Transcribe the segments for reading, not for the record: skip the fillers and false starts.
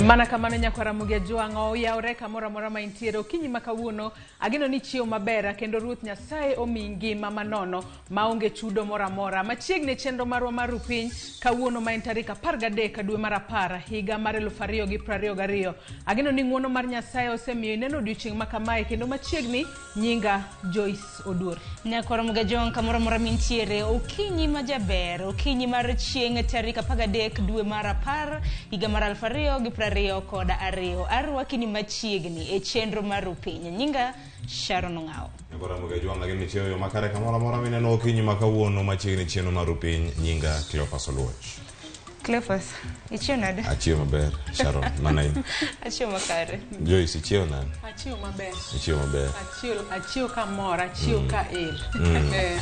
Mana kamano nyakwar Ramogi Ajwang' oyawre kamoro amora ma intiere okinyi ma kawuono ageno ni chiew maber kendo Ruoth Nyasaye omiyi ngima manono maonge chudo moro amora. Machiegni e chenro marwa mar Rupiny kawuono ma en tarik 13 dwe mar apar higa mar 2022. Ageno ni ng'uono mar Nyasaye osemiyo ineno odiochieng' ma kamae kendo machiegni nyinga Joyce Oduor. Nyakwar Mugajong kamoro amora mintiere okinyi ma jaber okinyi mar chieng' tarik 13 dwe mar apar higa mar 2022 arwaki ni machiegni e chenro mar Rupiny. Nyinga Sharon Ong'awo. Nyakwar Ramogi Ajwang' ageno ni chiemo yo makare kamoro amora mineno okinyi ma kawuono machiegni chenro mar Rupiny nyinga Cleophas Oluoch. Cleophas, ichiew nade? Achiew maber Sharon, mana in. Achiew makare. Joyce ichiew nade? Achiew maber. Ichiew maber. Achiew, achiew kamor, achiew ka el. Eh.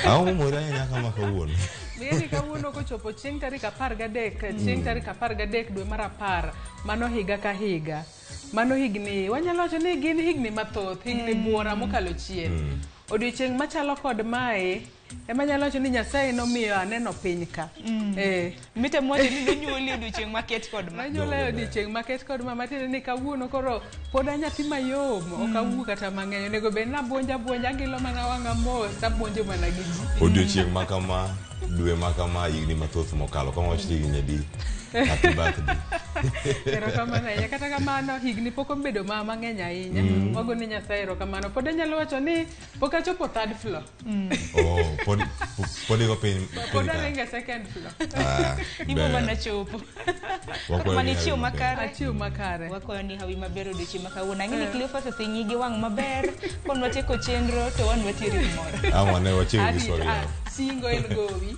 Ang'o momori ahinya kama kawuono? Ng'eni kawuono kochopo chieng' tarik 13, chieng' tarik 13 dwe mar apar, mano higa ka higa. Mano higni, wanyalo wacho ni gin higni mathoth, higni buora mokalo chien. Odiochieng' machalo kod mae, ema anyalo wacho ni Nyasaye nomiyo aneno piny ka. Eh. Mitemo wacho ni nonyuoli odiochieng' maket kod ma. Nonyuola e odiochieng' maket kod ma, matiende ni kawuono koro pod a nyathi mayom, ok awuo kata mang'eny. Onego bed ni abuonjo abuonja, agilo mana wang'a mos, abuonjo mana gi ji. Odiochieng' ma kama, dwe ma kama, higni mathoth mokalo. Kama wach higni adi? Happy birthday. Erokamano ahinya. Kata kamano, higni pok obedo ma mang'eny ahinya. Wago ne Nyasaye erokamano. Pod anyalo wacho ni pok achopo third floor. Oh, pod pod igo piny Pod piny ka. aringo e second floor. Ah, Ibo ber. mana chopo. Wakwayo Mana ni ichiew hawi maber. makare. Achiew makare. Wakwayo ni hawi maber odiochieng' ma kawuono. Ang'e ni Cleophas oseng'i gi wang' maber. Kon watieko chenro to wan watiere gimoro. Ang' wane wachiew gi Arito, swali. ah, singo en gowi.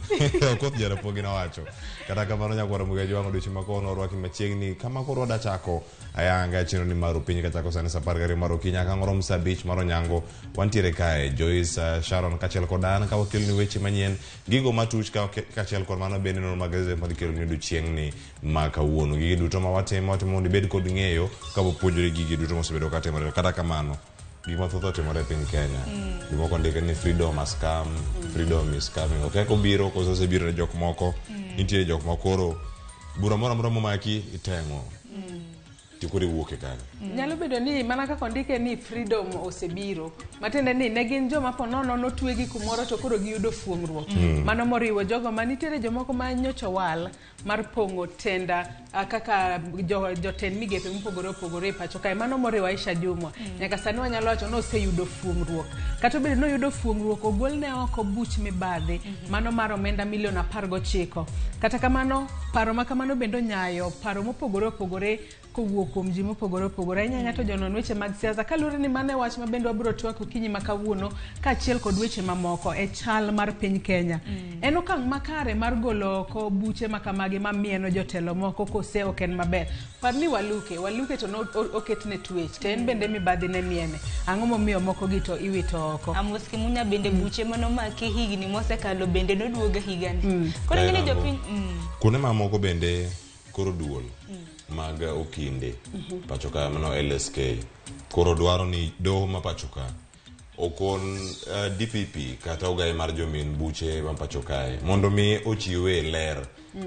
Okoth Jaramogi nowacho. Kata kamano nyakwar Ramogi Ajwang' odiochieng' ma kawuono orwaki machiegni kama koro wada chako ayanga chenro ni mar Rupiny kachako sani saa 12 mar okinyi nyaka ang' orom saa 5 mar onyango. Wantiere kae Joyce, Sharon kaachiel kod an ka wakeloni weche manyien gigo matuch ka kaachiel kod mano bende nonro mag gaset madhi keloni odiochieng'ni ma kawuono. Gigi duto ma watimo watimo mondo ibed kod ng'eyo ka wapuonjore gigi duto mosebedo katimore. Kata kamano gik mathoth otimore e piny Kenya. Jomoko ndike ni freedom has come, freedom is coming. Ok kaka obiro koso osebiro ne jok moko. Nitiere jok ma koro bura moro amora momaki iteng'o. To koro iwuok e kanyo. Nyalo bedo ni mana kaka ondike ni freedom osebiro, matiende ni ne gin joma po nono notwegi kumoro to koro giyudo fuong'ruok. Mano moriwo jogo ma nitiere jomoko ma nyocha owal mar pong'o tenda kaka jotend migepe mopogore opogore e pacho kae. Mano moriwo Aisha Jumwa. Nyaka sani wanyalo wacho ni oseyudo fuong'ruok. Kata obedo ni oyudo fuong'ruok, ogolne oko buch mibadhi, mano mar omenda milion 19. Kata kamano, paro ma kamano bende onyayo paro mopogore opogore kowuok kuom ji mopogore opogore. Ahinya ahinya to jonon weche mag siasa kaluwore ni mano e wach ma bende wabiro twak okinyi ma kawuono kaachiel kod weche mamoko e chal mar piny Kenya. En okang' makare mar golo oko buche ma kamagi mamieno jotelo moko kose ok en maber. Par ni Waluke, Waluke to no oketne twech to en bende mibadhi ne miene. Ang'o momiyo moko gi to iwito oko? Amos Kimunya bende buche manomaki higni mosekalo bende noduogo higani. Koro ing'e ni jopiny Kuonde mamoko bende koro duol mag okinde pacho ka mano LSK koro dwaro ni doho ma pacho ka okon DPP kata ogaye mar jomin buche ma pacho kae mondo mi ochiwe ler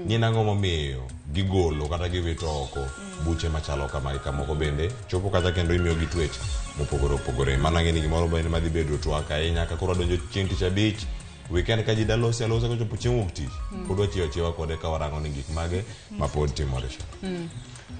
ni en ang'o momiyo gigolo kata giwito oko buche machalo kamagi kamoko bende chopo kacha kendo imiyo gi twech mopogore opogore. Mano ang'e ni gimoro bende madhi bedo twak ahinya ka koro wadonjo chieng' tich abich weekend ka ji dalosi alosa kochopo chieng' wuok tich pod wachiewo achiewa kode ka warango ni gik mage ma pod timore.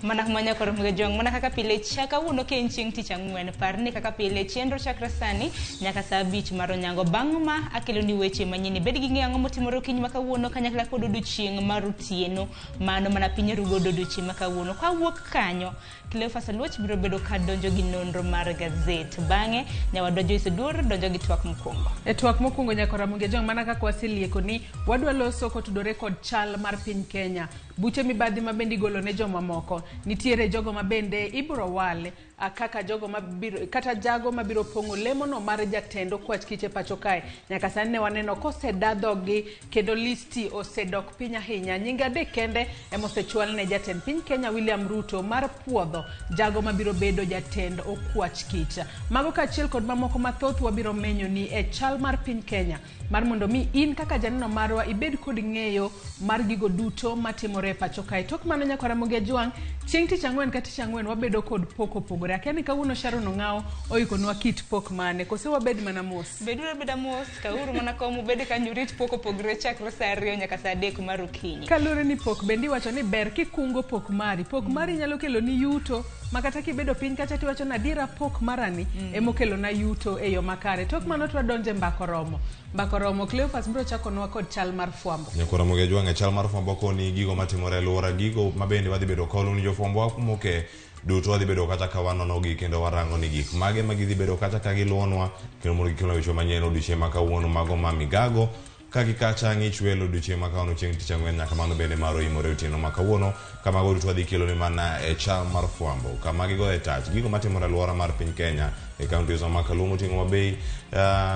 Mana kuma nyakoro Jong, mana kaka pile kawuono ka en chieng' tich ang'wen, par ni kaka pile chenro chakre sani nyaka saa 5 mar onyango. Bang' ma akeloni weche manyien, ibed gi ng'eyo ang'o motimore okinyi ma kawuono kanyakla kod odiochieng' mar otieno, mano mana piny rugo odiochieng' ma kawuono. Kawuok kanyo, Cleophas Oluoch biro bedo ka donjo gi nonro mar gazet. Bang'e, nyawadwa Joyce Oduor donjo gi twak mokwongo. E twak mokwongo nyakora Ramogi Jong, mana kaka waselieko ni wadwa loso kotudore kod chal mar piny Kenya. Buche mibadhi ma bende igolo ne jomamoko. Nitiere jogo ma bende ibiro wal kaka jogo mabiro, kata jago mabiro pong'o lemono mar jatend okwach kich e pacho kae. Nyaka sani ne waneno koseda dhogi kendo listi osedok piny ahinya. Nying adek kende ema osechwal ne jatend piny Kenya William Ruto mar puodho jago mabiro bedo jatend okwach kich. Mago kaachiel kod mamoko mathoth wabiro menyo ni e chal mar piny Kenya mar mondo mi in kaka janeno marwa ibed kod ng'eyo mar gigo duto matimore e pacho kae. Tok mano nyakora Ramogi Ajwang', chieng' tich ang'wen ka tich ang'wen wabedo kod pok opogore. Akia ni kawuono Sharon Ong'awo oikonwa kit pok mane, kose wabed mana mos? Beduru abeda mos, kauru mana kom ubed kanyo urit pok opogore chakre saa 2 nyaka saa 3 mar okinyi. Kaluwore ni pok bende iwacho ni ber kikungo pok mari. Pok mari nyalo kelo ni yuto ma kata kibedo piny kacha tiwacho ni adiera pok marani emokelona yuto e yo makare. Tok mano to wadonje mbaka oromo. Mbaka oromo, Cleophas biro chakonwa kod chal mar fwambo. Nyakora Ramogi Ajwang' e chal mar fwambo koni gigo matimore e alwora, gigo mabende wadhi bedo ka ni jofwambo moke duto wadhi bedo kata ka wanonogi kendo warango ni gik mage ma gidhi bedo kata ka giluwonwa kendo mondo gikelnwa weche manyien odiochieng' ma kawuono mago ma migago ka gikacha ng'ich welo odiochieng' ma kawuono chieng' tich ang'wen nyaka mano bende mar oimore otieno ma kawuono kamago duto wadhi kelo ni mana e chal mar fwambo kama gigoye tach gigo matimore e alwora mar piny Kenya e counties ma Kaluo moting'o Homa Bay,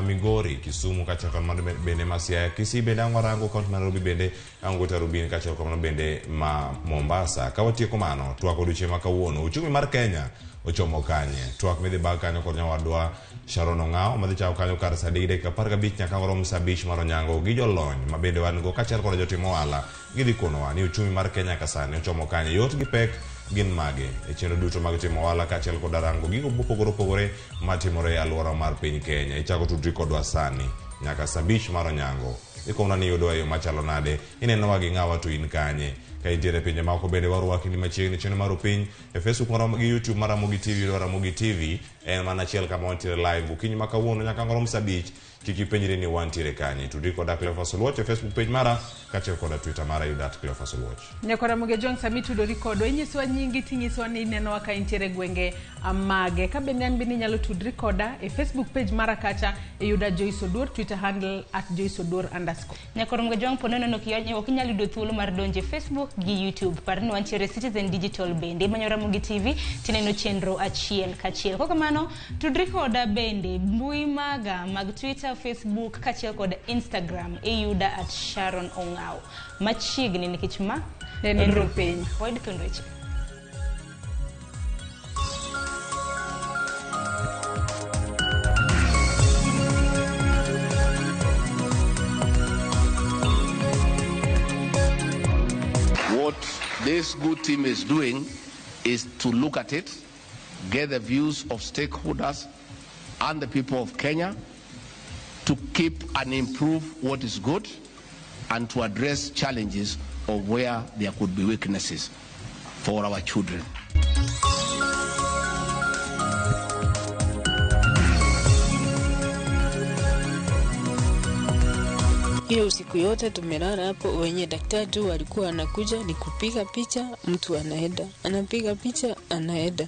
Migori, Kisumu kaachiel kod mano bende ma Siaya, Kisii bende ang' warango kaunti ma Nairobi bende ang' Tarubin kaachiel kod mano bende ma Mombasa. Ka watieko mano, twak odiochieng' ma kawuono uchumi mar Kenya ochomo kanye? Twak midhi bag kanyo kod nyawadwa Sharon Ong'awo madhi chako kanyo kar saa 3:15 nyaka rom saa 5 mar onyango gi jolony ma bende wan go kaachiel kod jotim ohala gidhi konowa ni uchumi mar Kenya ka sani ochomo kanye, yot gi pek gin mage e chenro duto mag timo ohala kaachiel kod rango gigo mopogore opogore matimore e alwora mar piny Kenya. Ichako tudri kodwa sani nyaka saa 5 mar onyango. Ikona ni iyudowa e yo machalo nade, inenowa gi ng'awa to in kanye? Ka intiere pinje maoko bende warwaki ni machiegni chenro mar opiny e Facebook mar gi YouTube mar Ramogi TV, yudo Ramogi TV en mana achiel kama wantiere live okinyi ma kawuono nyaka rom saa 5. Kik ipenjri ni wantiere kanye. Tudri koda Cleophas Oluoch e Facebook page mara kaachiel koda Twitter mara yuda at Cleophas Oluoch. Nyakora Ramogi Ajwang' sami tudori kodwa inyisowa nyingi tinyisowa ni inenowa ka intiere gwenge mage. Ka bende an bende inyalo tudri koda e Facebook page mara kacha iyuda Joyce Oduor, Twitter handle at Joyce Oduor _. Nyakora Ramogi Ajwang' po nono ok inyal yudo thuolo mar donjo e Facebook gi YouTube. Par ni wantiere Citizen Digital bende. Imanyo Ramogi TV tineno chenro achiel kachiel. Kok kamano, tudri koda bende mbui maga mag Twitter, Facebook kaachiel kod Instagram iyuda at Sharon Ong'awo. Machiegni nikech ma en Rupiny. Wayud kendo weche. What this good team is doing is to look at it, get the views of stakeholders and the people of Kenya, to keep and improve what is good and to address challenges of where there could be weaknesses for our children. Hiyo usiku yote tumelala hapo, wenye daktari tu walikuwa anakuja ni kupiga picha, mtu anaenda, anapiga picha, anaenda.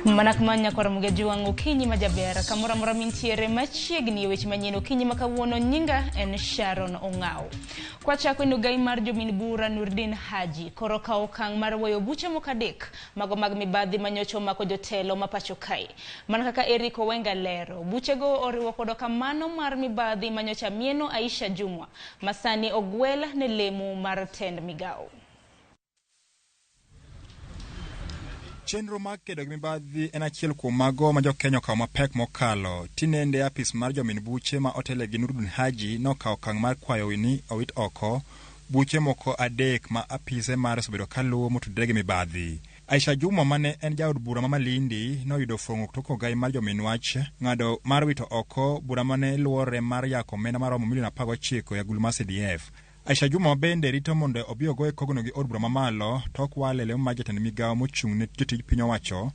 Mana kuma nyakwar Ramogi Ajwang' okinyi ma jaber kamoro amora mintiere machiegni e weche manyien okinyi ma kawuono. Nyinga en Sharon Ong'awo. Kwachako en ogai mar jomin bura Nurdin Haji koro kawo okang' mar weyo buche moko adek mago mag mibadhi manyocha omako jotelo ma pacho kae. Mana kaka Eric Owenga lero, buchego oriwo koda kamano mar mibadhi manyocha mieno Aisha Jumwa ma sani ogwel ne lemo mar tend migawo. Chenro mar kedo gi mibadhi en achiel kuom mago ma jokenya okawo mapek mokalo. Tinende apis mar jomin buche ma otele gi Nurdin Haji nokawo okang' mar kwayo ni owit oko buche moko 3 ma apise mare osebedo kaluwo motudore gi mibadhi. Aisha Juma mane en jaod bura ma Malindi noyudo fweng'ruok tok ogai mar jomin wach ng'ado mar wito oko bura mane luwore mar yako omenda maromo milion 19 e agulu mar CDF. Aisha Juma bende rito mondo obi ogoye kogno gi od bura mamalo tok wale lemo mar jatend migawo mochung' ne jotij piny owacho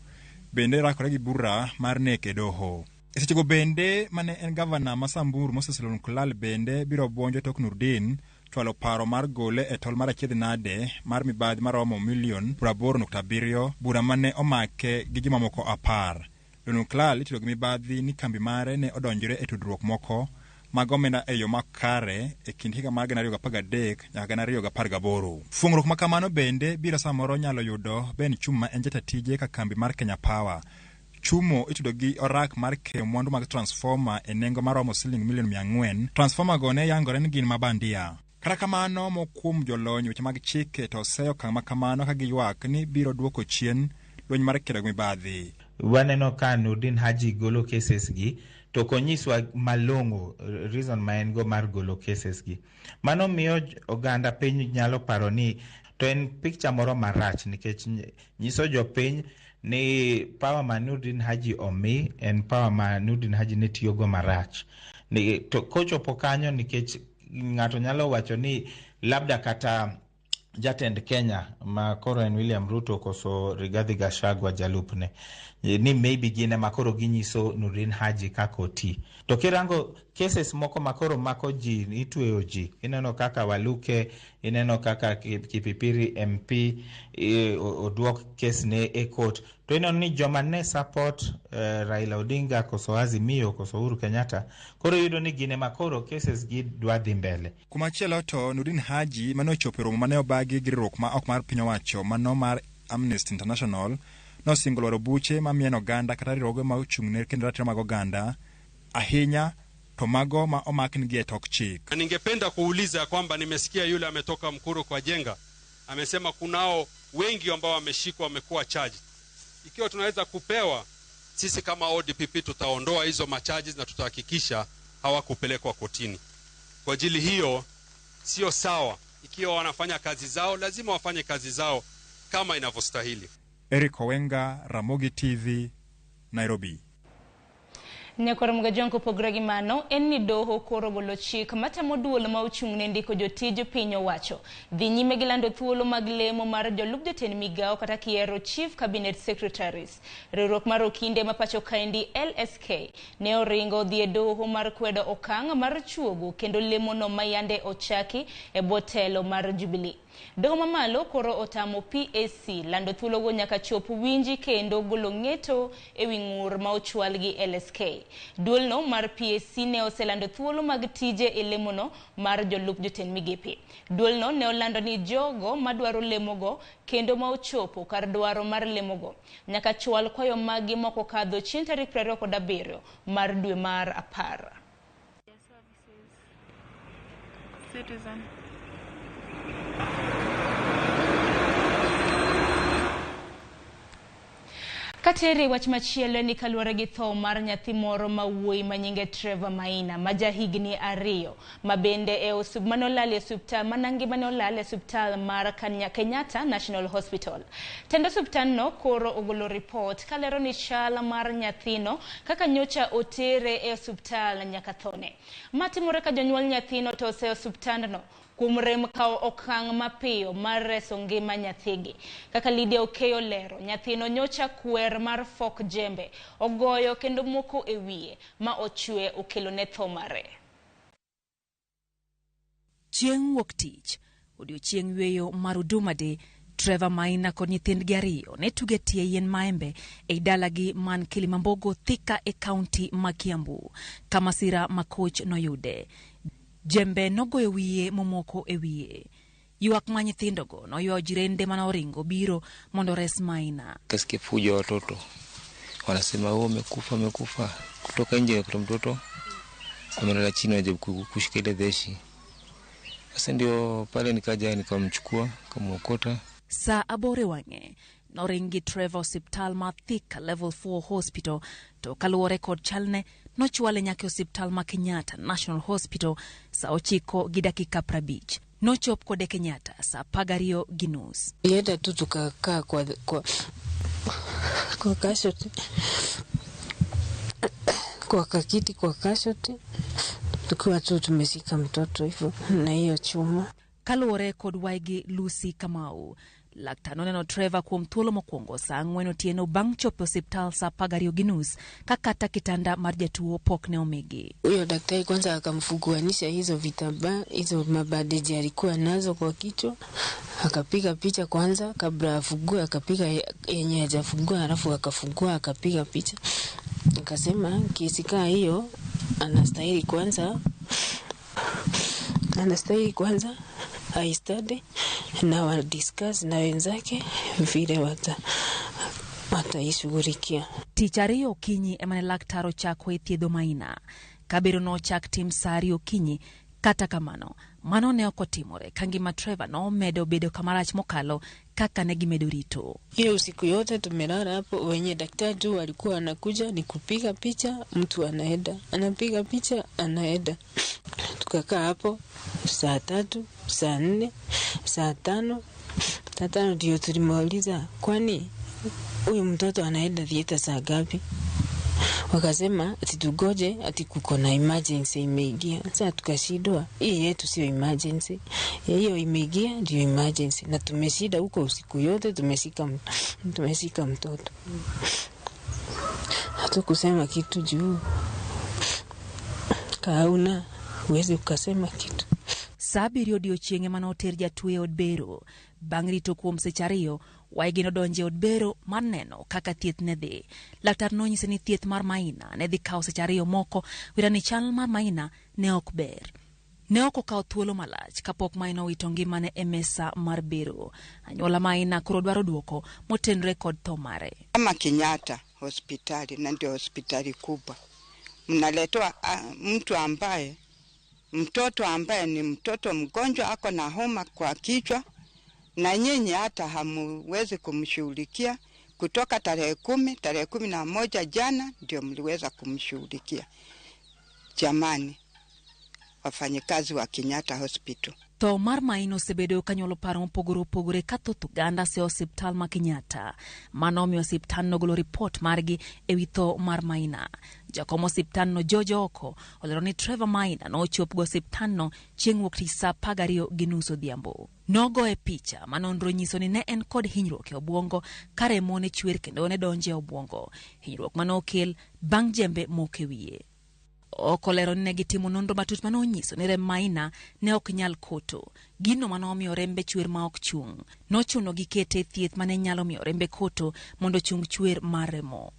bende rakore gi bura mar nek e doho. E sechego bende mane en gavana ma Samburu Moses Lenolkulal bende biro buonjo tok Nurdin chwalo paro mar gole e tol mar achiedh nade mar mibadhi maromo milion 80.7 bura mane omake gi jomamoko 10. Lenolkulal itudo gi mibadhi ni kambi mare ne odonjore e tudruok moko mag omenda e yo makare e kind higa mar 2013 nyaka 2018. Fuong'ruok ma kamano bende biro samoro nyalo yudo Ben Chumo ma en jata tije ka kambi mar Kenya Power. Chumo itudo gi orak mar keyo mwandu mag transformer e nengo maromo siling milion 400. Transformer go ne yangore ni gin mabandia. Kata kamano, moko kuom jolony weche mag chike to oseyo okang' ma kamano ka giywak ni biro duoko chien lweny mar kedo gi mibadhi. Waneno ka Nurdin Haji golo cases gi to ok onyiswa malong'o reason ma en go mar golo cases gi. Mano miyo oganda piny nyalo paro ni to en picture moro marach nikech nyiso jopiny ni power ma Nurdin Haji omi en power ma Nurdin Haji ne tiyogo marach. Ni, to kochopo kanyo nikech ng'ato nyalo wacho ni labda kata jatend Kenya ma koro en William Ruto koso Rigathi Gachagua jalupne ni maybe gin ema koro ginyiso Nurdin Haji kaka oti. To kirango cases moko ma koro mako ji, itweyo ji, ineno kaka Waluke, ineno kaka Kipipiri MP oduok case ne e court, to ineno ni joma ne support Raila Odinga koso Azimio koso Uhuru Kenyatta koro iyudo ni gin ema koro cases gi dwa dhi mbele. Kumachielo to Nurdin Haji mane ochopo e romo mane obagi gi riwruok ma ok mar piny owacho mano mar Amnesty International nosingo lwaro buche mamieno oganda kata riwruoge ma ochung' ne kendo ratiro mag oganda ahinya to mago ma omaknigi e tok chik. Ningependa kuuliza kwamba nimesikia yule ametoka Mkuru kwa Jenga amesema kunao wengi ambao wameshikwa wamekuwa charged. Ikiwa tunaweza kupewa sisi kama ODPP tutaondoa hizo macharges na tutahakikisha hawakupelekwa kotini. Kwa ajili hiyo sio sawa. Ikiwa wanafanya kazi zao lazima wafanye kazi zao kama inavyostahili. Eric Owenga, Ramogi TV, Nairobi. Nyakoro Mgajong kopogore gi mano en ni doho koro golo chik matamo duol ma ochung' ne ndiko jotij piny owacho dhi nyime gi lando thuolo mag lemo mar jolup jotend migawo kata kiero Chief Cabinet Secretaries. Riwruok mar okinde ma pacho kaendi LSK ne oringo dhi e doho mar kwedo okang' mar chuogo kendo lemono ma yande ochaki e bwo telo mar Jubilee. Doho mamalo koro otamo PAC lando thuologo nyaka chop winji kendo golo ng'eto ewi ng'ur ma ochwal gi LSK. Duolno mar PAC ne oselando thuolo mag tije e lemono mar jolup jotend migepe. Duolno ne olando ni jogo madwaro lemogo kendo ma ochopo kar dwaro mar lemogo nyaka chwal kwayo maggi moko kadho chieng' tarik 27 mar dwe mar 10. Citizen. Katere wach machielo ni kaluwore gi tho mar nyathi moro ma wuoyi ma nyinge Trevor Maina ma ja higni 2 ma bende e mane olal e osiptal mana ngimane olal e osiptal mar Kenyatta National Hospital. Tend osiptalno koro ogolo ripot kalero ni chal mar nyathino kaka nyocha otere e osiptal nyaka thone. Matimore ka jonyuol nyathino to ose osiptandno kuom rem kawo okang' mapiyo mar reso ngima nyathigi. Kaka Lydia Okeyo lero, nyathino nyocha kwer mar fok jembe ogoyo kendo moko e wiye ma ochwe okelo ne tho mare. Chieng' wuok tich, odiochieng' yweyo mar Huduma Day, Trevor Maina kod nyithindgi 2 ne tuge tie yien maembe ei dalagi man Kilimambogo, Thika e kaunti ma Kiambu, ka masira makoch noyude. Jembe nogoyo wiye momoko e wiye. Ywak ma nyithindogo noywayo jirende mane oringo biro mondo res Maina. Kasikia fujo watoto wanasema wewe umekufa, umekufa. Kutoka nje kuna mtoto amelala chini anajaribu kushika ile deshi. Sasa ndio pale nikaja nikamchukua, nikamwokota. Saa aboro wang'e Noring gi Trevor osiptal ma Thika Level 4 Hospital to kaluwore kod chalne nochwale nyaka e osiptal ma Kenyatta National Hospital sa 9:50. Nochop kode Kenyatta sa 12:30. Tulienda tu tukakaa kwa casualty, kwa kakiti kwa casualty, tukiwa tu tumeshika mtoto hivyo na hiyo chuma. Kaluwore kod waigi Lucy Kamau, laktar noneno Trevor kuom thuolo mokwongo sa 4 otieno bang' chopo e osiptal sa 12:30 ka kata kitanda mar jatuo pok ne omigi. Huyo daktari kwanza akamfunguanisha hizo vitambaa, hizo mabandeji alikuwa nazo kwa kichwa, akapiga picha kwanza kabla afungue, akapiga yenye hajafungua, halafu akafungua akapiga picha. Akasema kesi kaa hiyo anastahili kwanza aistudy na wadiscuss na wenzake vile wataishughulikia. Tich ariyo okinyi ema ne laktar ochako e thiedho Maina. Kabiro nochak tim sa 2 okinyi, kata kamano, mano ne ok otimore ka ngima Trevor nomedo bedo kamarach mokalo kaka ne gimedo rito. Hiyo usiku yote tumelala hapo, wenye daktari tu walikuwa wanakuja ni kupiga picha, mtu anaenda anapiga picha anaenda. Tukakaa hapo saa 3, saa 4, saa 5. Saa 5 ndio tulimuuliza, kwani huyu mtoto anaenda theatre saa ngapi? Wakasema ati tugoje, ati kuko na emergency imeingia. Sasa tukashindwa, hii yetu sio emergency, hiyo imeingia ndio emergency, na tumeshinda huko usiku yote, tumeshika mtoto, hatukusema kitu juu kauna huwezi ukasema kitu. Sa 7 odiochieng' ema noter jatuo e od bero. Bang' rito kuom seche 2, waigi nodonjo e od bero mar neno kaka thieth ne dhi. Laktar nonyise ni thieth mar Maina ne dhi kawo seche 2 moko, wira ni chal mar Maina ne ok ber. Ne ok okawo thuolo malach kapok Maina owito ngimane e mesa mar bero. Anyuola Maina koro dwaro duoko motenore kod tho mare. Kama Kenyatta hospitali, na ndio hospitali kubwa, mnaletewa mtu ambaye mtoto ambaye ni mtoto mgonjwa, ako na homa kwa kichwa, na nyinyi hata hamuwezi kumshughulikia. Kutoka tarehe 10, tarehe 11 jana ndio mliweza kumshughulikia. Jamani, wafanyikazi wa Kenyatta Hospital. Tho mar Maina osebedo kanyuolo paro mopogore opogore ka thoth oganda seyo osiptal ma Kenyatta. Mano omiyo osiptandno ogolo ripot margi ewi tho mar Maina. Jakom osiptandno George Oko olero ni Trevor Maina nochopgo osiptandno chieng' wuok tich sa 12:30 odhiambo. Nogoye picha ma nonro nyiso ni ne en kod hinyruok e obwongo ka remo ne chwer kendo ne donjo e obwongo. Hinyruok mane okel bang' jembe moko e wiye. Ok olero ni ne gitimo nonro matut manonyiso ni remb Maina ne ok nyal koto. Gino manomiyo rembe chwer ma ok chung'. Nochuno gikete e thieth mane nyalo miyo rembe koto mondo ochung chwer mar remo.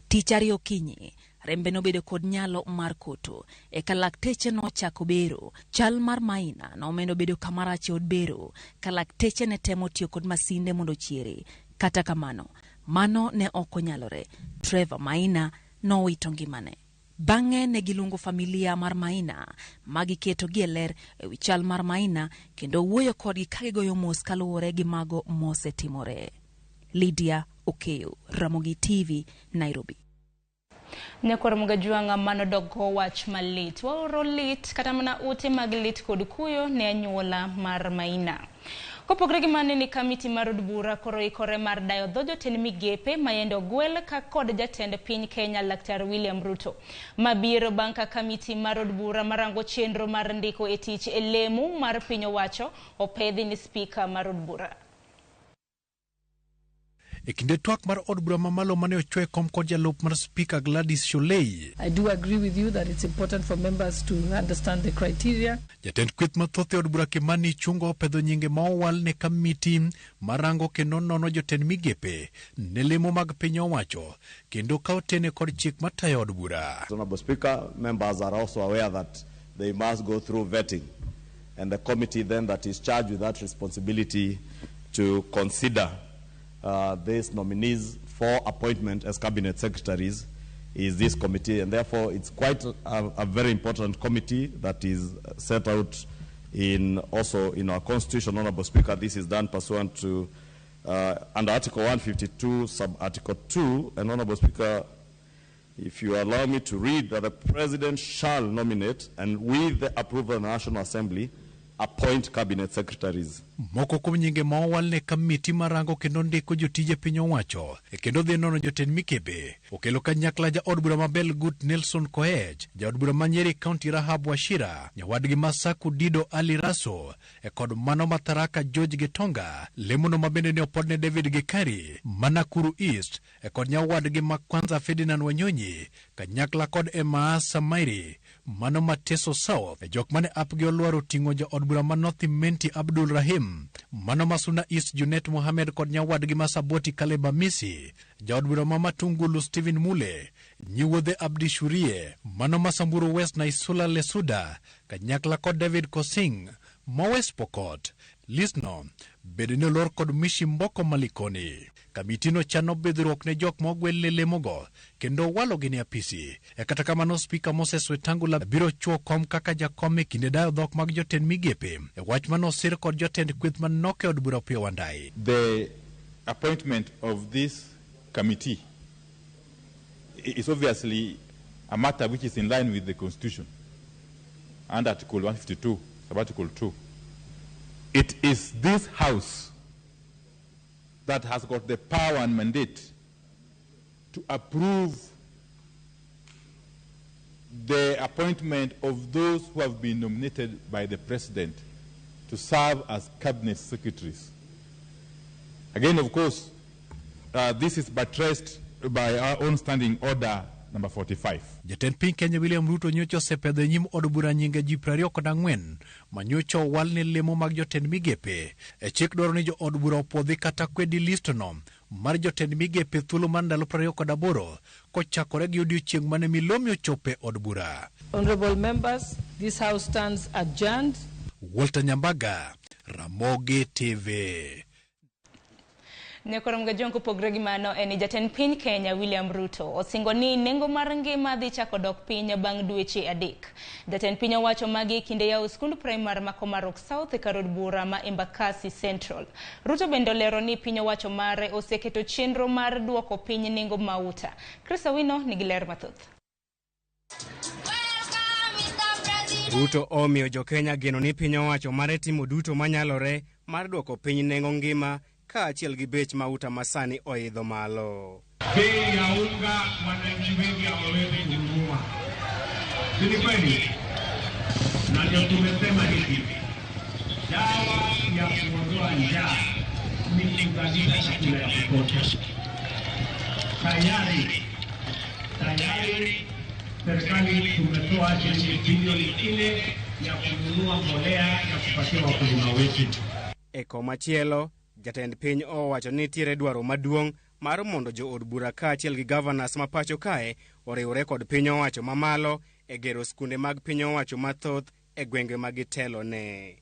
Tich ariyo okinyi, rembe nobedo kod nyalo mar koto. Eka lakteche nochako bero. Chal mar Maina nomedo bedo kamarach e od bero, ka lakteche ne temo tiyo kod masinde mondo ochiere. Kata kamano, mano ne ok onyalore. Trevor Maina nowito ngimane. Bang'e ne giluongo familia mar Maina ma giketogi e ler ewi chal mar Maina kendo wuoyo kodgi ka gigoyo mos kaluwore gi mago mosetimore. Lydia Okeyo, Ramogi TV, Nairobi. Nyakwar Mugajwang'a, mano dogo wach malit. Waoro lit kata mana ute mag lit kod kuyo ne anyuola mar Maina. Kopogore gi mano ni kamiti mar od bura koro ikore mar dayo dho jotend migepe mayende ogwel ka kod jatend piny Kenya Laktar William Ruto. Mabiro bang' ka kamiti mar od bura marango chenro mar ndiko e tich e lemo mar piny owacho opedhi ni spika mar od bura. E kinde twak mar od bura mamalo mane ochwe kom kod jalup mar spika Gladys Shollei. I do agree with you that it's important for members to understand the criteria. Jatend kweth mathoth e od bura Kimani Ichung'wa opedho nyinge ma owal ne kamiti marango kendo nono jotend migepe ne lemo mag piny owacho kendo ka otene kod chik matayo od bura. Honorable Speaker, members are also aware that they must go through vetting, and the committee then that is charged with that responsibility to consider these nominees for appointment as cabinet secretaries is this committee, and therefore it's quite a very important committee that is set out in also in our constitution. Honorable Speaker, this is done pursuant to Under Article 152, Sub-Article 2, and Honorable Speaker, if you allow me to read, that the President shall nominate and with the approval of the National Assembly, appoint cabinet secretaries. Moko kuom nyinge ma owal ne kamiti marango kendo ndiko jotije piny owacho e kendo dhi nono jotend migepe okelo kanyakla jaod bura ma Belgut Nelson Koech, jaod bura ma Nyeri County Rahab Wachira, nyawadgi Masaku Dido Ali Raso e kod mano ma Tharaka George Gitonga, lemono ma bende ne opodne David Gikari ma Nakuru East e kod nyawadgi ma Kwanza Ferdinand Wanyonyi kanyakla kod Emma Samairi mano ma Teso South, e jok mane apgi olwaro ting'o jaod bura ma North Imenti Abdul Rahim, mano ma Suna East Junet Mohamed kod nyawadgi ma Saboti Caleb Amisi, jaod bura ma Matungulu Stephen Mule, nyiwuodhe Abdi Shurie, mano ma Samburu West Naisula Lesuda, kanyakla kod David Kosing ma West Pokot. Listno bende ne olor kod Mishi Mboko Malikoni. Kamitino chano bidhruok ne jok ma ogwel ne lemogo kendo walogi ne apisi. E kata kamano, Spika Moses Wetangula biro chuo kom kaka jakom e kinde dayo dhok mag jotend migepe e wach mane osir kod jotend kweth manok e od bura Opiyo Wandayi. The appointment of this committee is obviously a matter which is in line with the Constitution and Article 152, Sub-Article 2. It is this House that has got the power and mandate to approve the appointment of those who have been nominated by the President to serve as cabinet secretaries. Again, of course, this is buttressed by our own standing order number 45. Jatend piny Kenya William Ruto nyocha osepedho e nyim od bura nyinge ji 24 ma nyocha owal ne lemo mag jotend migepe. E chik dwaro ni jo od bura opuodhi kata kwedi listno mar jotend migepe thuolo mar ndalo 28 kochakore gi odiochieng' mane milome ochope od bura. Honorable members, this house stands adjourned. Walter Nyambaga, Ramogi TV. Nyakoro Mgajong kopogre gi mano en ni jatend piny Kenya William Ruto osingo ni nengo mar ngima dhi chako dok piny bang' dweche 3. Jatend piny owacho magi e kinde yawo skund primar ma Komarok South e kar od bura ma Embakasi Central. Ruto bende olero ni piny owacho mare oseketo chenro mar duoko piny nengo mauta. Chris Awino nigi ler mathoth. Ruto omiyo jo-Kenya geno ni piny owacho mare timo duto manyalore mar duoko piny nengo ngima kaachiel gi bech mauta masani oidho malo. Bei ya unga wananchi wengi hawawezi kununua, si ni kweli? Na ndio tumesema hivi, dawa ya kuondoa njaa ni kuzalisha chakula ya kutosha. Tayari serikali tumetoa shilingi bilioni 4 ya kununua mbolea ya kupatia wakulima wetu. E komachielo, jatend piny owacho ni nitiere dwaro maduong' mar mondo jood bura kaachiel gi governors ma pacho kae oriwre kod piny owacho mamalo e gero skunde mag piny owacho mathoth e gwenge ma gitelone.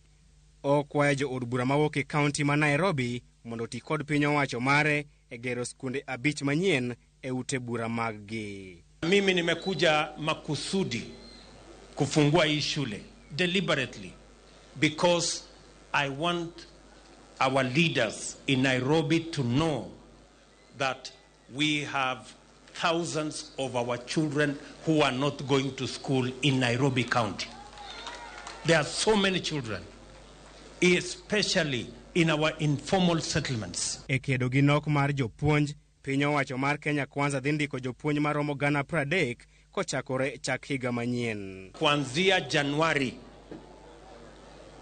Okwayo jood bura mawuok e kaunti ma Nairobi mondo oti kod piny owacho mare e gero skunde 5 manyien e ute bura maggi. Mimi nimekuja makusudi kufungua hii shule deliberately because I want our leaders in Nairobi to know that we have thousands of our children who are not going to school in Nairobi County. There are so many children, especially in our informal settlements. E kedo gi nok mar jopuonj, piny owacho mar Kenya Kwanza dhi ndiko jopuonj maromo 30,000 kochakore chak higa manyien. Kuanzia Januari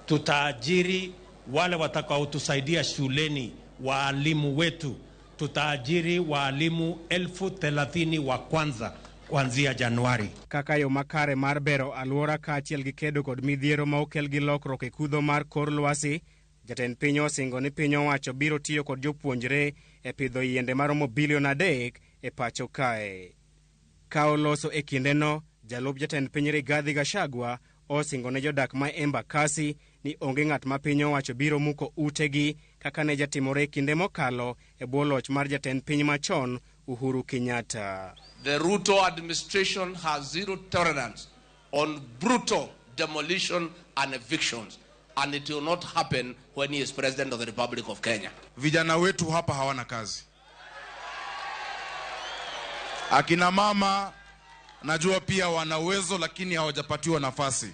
tutaajiri wale watakaotusaidia shuleni, waalimu wetu. Tutaajiri waalimu 30,000 wa kwanza kuanzia Januari. Kaka yo makare mar bero alwora kaachiel gi kedo kod midhiero ma okel gi lokruok e kudho mar kor lwasi, jatend piny osingo ni piny owacho biro tiyo kod jopuonjre e pidho yiende maromo bilion 3 e pacho kae. Ka oloso e kindeno, jalup jatend piny Rigathi Gachagua osingo ne jodak ma Embakasi ni onge ng'at ma piny owacho biro muko utegi kaka ne jatimore e kinde mokalo e bwo loch mar jatend piny machon Uhuru Kenyatta. The Ruto administration has zero tolerance on brutal demolition and evictions. and it will not happen when he is President of the Republic of Kenya. Vijana wetu hapa hawana kazi. Akina mama najua pia wana uwezo lakini hawajapatiwa nafasi.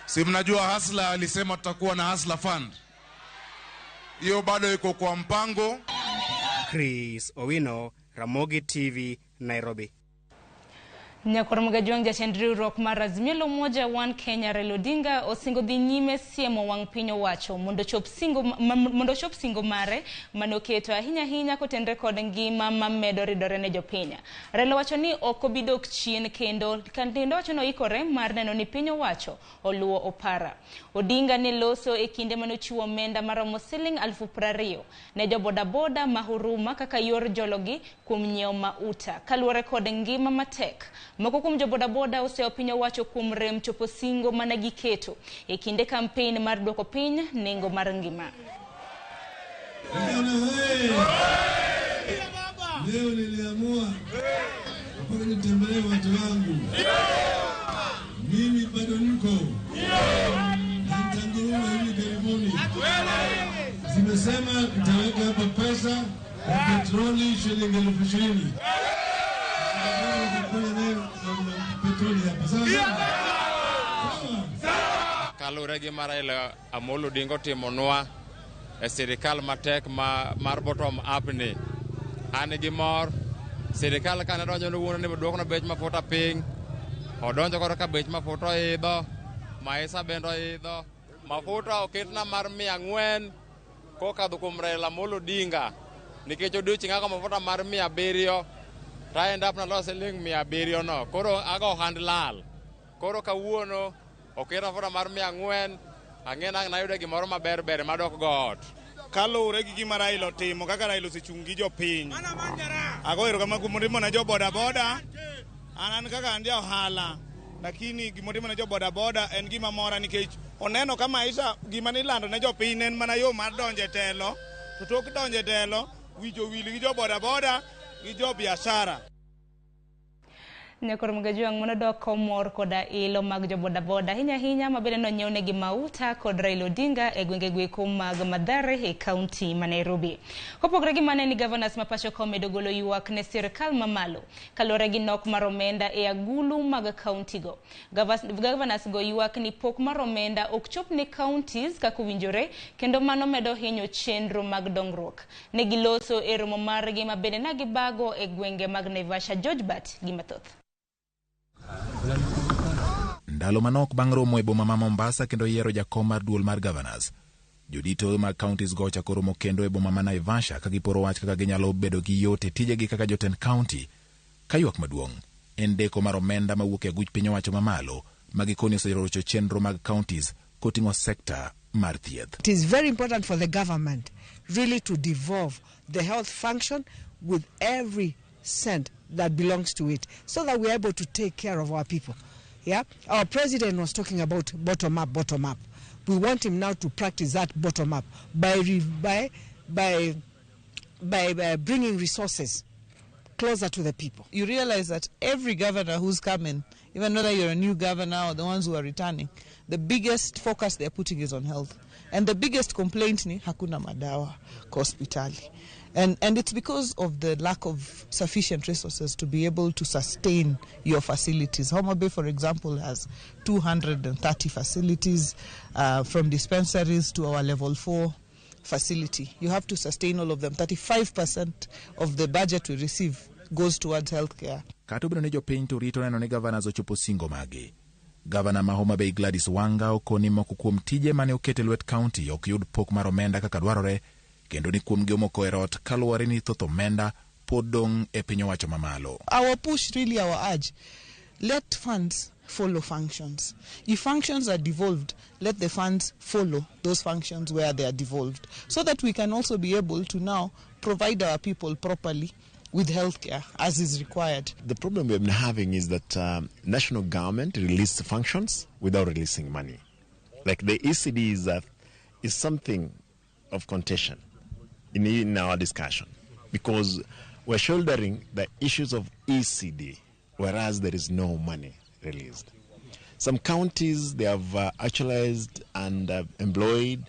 Si mnajua Hustler alisema tutakuwa na Hustler Fund. Hiyo bado iko kwa mpango. Chris Owino, Ramogi TV, Nairobi. Nyakwar Mugajwang' jatend riwruok mar Azimio la Umoja One Kenya Raila Odinga osingo dhi nyime siemo wang' piny owacho mondo chop singo mare mane oketo ahinya ahinya kotenre kod ngima mamedo ridore ne jopiny. Raila wacho ni ok obi dok chien kendo wacho ni oikore mar neno ni piny owacho oluwo opara. Odinga ne loso e kinde mane ochiwo omenda maromo siling 20,000 ne jobodaboda ma Huruma kaka yor jologi kuom nyiewo mauta kaluwore kod ngima matek. Moko kuom jobodaboda oseyo piny owacho kuom rem chopo singo mane giketo e kinde kampen mar duoko piny nengo mar ngima. Leo niliamua mpaka nitembelee watu wangu. Mimi bado niko na nitanguruma hivi karibuni. Zimesema nitaweka hapa pesa ya petroli shilingi 20,000. Kaluwore gi Raila Amolo Odinga otimonwa e sirikal matek mar bottom up ni, an gi mor. Sirikal kane donjo nowuono ni duokno bech mafuta piny, odonjo koro ka bech mafuta oidho, maisa bende oidho. Mafuta oketna mar 400 kokadho kuom Raila Amolo Odinga, nikech odiochieng' ago mafuta mar 700 to end up naloso siling 700 no, koro ago ohand lal. Koro kawuono oket mafuta mar 400, ang'e nang' nayudo gimoro maber ber madok go ot. Kaluwore gi gima Raila otimo, kaka Raila osechung' gi jopiny. Ago erokamano kuom timo ne jo bodaboda. An kaka an ja ohala, lakini gimotimo ne jo bodaboda en gima mora nikech oneno ka maisha gima nilando ne jopiny ne en mana yo mar donjo e telo, to tok donjo e telo wich owil gi jo bodaboda gi jo biashara. Nyakwar Mugajwang' mano doko mor koda ilo mag jobodaboda ahinya ahinya ma bende nonyiwnegi mauta kod Raila Odinga e gwenge goeko mag Mathare e kaunti ma Nairobi. Kopogore gi mano, ni governors ma pacho ka omedo golo ywak ne sirikal mamalo kaluwore gi nok mar omenda e agulu mag kaunti go. Governors go ywak ni pok mar omenda ok chop ne counties kaka owinjore kendo mano medo hinyo chenro mag dongruok. Ne giloso e romo margi ma bende ne gibago e gwenge mag Naivasha, George Bat gi mathoth. Ndalo manok bang' romo e boma ma Mombasa kendo yiero jakom mar duol mar governors, jodito mag counties go ochako romo kendo e boma ma Naivasha ka giporo wach kaka ginyalo bedo gi yot e tijegi kaka jotend county. Ka ywak maduong' en deko mar omenda mawuok e aguch piny owacho mamalo ma gikoni oserocho chenro mag counties koting'o sekta mar thieth. It is very important for the government really to devolve the health function with every cent that belongs to it so that we are able to take care of our people. Yeah? Our president was talking about bottom up, bottom up. We want him now to practice that bottom up by bringing resources closer to the people. You realize that every governor who's coming, even whether you're a new governor or the ones who are returning, the biggest focus they're putting is on health. And the biggest complaint ni hakuna madawa kwa hospitali. And it's because of the lack of sufficient resources to be able to sustain your facilities. Homa Bay, for example, has 230 facilities, from dispensaries to our level 4 facility. You have to sustain all of them. 35% of the budget we receive goes towards healthcare. Kata obedo ni jopiny to rito neno ni governors ochopo singo magi. Gavana ma Homa Bay Gladys Wanga okoni moko kuom tije mane oket e lwet county ok yud pok mar omenda kaka dwarore, kendo ni kuom gi omoko e rot kaluwore ni thoth omenda pod dong' e piny owacho mamalo. Our push, really our urge, let funds follow functions. If functions are devolved, let the funds follow those functions where they are devolved, so that we can also be able to now provide our people properly with healthcare as is required. The problem we've been having is that national government released functions without releasing money. Like the ECD is something of contention in our discussion, because we're shouldering the issues of ECD, whereas there is no money released. Some counties, they have actualized and employed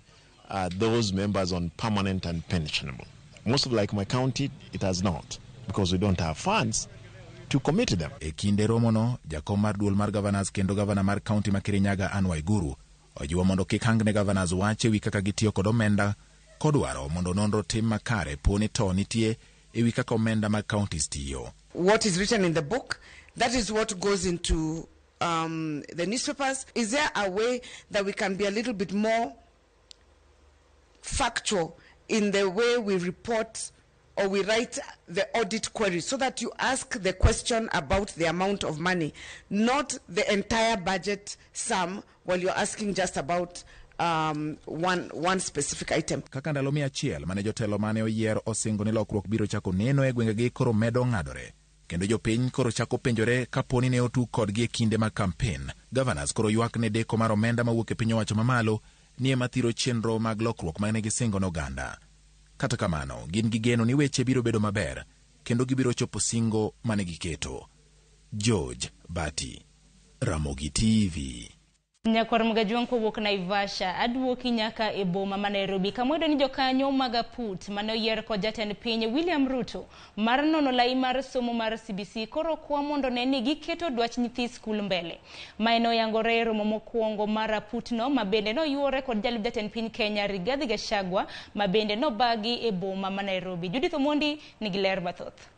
those members on permanent and pensionable. Most of, like my county, it has not, because we don't have funds to commit to them. E kinde romono, jakom mar duol mar governors kendo gavana mar kaunti ma Kirinyaga Anne Waiguru ojiwo mondo kik hangne governors wach ewi kaka gitiyo kod omenda kodwaro mondo nonro tim makare poni to nitie ewi kaka omenda mag counties tiyo. What is written in the book, that is what goes into the newspapers. Is there a way that we can be a little bit more factual in the way we report or we write the audit query, so that you ask the question about the amount of money, not the entire budget sum, while you're asking just about one specific item? Kaka ndalo 100 mane jotelo mane oyier osingo ni lokruok biro chako neno e gwengegi koro medo ng'adore kendo jopiny koro chako penjore kaponi ne otug kodgi e kinde mag kampen. Governors koro ywak ne deko mar omenda mawuok e piny owacho mamalo ni ema thiro chenro mag lokruok mane gisingo ne oganda. Kata kamano, gin gi geno ni weche biro bedo maber kendo gibiro chopo singo mane giketo. George Bati, Ramogi TV. Nyakwar Mgajuang' kowuok Naivasha aduoki nyaka e boma ma Nairobi kamweyudo ni jokanyo mag aput mane oyier kod jatend piny William Ruto mar nono lai mar somo mar CBC koro kwa mondo ne ni giketo dwach nyithi skul mbele. Mae noyangore e romo mokwongo mar aputno ma bende noyuore kod jalup jatend piny Kenya Rigathi Gachagua ma bende nobagi e boma ma Nairobi. Judith Omondi nigi ler mathoth.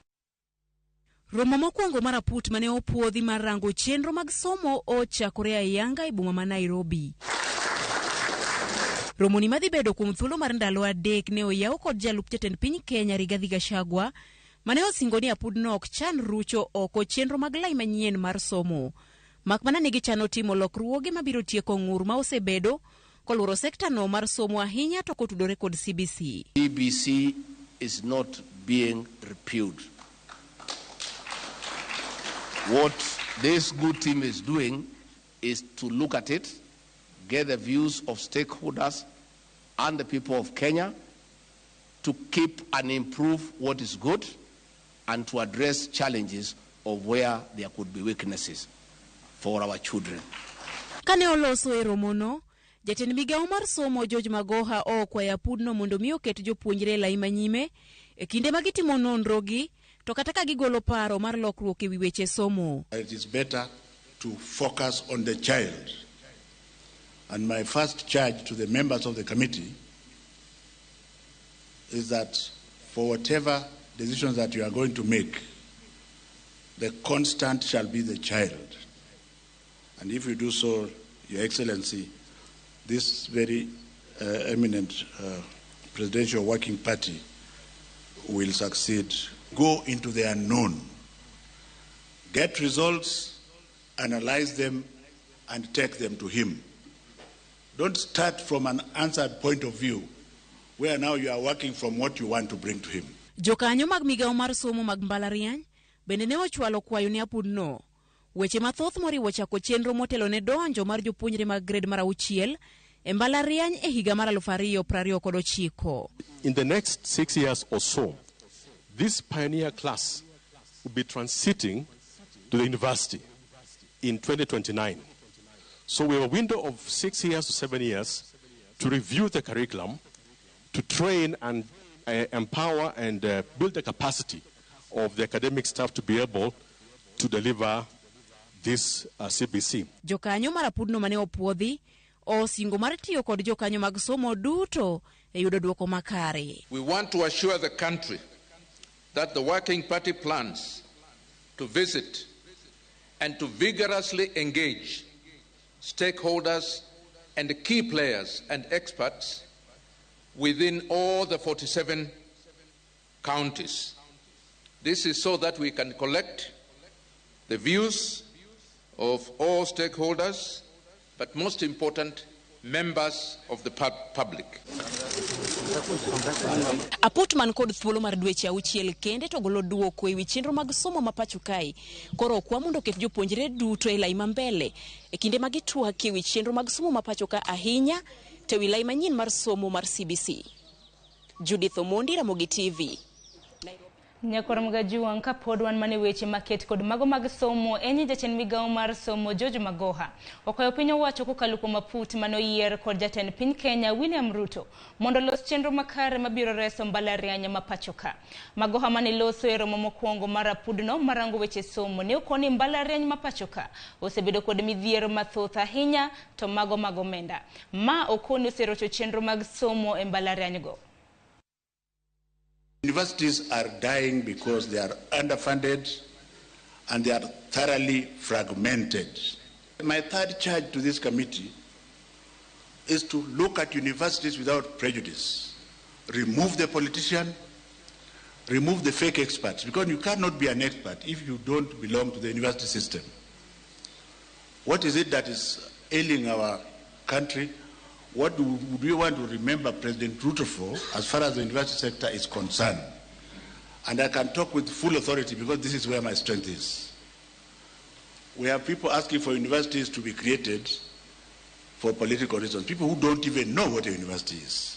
Romo mokwongo mar aput mane opuodhi mar rango chenro mag somo ochakore ayanga e boma ma Nairobi. Romoni madhi bedo kuom thuolo mar ndalo 3 ne oyaw kod jalup jatend piny Kenya Rigathi Gachagua mane osingo ni apudno ok chan rucho oko chenro mag lai manyien mar somo. Mak mana ni gichano timo lokruoge mabiro tieko ng'ur ma osebedo koluoro sekta no mar somo ahinya to kotudore kod CBC. CBC is not being repealed. What this good team is doing is to look at it, get the views of stakeholders and the people of Kenya to keep and improve what is good and to address challenges of where there could be weaknesses for our children. Kane oloso e romono, jatend migawo mar somo George Magoha okwayo apudno mondo mi oket jopuonjre e lai manyime e kinde ma gitimo nonro gi to kata ka gigolo paro mar lokruok ewi weche somo. It is better to focus on the child. And my first charge to the members of the committee is that for whatever decisions that you are going to make, the constant shall be the child. And if you do so, Your Excellency, this very eminent presidential working party will succeed. Go into the unknown, get results, analyze them, and take them to him. Don't start from an answered point of view, where now you are working from what you want to bring to him. Jokanyo mag migawo mar somo mag mbalariany bende ne ochwalo kwayo ne apudno. Weche mathoth moriwo chako chenro motelo ne donjo mar jopuonjre mag grade mar 6 e mbalariany e higa mar 2029. In the next 6 years or so, this pioneer class will be transiting to the university in 2029. So we have a window of 6 years to 7 years to review the curriculum, to train and empower and build the capacity of the academic staff to be able to deliver this CBC. Jokanyo mar apudno mane opuodhi osingo mar tiyo kod jokanyo mag somo duto e yudo duoko makare. We want to assure the country that the Working Party plans to visit and to vigorously engage stakeholders and key players and experts within all the 47 counties. This is so that we can collect the views of all stakeholders, but most important, members of the public. Aput man kod thuolo mar dweche 6 kende to golo duoko ewi chenro mag somo ma pacho kae. Koro okwa mondo oket jopuonjre duto e lai mambele e kinde ma gitwak ewi chenro mag somo ma pacho ka ahinya to ewi lai manyien mar somo mar CBC. Judith Omondi, Ramogi TV. Nyakwar Mgajuang' kapod wan mana e weche maket kod mago mag somo en ni jatend migawo mar somo George Magoha okwayo piny owacho kokalo kuom aput mane oyier kod jatend piny Kenya William Ruto mondo olos chenro makare mabiro reso mbalariany ma pacho ka. Magoha mane loso e romo mokwongo mar apudno marango weche somo ne okoni mbalariany ma pacho ka osebedo kod midhiero mathoth ahinya to mago mag omenda. Ma okoni oserocho chenro mag somo e mbalariany go. Universities are dying because they are underfunded and they are thoroughly fragmented. My third charge to this committee is to look at universities without prejudice. Remove the politician, remove the fake experts, because you cannot be an expert if you don't belong to the university system. What is it that is ailing our country? What would we want to remember President Ruto for as far as the university sector is concerned? And I can talk with full authority because this is where my strength is. We have people asking for universities to be created for political reasons, people who don't even know what a university is.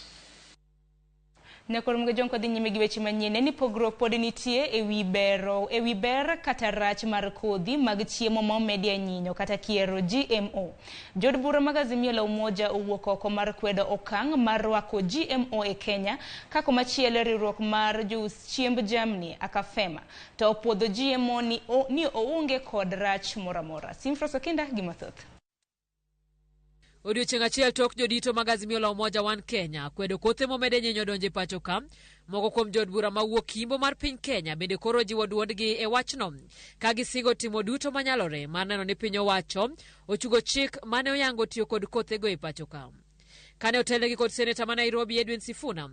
Nyakwar Mgajong kodhi nyime gi weche manyien en ni pogruok pod nitie ewi bero ewi ber kata rach mar kodhi mag chiemo ma omedie nyinyo kata kiero GMO. Jood bura mag Azimio la Umoja owuok oko mar kwedo okang' mar rwako GMO e Kenya ka komachielo riwruok mar jous chiemb jamni Akafema to opuodho GMO ni, o, ni oonge kod rach moro amora. Simfros Okinda gi mathoth. Odiochieng' achiel tok jodito mag Azimio la Umoja One Kenya kwedo kothe momede nyinyo donjo e pacho ka, moko kuom jood bura mawuok yimbo mar piny Kenya bende koro jiwo duondgi e wachno ka gisigo timo duto manyalore mar neno ni piny owacho ochugo chik mane oyango tiyo kod kothego e pacho ka. Kane otelnegi kod seneta ma Nairobi Edwin Sifuna,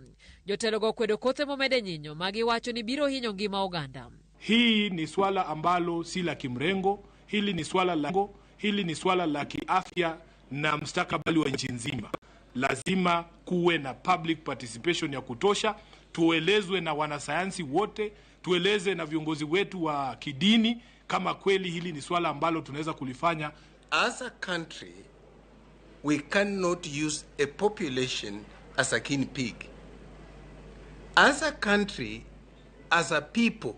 jotelogo okwedo kothe momede nyinyo ma giwacho ni biro hinyo ngima oganda. Hii ni swala ambalo si la kimrengo, hili ni swala la, hili ni swala la kiafya na mstakabali wa nchi nzima. Lazima kuwe na public participation ya kutosha, tuelezwe na wanasayansi wote, tueleze na viongozi wetu wa kidini kama kweli hili ni swala ambalo tunaweza kulifanya. As a country, we cannot use a population as a guinea pig. As a country, as a people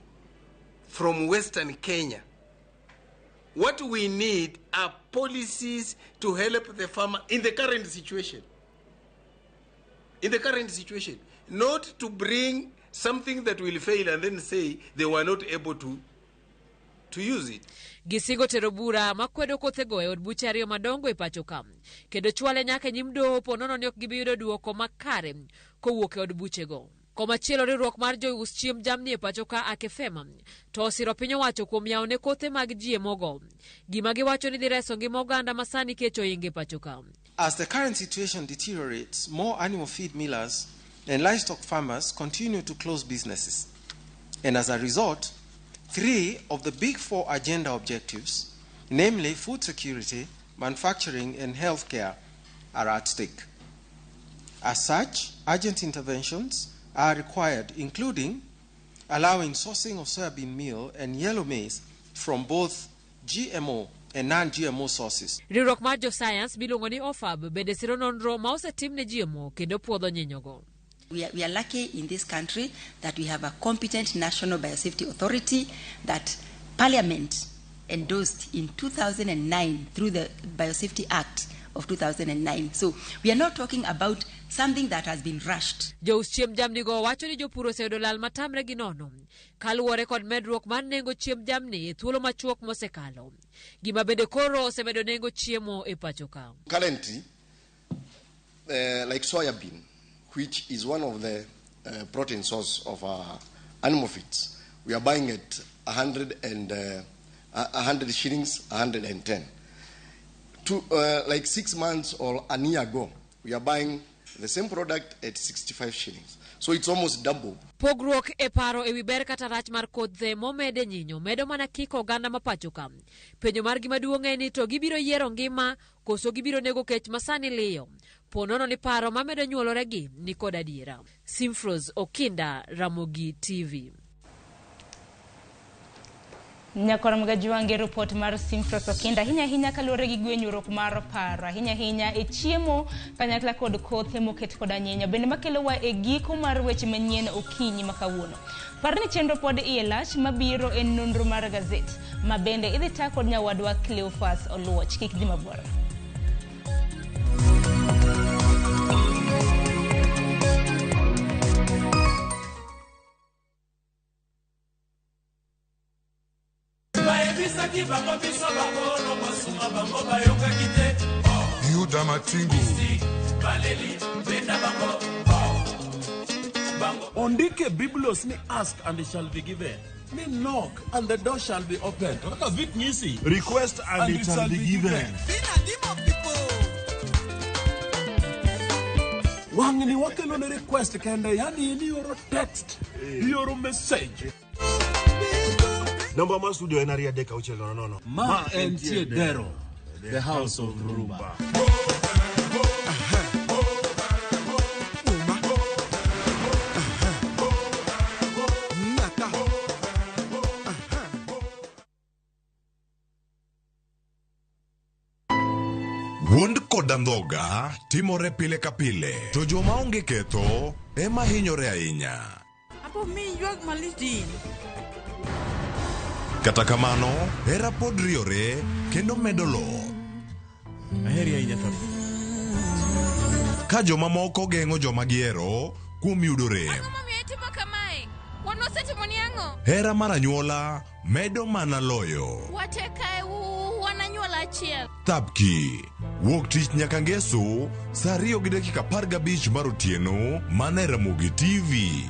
from Western Kenya, what we need are policies to help the farmer in the current situation. In the current situation, not to bring something that will fail and then say they were not able to use it. Gisigo tero bura makwedo kothego e od buche ariyo madongo e pacho ka kendo chwale nyaka e nyim doho po nono ni ok gibi yudo duoko makare kowuok e od buchego. Komachielo riwruok mar jous chiemb jamni e pacho ka Akefema to osiro piny owacho kuom yawo ne kothe mag GMO go. Gima giwacho ni dhi reso ngima oganda ma sani kech ohingo e pacho ka. As the current situation deteriorates, more animal feed millers and livestock farmers continue to close businesses. And as a result, 3 of the big 4 agenda objectives, namely food security, manufacturing, and healthcare, are at stake. As such, urgent interventions are required, including allowing sourcing of soybean meal and yellow maize from both GMO and non-GMO sources. Riwruok mar jo science miluongo ni OFAB bende siro nonro ma osetim ne GMO kendo puodho nyinyogo. We are lucky in this country that we have a competent National Biosafety Authority that Parliament endorsed in 2009 through the Biosafety Act of 2009. So we are not talking about something that has been rushed. Jous chiemb jamni go wacho ni jopur oseyudo lal matamre gi nono kaluwore kod medruok mar nengo chiemb jamni e thuolo machuok mosekalo. Gima bende koro osemedo nengo chiemo e pacho ka. Currently, like soybean, which is one of the protein source of our animal feeds, we are buying at 100 shillings, 110. Like 6 months or a year ago, we are buying the same product at 65 shillings. So it's almost double. Pogruok e paro ewi ber kata rach mar kothe momede nyinyo medo mana kiko oganda ma pacho ka. Penjo margi maduong' en ni to gibiro yiero ngima koso gibiro nego kech masani liyo. Po nono ni paro mamedo nyuolore gi ni kod adiera. Simfros Okinda, Ramogi TV. Nyakora Magajuange report mar Simfros Okinda ahinya ahinya kaluwore gi gwenyruok mar paro ahinya ahinya e chiemo kanyakla kod kothe moket kod anyinyo bende makelowa e giko mar weche manyien okinyi ma kawuono. Par ni chenro pod iye lach mabiro en nonro mar gazet ma bende idhi ta kod nyawadwa Cleophas Oluoch. Kik dhi mabor. Bayebisaki bango biso bakolo kosunga bango bayokaki te. Yuda Matingu. Baleli benda bango. Ondike Biblos ni ask and it shall be given. Ni knock and the door shall be opened. Kaka Vic Nyisi. Request and it shall be given. Wang'ni wakelo ne request kende, yani in ioro text, ioro message. Namba mar studio en 23600. Ma entie Dero, the house of Rumba. Wuond kod andhoga timore pile ka pile, to joma onge ketho ema hinyore ahinya. Apo mi ywak malich din. Kata kamano, hera pod riore kendo medo loth. Aheri ahinya tho. Ka jomamoko geng'o joma gihero kuom yudo rem. Momiyo itimo kamae? Wan wasetimoni ang'o? Hera mar anyuola medo mana loyo. Wate kae wan anyuola achiel. Thapki. Wuok tich nyaka ngeso saa 2:15 mar otieno mana e Ramogi TV.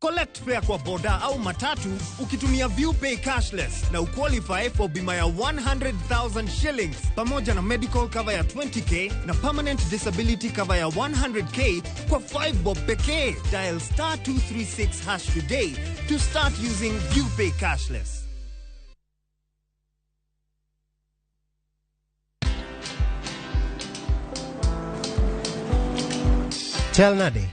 Collect fare kwa boda au matatu ukitumia ViewPay cashless na uqualify for bima ya 100,000 shillings pamoja na medical cover ya 20k na permanent disability cover ya 100k kwa 5 bob pekee. Dial star 236 hash today to start using ViewPay cashless. Chal nade?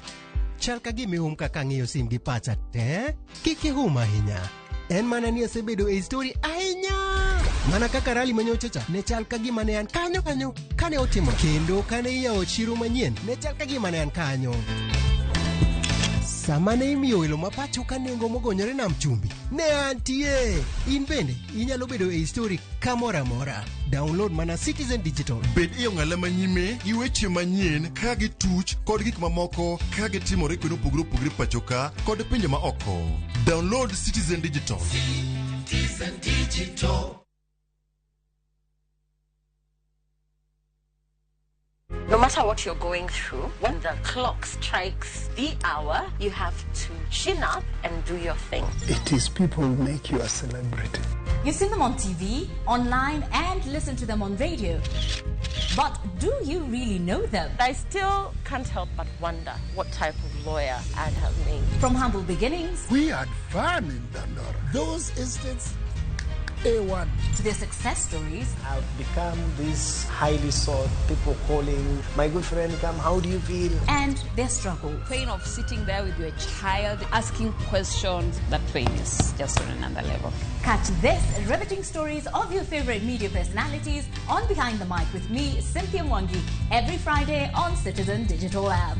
Chal ka gima ihum kaka ang'iyo sim gi pacha te? Kik ihum ahinya. En mana ni asebedo e story ahinya. Mana kaka rali manyocha cha ne chal ka gima ne an kanyo kanyo kane otimo kendo kane iyawo chiro manyien ne chal ka gima ne an kanyo. Sama ne imiyo welo ma pacho ka nengo mogonyore nam chumbi, ne antie. In bende inyalo bedo e story kamoro amora. Download mana Citizen Digital. Bed e ong'ala manyime gi weche manyien ka gituch kod gik mamoko ka gitimore kuonde mopogore opogore pacho ka kod pinje ma oko. Download Citizen Digital. Citizen Digital. No matter what you're going through, when the clock strikes the hour, you have to chin up and do your thing. It is people who make you a celebrity. You've seen them on TV, online, and listen to them on radio. But do you really know them? I still can't help but wonder what type of lawyer I'd have made. From humble beginnings. We had fun in Dandora. Those instincts, A1. To their success stories. I've become this highly sought, people calling, my good friend, come, how do you feel? And their struggle. Pain of sitting there with your child, asking questions, that pain is just on another level. Catch this riveting stories of your favorite media personalities on Behind the Mic with me, Cynthia Mwangi, every Friday on Citizen Digital App.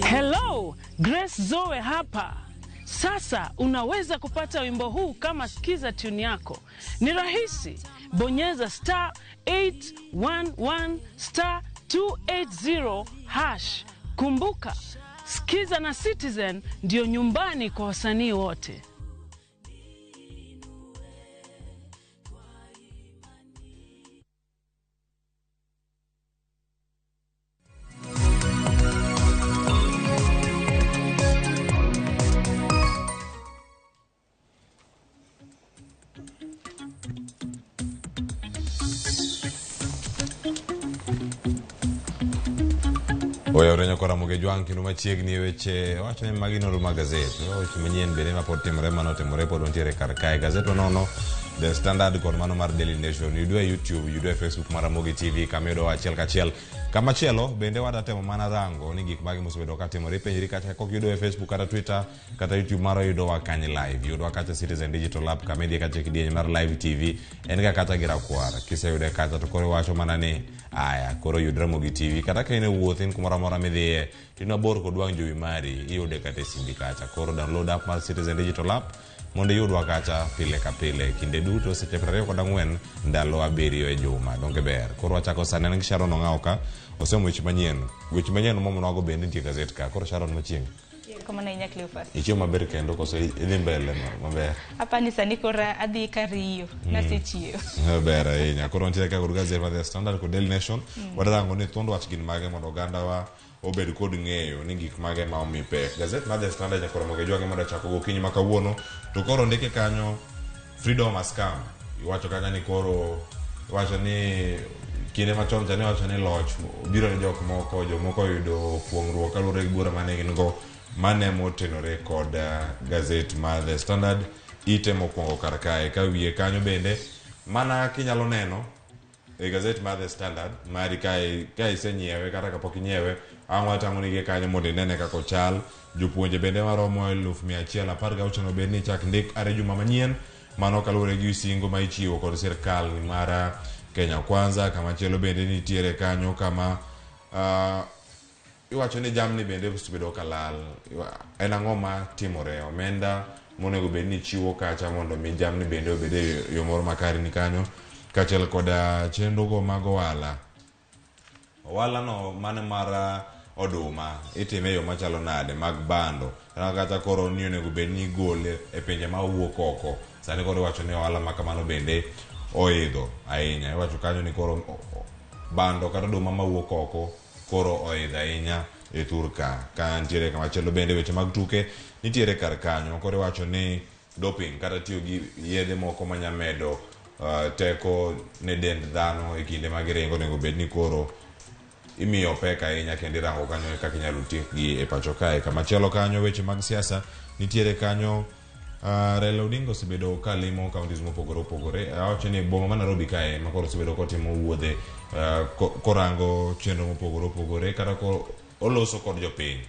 Hello, Grace Zoe hapa. Sasa unaweza kupata wimbo huu kama skiza tune yako. Ni rahisi. Bonyeza star 811 star 280 hash. Kumbuka, Skiza na Citizen ndio nyumbani kwa wasanii wote. Oyawre nyako Ramogi Jwang' kendo machiegni e weche wacho ni magi nonro mag gazet. Weche manyien bende ma pod timore mano otimore pod wantiere kar kae. Gazet wanono The Standard kod mano mar Daily Nation. Yudwa e YouTube, yudwa e Facebook mar Ramogi TV kama iyudowa achiel kachiel. Kamachielo bende wadatemo mana rango ni gik mage mosebedo katimore. Ipenjri kacha kok yudowa e Facebook kata Twitter kata YouTube marwa yudowa kanye live. Yudwa kacha Citizen Digital App kama idhiye kacha e kidieny mar live TV en ga kacha gi rakwar. Kiseyude kacha to koro iwacho mana ni aya koro yud Ramogi TV kata ka in e wuoth in kumoro amora midhiye to in mabor kod wang' jowi mari iyude kata e simbi kacha. Koro download app mar Citizen Digital App mondo iyudwa kacha pile ka pile kinde duto seche 24 ndalo 7 e juma. Donge ber? Koro wachako sani an gi Sharon Ong'awo ka osomo weche manyien. Weche manyien momonwago bende nitie e gazet ka. Koro Sharon machiegni. Erokamano ahinya Cleophas. Ichiemo maber kendo koso idhi mbele maber? Apani sani koro adhi kariyo, nasechiewo. Ber ahinya. Koro wantiere ka kod gazet mar The Standard kod Daily Nation. Wadarango ni thuond wach gin mage mondo ogandawa obed kod ng'eyo ni gik mage ma omi pek. Gazet mar The Standard nyaka Ramogi Ojwang' ema dwa chako gokinyi ma kawuono. To koro ndike kanyo freedom has come. Iwacho kanyo ni koro iwacho ni kinde machon cha ne iwacho ni loch obiro ne jok moko, jomoko oyudo kuong'ruok kaluwore gi bura mane gin go. Mano ema otenore kod gazet mar The Standard ite mokwongo kar kae. Ka wiye kanyo bende mana kinyalo neno e gazet mar The Standard mari ka isenyiewe kata kapok inyiewe ang' watang'o nigi kanyo mondo inene kaka ochal. Jopuonje bende maromo 116,000 obed ni ichak ndik are juma manyien. Mano kaluwore gi singo ma ichiwo kod sirkal mar Kenya Kwanza. Kamachielo bende nitiere kanyo kama iwacho ni jamni bende osebedo ka lal. En ang'o ma timore? Omenda monego bed ni ichiwo kacha mondo mi jamni bende obed e yo moro makare ni kanyo. Kaachiel koda chenro go mag ohala. Ohala no mano mar oduma itime e yo machalo nade mag bando. Kata koro ni onego bed ni igole e pinje ma wuok oko. Sani koro iwacho ni ohala ma kamano bende oidho ahinya. Iwacho kanyo ni koro bando kata oduma mawuok oko koro oidho ahinya e thur ka. Ka nitiere kamachielo bende weche mag tuke nitiere kar kanyo. Koro iwacho ni doping kata tiyo gi yedhe moko manya medo teko ne dend dhano e kinde ma giringo onego bed ni koro imiyo pek ahinya kendo irango kanyo kaka inyalo tiekgi e pacho kae. Kamachielo kanyo weche mag siasa nitiere kanyo. Raila Odinga osebedo ka limo counties mopogore opogore. Awacho ni boma ma Nairobi kae ema koro osebedo kotimo wuodhe korango chenro mopogore opogore kata oloso kod jopiny.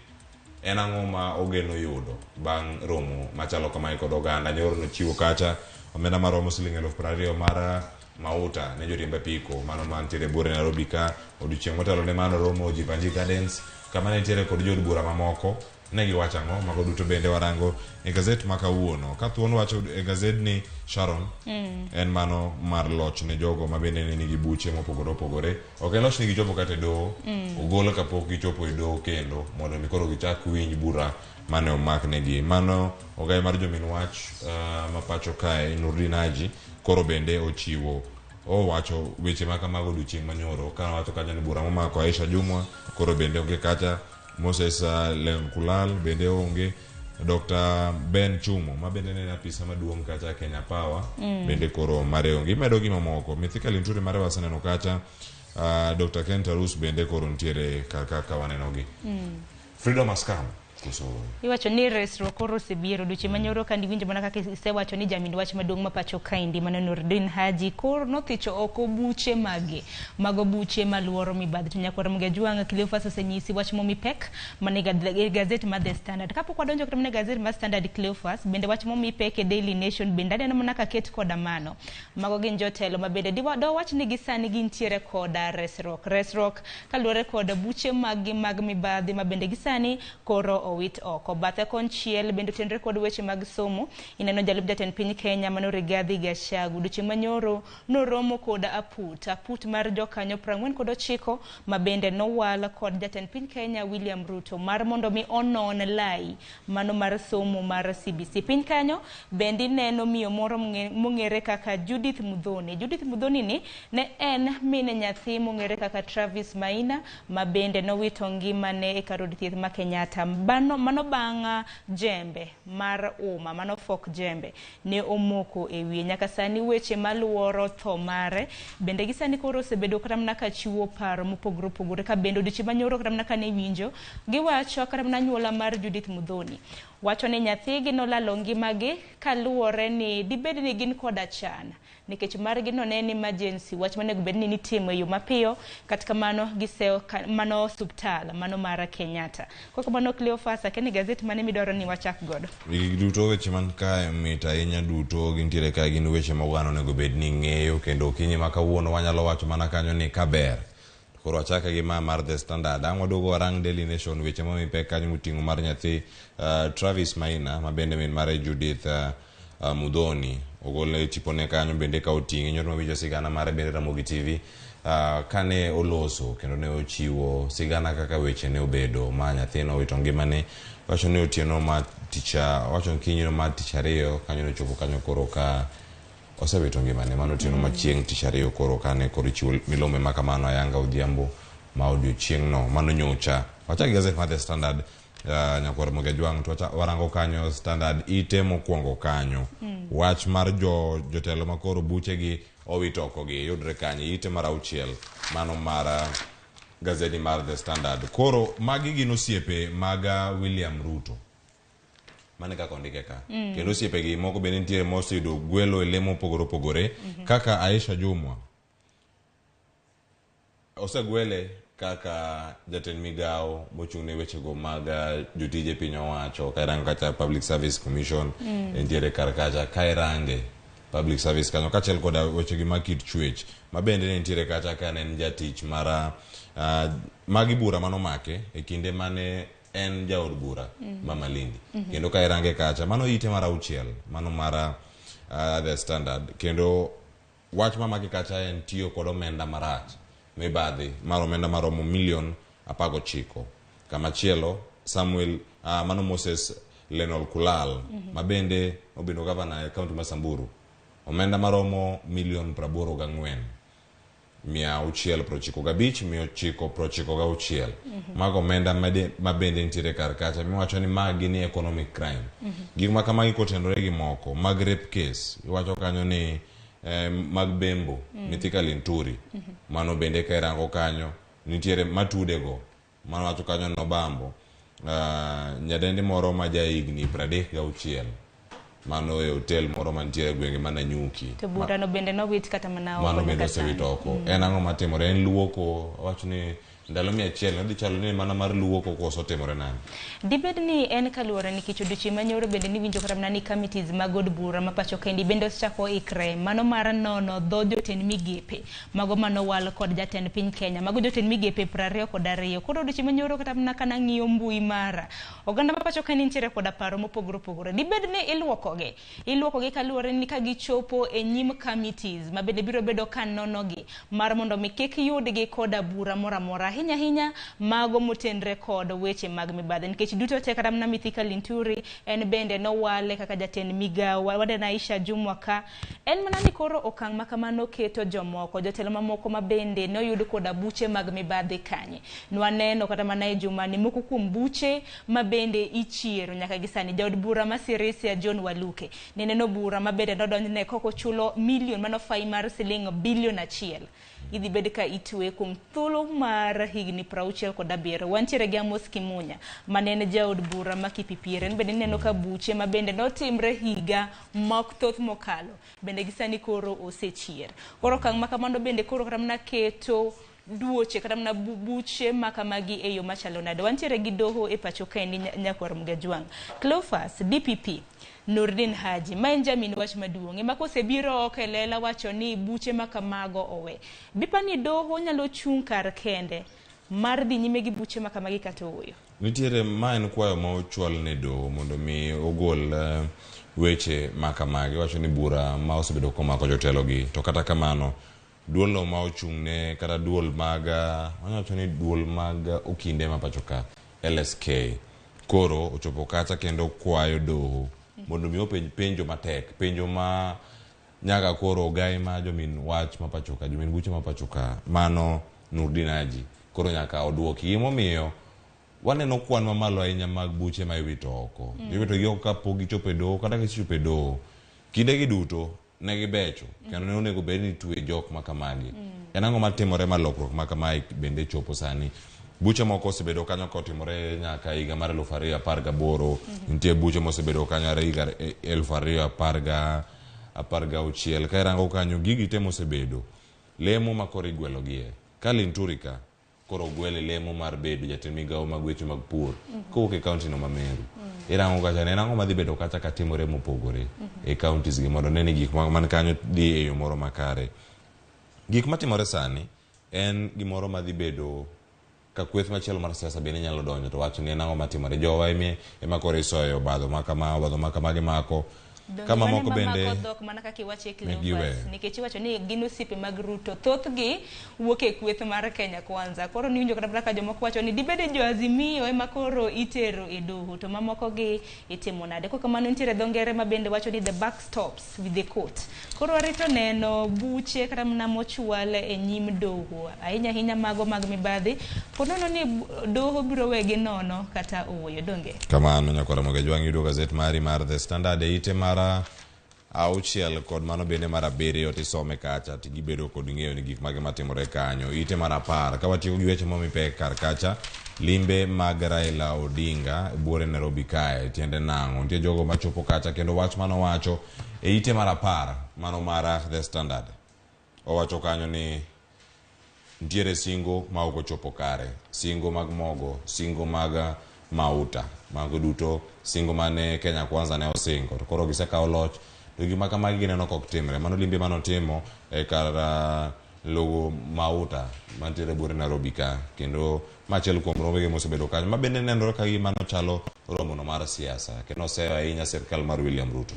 En ang'o ma ogeno yudo bang' romo machalo kamae kod oganda? Nyoro nochiwo kacha omenda maromo siling 20,000 mar mauta ne joriemb apiko mano mantiere buore Nairobi ka. Odiochieng' motelo ne mano romo Jivanjee Gardens kama ne nitiere kod jood bura mamoko. Ne giwacho ang'o? Mago duto bende warango e gazet ma kawuono. Ka thuon wacho e gazedni Sharon, en mano mar loch ne jogo ma bende ne nigi buche mopogore opogore. Ok en loch ni gichopo kata e doho, ogol kapok gichopo e doho kendo mondo mi koro gichak winj bura mane omaknegi. Mano ogai mar jomin wach ma pacho kae Nurdin Haji koro bende ochiwo owacho weche ma kamago odiochieng' manyoro ka owacho kanyo ni bura momako Aisha Jumwa koro bende onge kacha. Moses Lenkulal bende onge. Dr. Ben Chumo ma bende ne en apisa maduong' kacha Kenya Power bende koro mare onge. Imedo gi mamoko. Mithika Linturi mare waseneno kacha. Dr. Ken Tarus bende koro nitiere kar kaka waneno gi. Freedom has come. Koso Iwacho ni resruok koro osebiro odiochieng' manyoro ka niwinjo mana kaka isewacho ni jamin wach maduong' ma pacho kaendi mano Nurdin Haji koro nothicho oko buche mage mago buche maluoro mibadhi to nyakwar Ramogi Ajwang' Cleophas osenyisi wach momi pek mane e gazet mar The Standard. Kapok wadonjo kata mana e gazet mar Standard Cleophas bende wach momi pek e Daily Nation bende aneno mana ka ket koda mano. Mago gin jotelo ma bende dowach ni gisani gintiere koda resruok. Resruok kaluwore kod buche maggi mag mibadhi ma bende gisani koro owit oko. Bathe konchiel bende otenore kod weche mag somo. Ineno jalup jatend piny Kenya mano Rigathi Gachagua odiochieng' manyoro noromo kod aput. Aput mar jokanyo 49 ma bende nowal kod jatend piny Kenya William Ruto mar mondo mi onon lai mano mar somo mar CBC. Piny kanyo bende ineno miyo moro mong'ere kaka Judith Muthoni. Judith Muthoni ni ne en min nyathi mong'ere kaka Travis Maina ma bende nowito ngimane e kar od thieth ma Kenyatta. Mano bang' jembe mar uma, mano fok jembe ne omoko e wiye. Nyaka sani weche maluoro tho mare bende gi sani koro osebedo kata mana ka chiwo paro mopogore opogore, ka bende odiochieng' manyoro kata mana kane winjo giwacho kata mana anyuola mar Judith Muthoni wacho ni nyathigi nolalo ngimagi kaluwore ni dibed ni gin koda chan nikech margi no ne en emergency, wach monego bed ni nitimo e yo mapiyo. Kata kamano giseyo mano osuptal mano mar Kenyatta. Kok kamano Cleophas, akia ni gazet mane midwaro ni wachak godo? Gigi duto weche man kae mit ahinya, duto gintiere kae, gin weche ma oganda onego bed ni ng'eyo, kendo okinyi ma kawuono wanyalo wacho mana kanyo ni kaber. Koro wachake gi ma mar The Standard. Ang' waduogo warang Daily Nation, weche momi pek kanyo moting'o mar nyathi Travis Maina ma bende min mare Judith Muthoni ogol tipone kanyo bende ka oting'e nyoro mawinjo sigana mare bende Ramogi TV kane oloso kendo ne ochiwo sigana kaka weche ne obedo ma nyathino owito ngimane. Wacho ni otieno ma ticha, wacho ni kinyno mar tich ariyo kanyo nochopo kanyo koro ka osewito ngimane. Mano otieno ma chieng' tich ariyo koro kane koro ichiwo milome ma kamano ayanga odhiambo ma odiochieng'no mano nyocha. Wachak gi gazet mar The Standard, nyakwar Ramogi Ajwang', to warango kanyo Standard ite mokwongo kanyo. Wach mar jotelo ma koro buchegi owit oko gi yudre kanye ite mar 6 mano mar gazeti mar The Standard. Koro magi gin osiepe mag William Ruto. Mano e kaka ondike ka. Kendo osiepegi moko bende nitiere moseyudo gwelo e lemo mopogore opogore kaka Aisha Jumwa. Osegwele kaka jatend migawo mochung' ne wechego mag jotije piny owacho, ka irango kacha Public Service Commission entiere kar kacha, ka irange Public Service kanyo kaachiel koda wechegi mag kit chwech ma bende ne nitiere kacha ka ne en jatich mar magi bura manomake e kinde mane en jaod bura ma Malindi. Kendo ka irange kacha mano ite mar 6 mano mar The Standard. Kendo wach mamaki kacha en tiyo kod omenda marach mibadhi mar omenda maromo milion 19. Kamachielo Samuel mano Moses Lenol Kulal ma bende obedo gavana e kaunti ma Samburu, omenda maromo milion 84 695 996. Mago omenda ma bende nitiere kar kacha miwacho ni magi ni economic crime. Gik ma kamagi kotenore gi moko mag rape case iwacho kanyo ni mag bembo Mithika Linturi. Mano bende ka irango kanyo nitiere matudego mano wacho kanyo nobambo nyadendi moro ma ja higni 36 mano e hotel moro mantiere e gwenge ma Nanyuki. To burano bende nowit kata mana oko. Mano bende osewit oko. En ang'o matimore? En luoko, wacho ni ndalo 100 nodhi chalo ni mana mar luoko koso timore nade? Dibed ni en kaluwore nikech odiochieng' manyoro bende niwinjo kata mana ni committees mag od bura ma pacho kendi bende osechako ikre mano mar nono dho jotend migepe mago manowal kod jatend piny Kenya, mago jotend migepe 22. Koro odiochieng' manyoro kata mana kana ng'iyo mbui mara, oganda ma pacho kendi nitiere koda paro mopogore opogore. Dibed ni iluokogi kaluwore ni ka gichopo e nyim committees ma bende biro bedo ka nonogi mar mondo mi kik yudgi koda bura moro amora, ahinya ahinya mago motenre kod weche mag mibadhi, nikech duto te kata mana Mithika Linturi en bende nowale kaka jatend migawo, wadena Aisha Jumwa ka en mana ni koro okang' ma kamano keto jomoko, jotelo mamoko ma bende noyud koda buche mag mibadhi kanye. Nwaneno kata mana e jumani moko kuom buche ma bende ichiero nyaka gi sani. Jaod bura ma Sirisia John Waluke ne neno bura ma bende nodonjne koko chulo milion mano fai mar siling bilion 1. Idhi bed ka itwe kuom thuolo mar higni 67. Wantiere gi Amos Kimunya mane en jaod bura ma Kipipiere, en bende ineno ka buche ma bende notimre higa mok thoth mokalo bende gi sani koro osechier. Koro okang' ma kamano bende koro kata mana keto duoche kata mana buche ma kamagi e yo machalo nade. Wantiere gi doho e pacho kaendi nyakwar Mgajwang'. Cleophas, DPP Nurdin Haji ma en jamin wach maduong' ema kosebiro oko e lela wacho ni buche ma kamago owe. Bipa ni doho nyalo chung' kar kende mar dhi nyime gi buche ma kamagi kata ooyo? Nitiere ma en kwayo ma ochwal ne doho mondo mi ogol weche ma kamagi. Wacho ni bura ma osebedo komako jotelo gi, to kata kamano duol ma ochung' ne kata duol mag wacho ni duol mag okinde ma pacho ka LSK koro ochopo kacha kendo kwayo doho mondo mi openj penjo matek, penjo ma nyaka koro ogai ma jomin wach ma pacho ka, jomin buche ma pacho ka, mano Nurdin Haji koro nyaka oduoki. Gimomiyo Waneno kwan mamalo ahinya mag buche ma iwito oko. Iwito gi oko kapok gichopo e doho kata gisechopo e doho. Kindegi duto ne gibecho kendo ne onego bed ni itwe jok ma kamagi. En ang'o matimore ma lokruok ma kamae bende chopo sani? Buche moko osebedo kanyo kotimore nyaka higa mar 2018. Nitie buche mosebedo kanyo are higa 2016. Ka irango kanyo gigi te mosebedo lemo ma koro igwelo gie. Ka Linturi ka koro ogwele lemo mar bedo jatend migawo mag weche mag pur kowuok e kaunti no ma Meru. Irango kacha en ang'o madhi bedo kacha katimore mopogore e counties gi mondo ne ni gik man kanyo dhi e yo moro makare. Gik matimore sani en gimoro madhi bedo ka kweth machielo mar siasa bende nyalo donjo to wacho ni en ang'o matimore. Jowa ema koro isoyo obadho ma kama, obadho ma kama gimako. Ka mamoko bende dhok mana kaka iwache ne Cleophas giweyo. nikech iwacho ni gin osiepe mag Ruto, thothgi wuok e kweth mar Kenya Kwanza. Koro niwinjo kata mana ka jomoko wacho ni dibed ni jo Azimio ema koro itero e doho to mamoko gi itimo nade. Kok kamano nitiere dho ngere ma bende wacho ni the buck stops with the court. Koro warito neno buche kata mana mochwal e nyim doho, ahinya ahinya mago mag mibadhi, po nono ni doho biro wegi nono kata ooyo, donge? Kamano nyakwara Mogejwang' yudo gazet mari mar The Standard e ite mar 6 kod mano bende mar 7 tisome kacha tigibedo kod ng'eyo ni gik mage matimore kanyo. Ite mar 10 ka watieko gi weche momi pek kar kacha, limbe mag Raila Odinga buore Nairobi kae tiende nang'o? Nitie jogo machopo kacha kendo wach manowacho e ite mar 10 mano mar The Standard. Owacho kanyo ni nitiere singo ma ok ochopo kare, singo mag mogo, singo mag mauta, mago duto singo mane Kenya Kwanza ne osingo to koro gisekawo loch to gima kamagi gineno ka ok timre. Mano limbe manotimo e kar logo mauta mantiere buore Nairobi ka, kendo ma achiel kuom rombege mosebedo kanyo ma bende nenore ka gima nochalo romono mar siasa kendo oseyo ahinya sirkal mar William Ruto.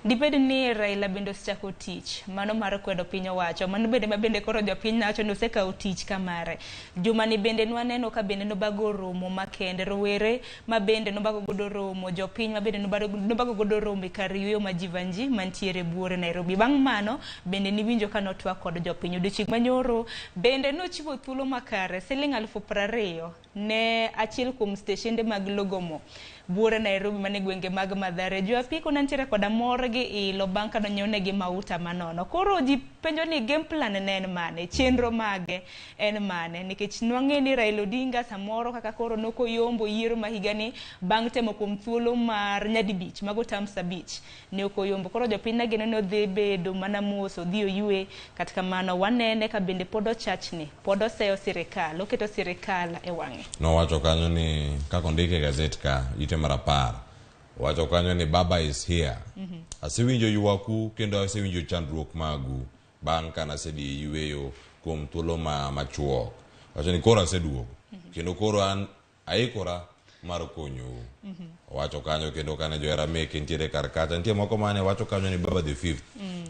Dibed ni Raila bende osechako tich mano mar kwedo piny owacho, mano bende ma bende koro jopiny wacho ni osekawo tich kamare. Jumani bende nwaneno ka bende nobago romo makende, rowere ma bende nobago godo romo, jopiny ma bende nobago godo romo e kar yueyo ma Jivanji mantiere buore Nairobi. Bang' mano bende niwinjo ka notwak kod jopiny. Odiochieng' manyoro bende nochiwo thuolo makare siling 20,000 ne achiel kuom steshende mag logo mo buore Nairobi mane gwenge mag Mathare. Jo apiko ne nitiere koda mor gi ilo bang' ka nonyiwnegi mauta manono. Koro ji penjo ni game plan ne en mane, chenro mage en mane, nikech nwang'e ni Raila Odinga samoro kaka koro nokoyombo yiero ma higani bang' temo kuom thuolo mar nyadibich mago terms 5 ne ok oyombo. Koro jopiny ne geno ni odhi bedo mana mos, odhi oywe. Kata kamano wanene ka bende pod ochachni, pod oseyo sirikal, oketo sirikal e wang'e. Nowacho kanyo ni kaka ondike e gazet ka ite mar 10, owacho kanyo ni Baba is here. Asewinjo ywaku kendo asewinjo chandruok magu bang' ka nasedhi yweyo kuom thuolo machuok. Owacho ni koro aseduogo kendo koro an aikora mar konyou. Owacho kanyo kendo kane johera meke nitiere kar kacha, nitie moko mane wacho kanyo ni Baba the fifth.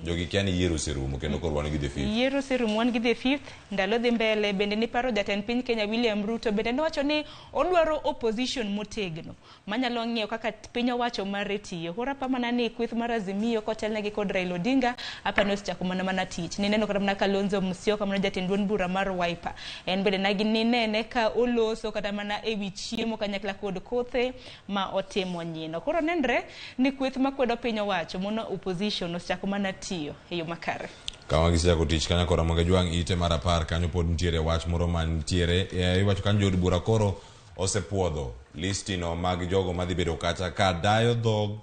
Jogi kia ni yiero oserumo kendo koro wan gi the fifth. Yiero oserumo, wan gi the fifth, ndalo dhi mbele. Bende niparo jatend piny Kenya William Ruto bende nowacho ni odwaro opposition motegno manyalo ng'iyo kaka piny owacho mare tiyo. Koro apa mana ni kweth mar Azimio kotelnegi kod Raila Odinga apa ni osechako mana tich. Nineno kata mana Kalonzo Musyoka mano jatend duond bura mar Wiper, en bende ninene ka oloso kata mana ewi chiemo kanyakla kod kothe ma otimo nyino. Koro nenre ni kweth makwedo piny owacho mono opposition osechako mana tiyo e yo makare. Kama gisechako tich kanyo koro Ramogi Jwang' ite mar 10 kanyo pod nitiere wach moro mantiere. Iwacho kanyo jood bura koro osepuodho listino mag jogo madhi bedo kacha ka dayo dhog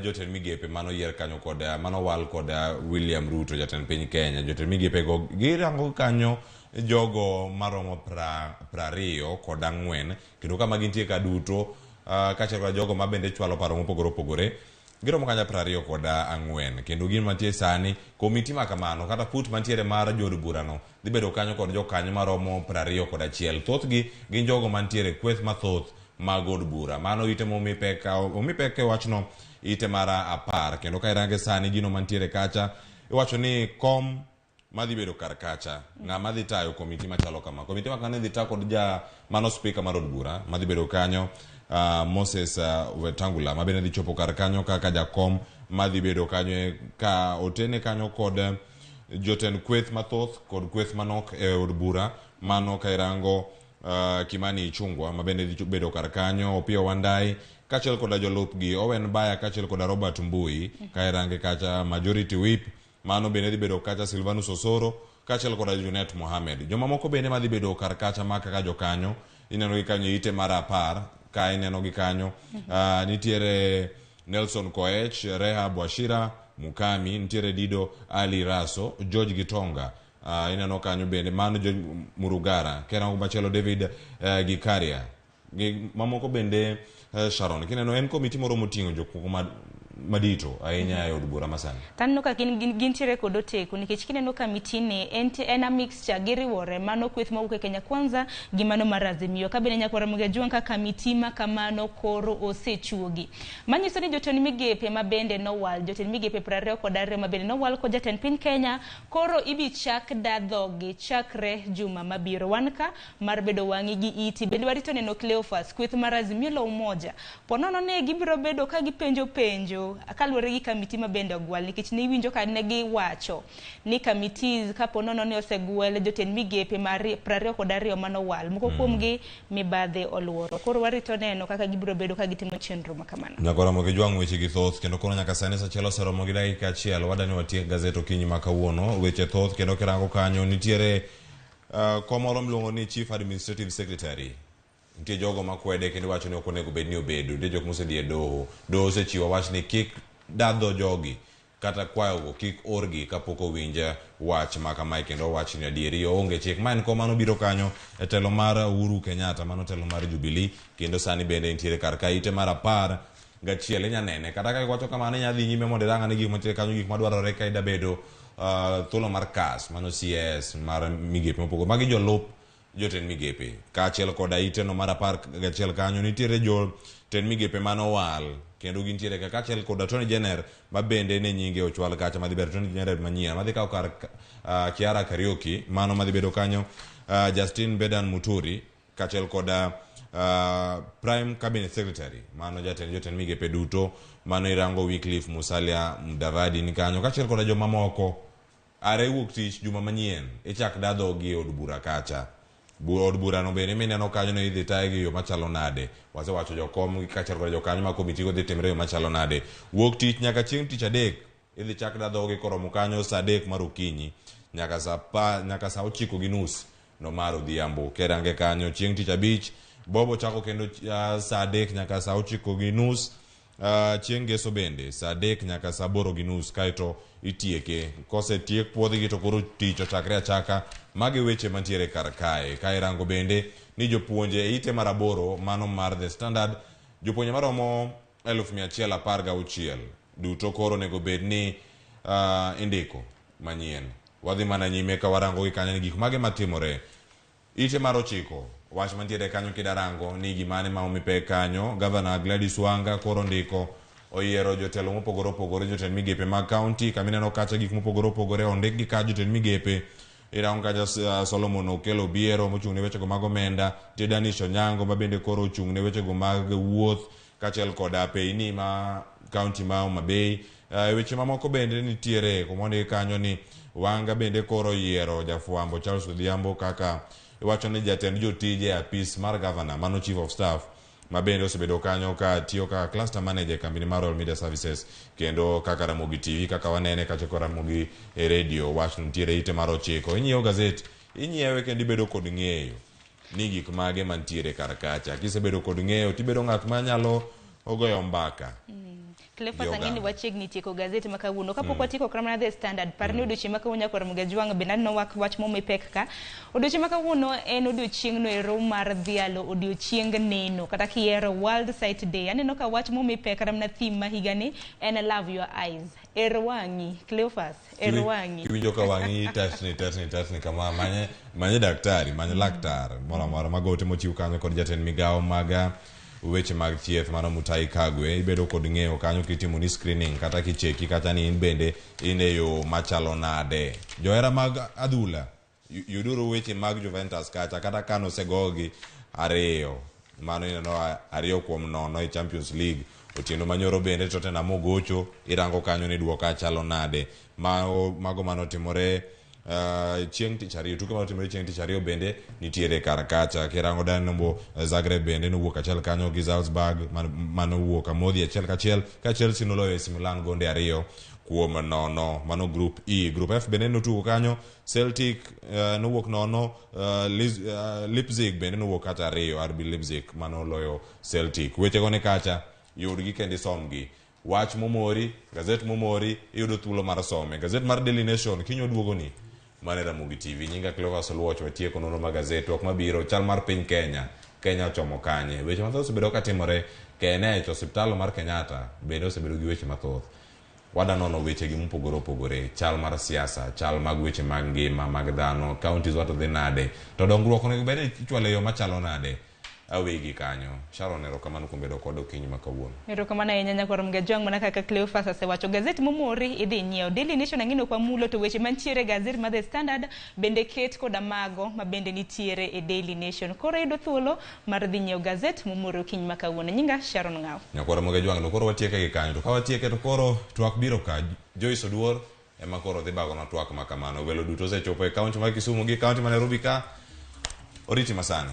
jotend migepe mano yier kanyo kod mano wal kod William Ruto jatend piny Kenya. Jotend migepe go girango kanyo jogo maromo 24 kendo kama gintie ka duto kaachiel kod jogo ma bende chwalo paro mopogore opogore giromo kanyo 24 kendo gin mantie sani komiti ma kamano kata put mantiere mar jood burano dhi bedo kanyo kod jokanyo maromo 21. Thothgi gin jogo mantiere kweth mathoth mag od bura. Mano ite momi pek, omi pek e wachno ite mar 10 kendo ka irange sani gino mantiere kacha iwacho ni kom madhi bedo kar kacha ng'ama dhi tayo komiti machalo kama. Komiti ma kamano idhi ta kod ja mano speaker mar od bura madhi bedo kanyo Moses Wetangula ma bende dhi chopo kar kanyo kaka jakom madhi bedo kanyo ka otene kanyo kod jotend kweth mathoth kod kweth manok e od bura. Mano ka irango Kimani Ichung'wa ma bende dhi bedo kar kanyo, Opiyo Wandayi kaachiel koda jolupgi Owen Baya kaachiel koda Robert Mbui. Ka irange kacha Majority Whip mano bende dhi bedo kacha Silvanus Osoro kaachiel koda Junet Mohamed. Jomamoko bende madhi bedo kar kacha ma kaka jokanyo ineno gi kanyo ite mar 10 ka ineno gi kanyo. Nitiere Nelson Koech, Rehab Wachira Mukami, nitiere Dido Ali Raso, George Gitonga. Ineno kanyo bende mano George Murugara, kerango machielo David Gikaria. Gi mamoko bende Sharon, kineno en komiti moro moting'o jok moko madito ahinya e od bura masani. Taneno ka gintiere kod oteku nikech kineno kamiti ni en a mixture, giriwore mano kweth mawuok e Kenya Kwanza gi mano mar Azimio. Ka bende nyakwar Ramogi Ajwang' ka kamiti ma kamano koro osechuogi. Manyiso ni jotend migepe ma bende nowal, jotend migepe 22 ma bende nowal kod jatend piny Kenya koro ibi chak da dhogi chakre juma mabiro. Wan ka mar bedo wang'i gi iti bende warito neno Cleophas kweth mar Azimio la Umoja. Ponono ne gibiro bedo ka gipenjo penjo kaluwore gi kamiti ma bende ogwal nikech ne iwinjo ka ne giwacho ni committees kapo nono ni osegwel jotend migepe mar 22 manowal moko kuomgi mibadhi oluoro. Koro warito neno kaka gibiro bedo ka gitimo chenro ma kamano. Nyakwa Ramogi Ajwang' weche gi thoth kendo koro nyaka sani sa achiel oseromo gi dakika achiel wadani watiek gazet okinyi ma kawuono. Weche thoth kendo kirango kanyo nitiere komoro miluongo ni Chief Administrative Secretary. Nitie jogo makwede kendo wacho ni ok onego bed ni obedo. Nitie jok mosedhi e doho. Doho osechiwo wach ni kik dadho jogi kata kwayogo kik orgi kapok owinj wach ma kamae kendo owach ni adieri oonge chik. Ma en kom mano biro kanyo e telo mar Uhuru Kenyatta, mano telo mar Jubilee, kendo sani bende nitiere kar ka ite mar 11 inya nene. Kata ka iwacho kamano inya dhi nyime mondo irang ane gik mantiere kanyo, gik madwarore ka ida bedo thuolo mar CAS, mano CS mar migepe mopogore. Magi jolup jotend migepe. Kaachiel koda iteno mar 11 kanyo nitiere jotend migepe manowal kendo gintiere ka kaachiel kod Attorney General ma bende ne nyinge ochwal kacha madhi bedo Attorney General manyien madhi kawo kar Kiara Kariuki, mano madhi bedo kanyo Justin Bedan Muturi kaachiel kod Prime Cabinet Secretary mano jatend jotend migepe duto mano irango Wycliffe Musalia Mudavadi ni kanyo kaachiel koda jomamoko. Are wuok tich juma manyien ichak dadhogi e od bura kacha. Od burano bende mineno kanyo ni idhi taye gi yo machalo nade. Wasewacho jokom kaachiel kod jokanyo mag komiti go dhi timre e yo machalo nade. Wuok tich nyaka chieng' tich adek idhi chak dadhogi koromo kanyo sa 3 mar okinyi nyaka sa 9:30 no mar odhiambo. Kerange kanyo chieng' tich abich bobo chako kendo sa 3 nyaka sa 9:30. Chieng' ngeso bende sa 3 nyaka sa 8:30 kaeto itieke. Kosetiek puodhgi to koro tich ochakre achaka. Magi weche mantiere kar kae. Ka irango bende ni jopuonje e ite mar 8 mano mar The Standard jopuonje maromo 1,116 duto koro onego bed ni indiko manyien. Wadhi mana nyime ka warango gi kanyo ni gik mage matimore. Ite mar 9 wach mantiere kanyo kidarango ni gimane ma omi pek kanyo. Governor Gladys Wanga koro ndiko oyiero jotelo mopogore opogore, jotend migepe mag county kamineno kacha gik mopogore opogore ondik gi ka jotend migepe. Irango kacha Solomon Okello Obiero mochung' ne wechego mag omenda, nitie Danish Onyango ma bende koro ochung' ne wechego mag wuoth kaachiel koda Peyni ma county ma Homa Bay. Weche mamoko bende nitiere kumondik kanyo ni Wanga bende koro oyiero jafwambo Charles Odhiambo kaka iwacho ni jatend jotije e apis mar governor, mano chief of staff ma bende osebedo kanyo ka tiyo kaka cluster manager e kambini mar Royal Media Services kendo kaka Ramogi TV kaka wanene kacha kod Ramogi e radio. Wach nitiere ite mar 9. Inyiewo gazet, inyiewe kendo ibedo kod ng'eyo ni gik mage mantiere kar kacha. Kisebedo kod ng'eyo tibedo ng'at manyalo goyo mbaka. Cleophas, ang'e ni wachiegni tieko gazet ma kawuono. Kapok watieko kata mana The Standard, par ni odiochieng' ma kawuono nyakwar Ramogi Ajwang' bende aneno wach momi pek ka. Odiochieng' ma kawuono en odiochieng'no ero mar dhialo odiochieng neno kata kiyiero World Sight Day. Aneno ka wach momi pek kata mana theme ma higani en Love Your Eyes. Er wang'i, Cleophas, er wang'i. Kiwinjo ka wang'i tetni, tetni, tetni kama, manye daktari, manye laktar moro amora. Mago ote mochiw kanyo kod jatend migawo mag weche mag thieth mano Mutahi Kagwe. Ibedo kod ng'eyo kanyo kitimo ni screening kata kicheki kata ni in bende in e yo machalo nade. Johera mag adhula, yuduru weche mag Juventus kacha kata ka nosegogi 2, mano ineno 2-0 e Champions League. Otieno manyoro bende Tottenham ogocho, irango kanyo ni duoka chalo nade. Mago manotimore Chieng' tich ariyo tuke manotimore chieng' tich ariyo bende nitiere kar kacha. Kirango Dynamo Zagreb bende nowuok achiel kanyo gi Salzburg manowuok amodhi 1-1 ka Chelsea noloyo AC Milan gonde 2-0. Mano group E. Group F bende notugo kanyo Celtic nowuok 0, Leipzig bende nowuok kata 2, RB Leipzig manoloyo Celtic. Wechego ni kacha, yudgi kendo isomgi. Wach momori, gazet momori, iyudo thuolo mar some. Gazet mar Daily Nation kiny oduogoni. Mane Ramogi TV. Nyinga Cleophas Oluoch, watieko nonro mag gazet. Twak mabiro, chal mar piny Kenya. Kenya ochomo kanye? Weche mathoth osebedo katimore. KNH, osiptal mar Kenyatta, bende osebedo gi weche mathoth. Wada nono weche gi mopogore opogore, chal mar siasa, chal mag weche mag ngima mag dhano, counties wato dhi nade, to dongruok onego bed ni ichwalo e yo machalo nade. Awegi kanyo. Sharon, erokamano kuom bedo kod okinyi ma kawuono. Erokamano ahinya nyakwar Mgajwang', mana kaka Cleophas osewacho, gazet momori idhi nyiew. Daily Nation ang'ino kwa mulo to weche mantiere e gazet mar The Standard bende ket koda mago ma bende nitiere e Daily Nation. Koro iyudo thuolo mar dhi nyiew gazet momori okinyi ma kawuono. Nyinga Sharon Ng'aw. Nyakwar Mgajwang', to koro watieke gi kanyo. To ka watieke to koro twak biro ka. Joyce Oduor ema koro dhi bagonwa twak ma kamano. Welo duto osechopo e kaunti mar Kisumu gi kaunti ma Nairobi ka. Oriti masani.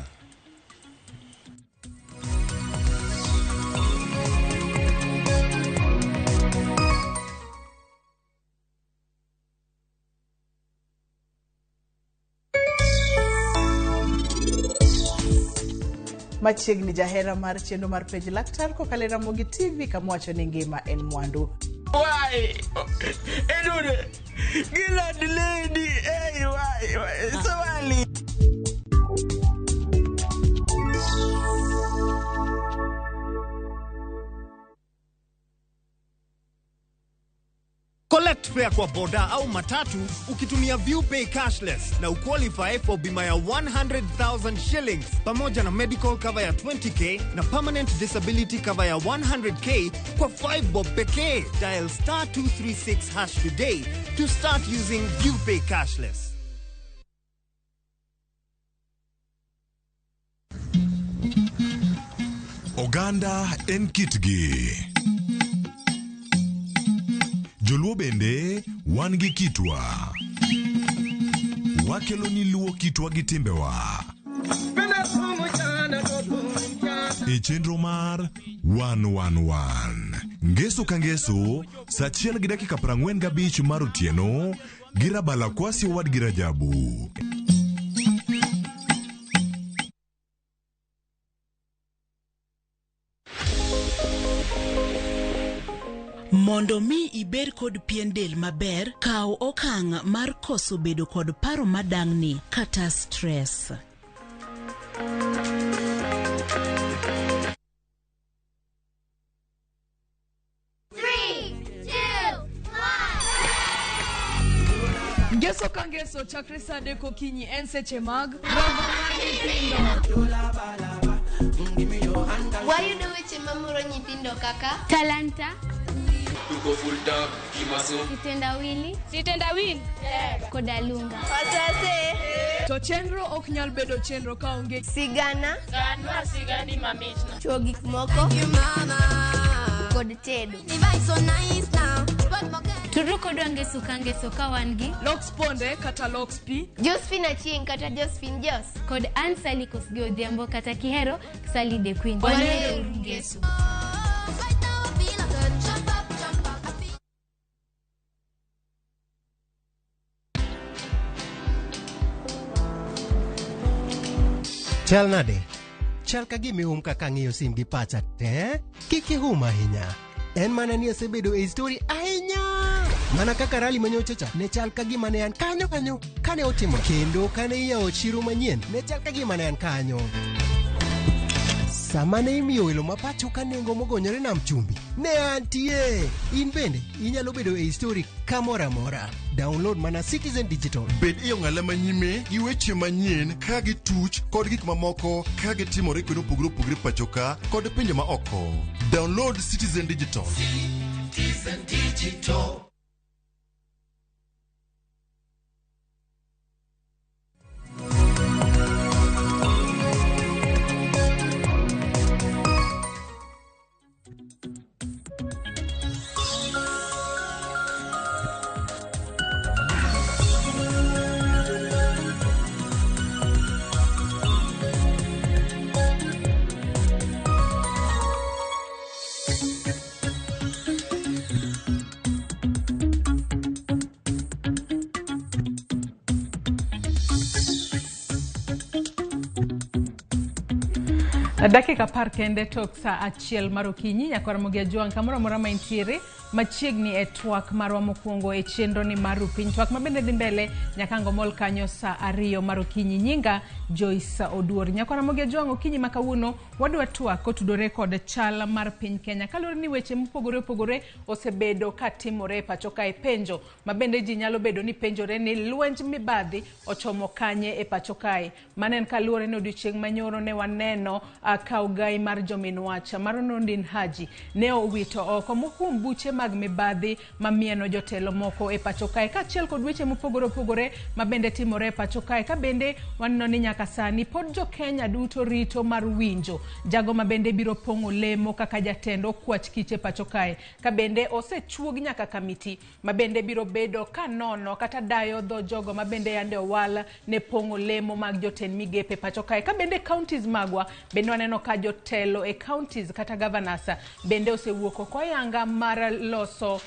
Machiegni jahera mar chenro mar Penj Laktar kokalo e Ramogi TV kama wacho ni ngima en mwandu. Why? Edure. Gilad lady. Hey, why? Why? Swali. Collect fare kwa boda au matatu ukitumia ViewPay cashless na uqualify for bima ya 100,000 shillings pamoja na medical cover ya 20k na permanent disability cover ya 100k kwa 5 bob pekee. Dial star 236 hash today to start using ViewPay cashless. Oganda en kitgi. Joluo bende wan gi kitwa. Wakelo ni luo kitwa gi timbewa. E chenro mar 111. Ngeso ka ngeso, saa 1:45 mar otieno, gi Rabala Kwasi owadgi Rajabu. Mondo mi ibed kod pien del maber, kaw okang' mar koso bedo kod paro madang'ni kata stress. Ngeso ka ngeso chakre saa 3 okinyi en seche mag romo mar nyithindo. Wayudo weche mamoro nyithindo kaka Talanta, Tuko full tap, kimaso. Kitendawili, Sitendawili koda Lunga. To chenro ok nyal bedo chenro kaonge sigana, Ganwa sigani mamitno. Chuo gik moko kod tedo. Tudru kodwa ngeso ka ngeso ka wan gi Lox Ponde kata Lox P, Josephine Achieng' kata Josephine Jos kod Ann Sally Kosgei Odhiambo kata Kihero Sally the Queen. Wanero ngeso. Chal nade? Chal ka gima ihum kaka ang'iyo sim gi pacha te? Kik ihum ahinya. En mana ni asebedo e story ahinya. Mana kaka rally manyocha cha ne chal ka gima ne an kanyo kanyo kane otimo kendo kane iyawo chiro manyien ne chal ka gima ne an kanyo. Sama ne imiyo welo ma pacho ka nengo mogonyore nam chumbi ne antie. In bende inyalo bedo e story kamoro amora. Download mana Citizen Digital. Bed e ong'ala manyime gi weche manyien ka gituch kod gik mamoko ka gitimore kuonde mopogore opogore pacho ka kod pinje ma oko. Download Citizen Digital. Citizen Digital. Dakika 10 kende tok saa 1 mar okinyi nyaka Ramogi Ajwang' kamoro amora ma intiere machiegni e twak marwa mokwongo e chenro ni mar Rupiny. Twak ma bende dhi mbele nyaka ngomol kanyo saa 2 mar okinyi. Nyinga Joyce Oduor. Nyaka Ramogi Ajwang' okinyi ma kawuono wadwa twak kotudore kod chal mar piny Kenya. Kaluwore ni weche mopogore opogore osebedo ka timore e pacho kae, penjo ma bende ji nyalo bedo ni penjore ni lwenj mibadhi ochomo kanye e pacho kae. Mano en kaluwore ni odiochieng' manyoro ne waneno ka ogai mar jomin wach mar Nordin Haji ne owito oko moko kuom buche mag mibadhi mamieno jotelo moko e pacho kae, kaachiel kod weche mopogore opogore ma bende timore e pacho kae. Ka bende waneno ni nyaka sani pod jo Kenya duto rito mar winjo jago ma bende biro pong'o lemo kaka jatend okwach kich e pacho kae, ka bende osechuog nyaka kamiti ma bende biro bedo ka nono kata dayo dho jogo ma bende yande owal ne pong'o lemo mag jotend migepe pacho kae. Ka bende counties magwa bende waneno ka jotelo e counties kata governors bende osewuok oko ayanga mar loso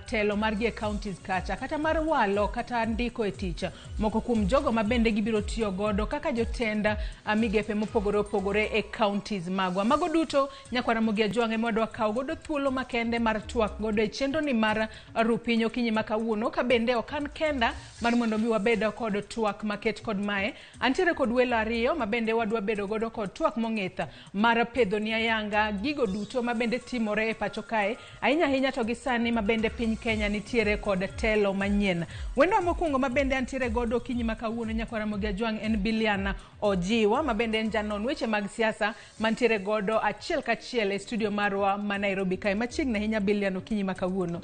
telo margi e counties kacha, kata mar walo kata ndiko e tich moko kuom jogo ma bende gibiro tiyo godo kaka jotend migepe mopogore opogore e counties magwa. Mago duto nyaka Ramogi Ajwang' ema wadwa kawo godo thuolo makende mar twak godo e chenro ni mar Rupiny okinyi ma kawuono, ka bende ok an kenda mar mondo mi wabed kod twak maket kod mae. Antiere kod welo ariyo ma bende wadwa bedo godo kod twak mong'ith mar pedho ni ayanga gigo duto ma bende timore e pacho kae, ahinya ahinya to gi sani ma bende piny Kenya nitiere kod telo manyien. Wendo mokwongo ma bende antiere godo okinyi ma kawuono nyaka Ramogi Ajwang' en Biliana Ojiwa ma bende en janon weche mag siasa mantiere godo achiel kachiel e studio marwa ma Nairobi kae. Machiegni ahinya Biliana okinyi ma kawuono.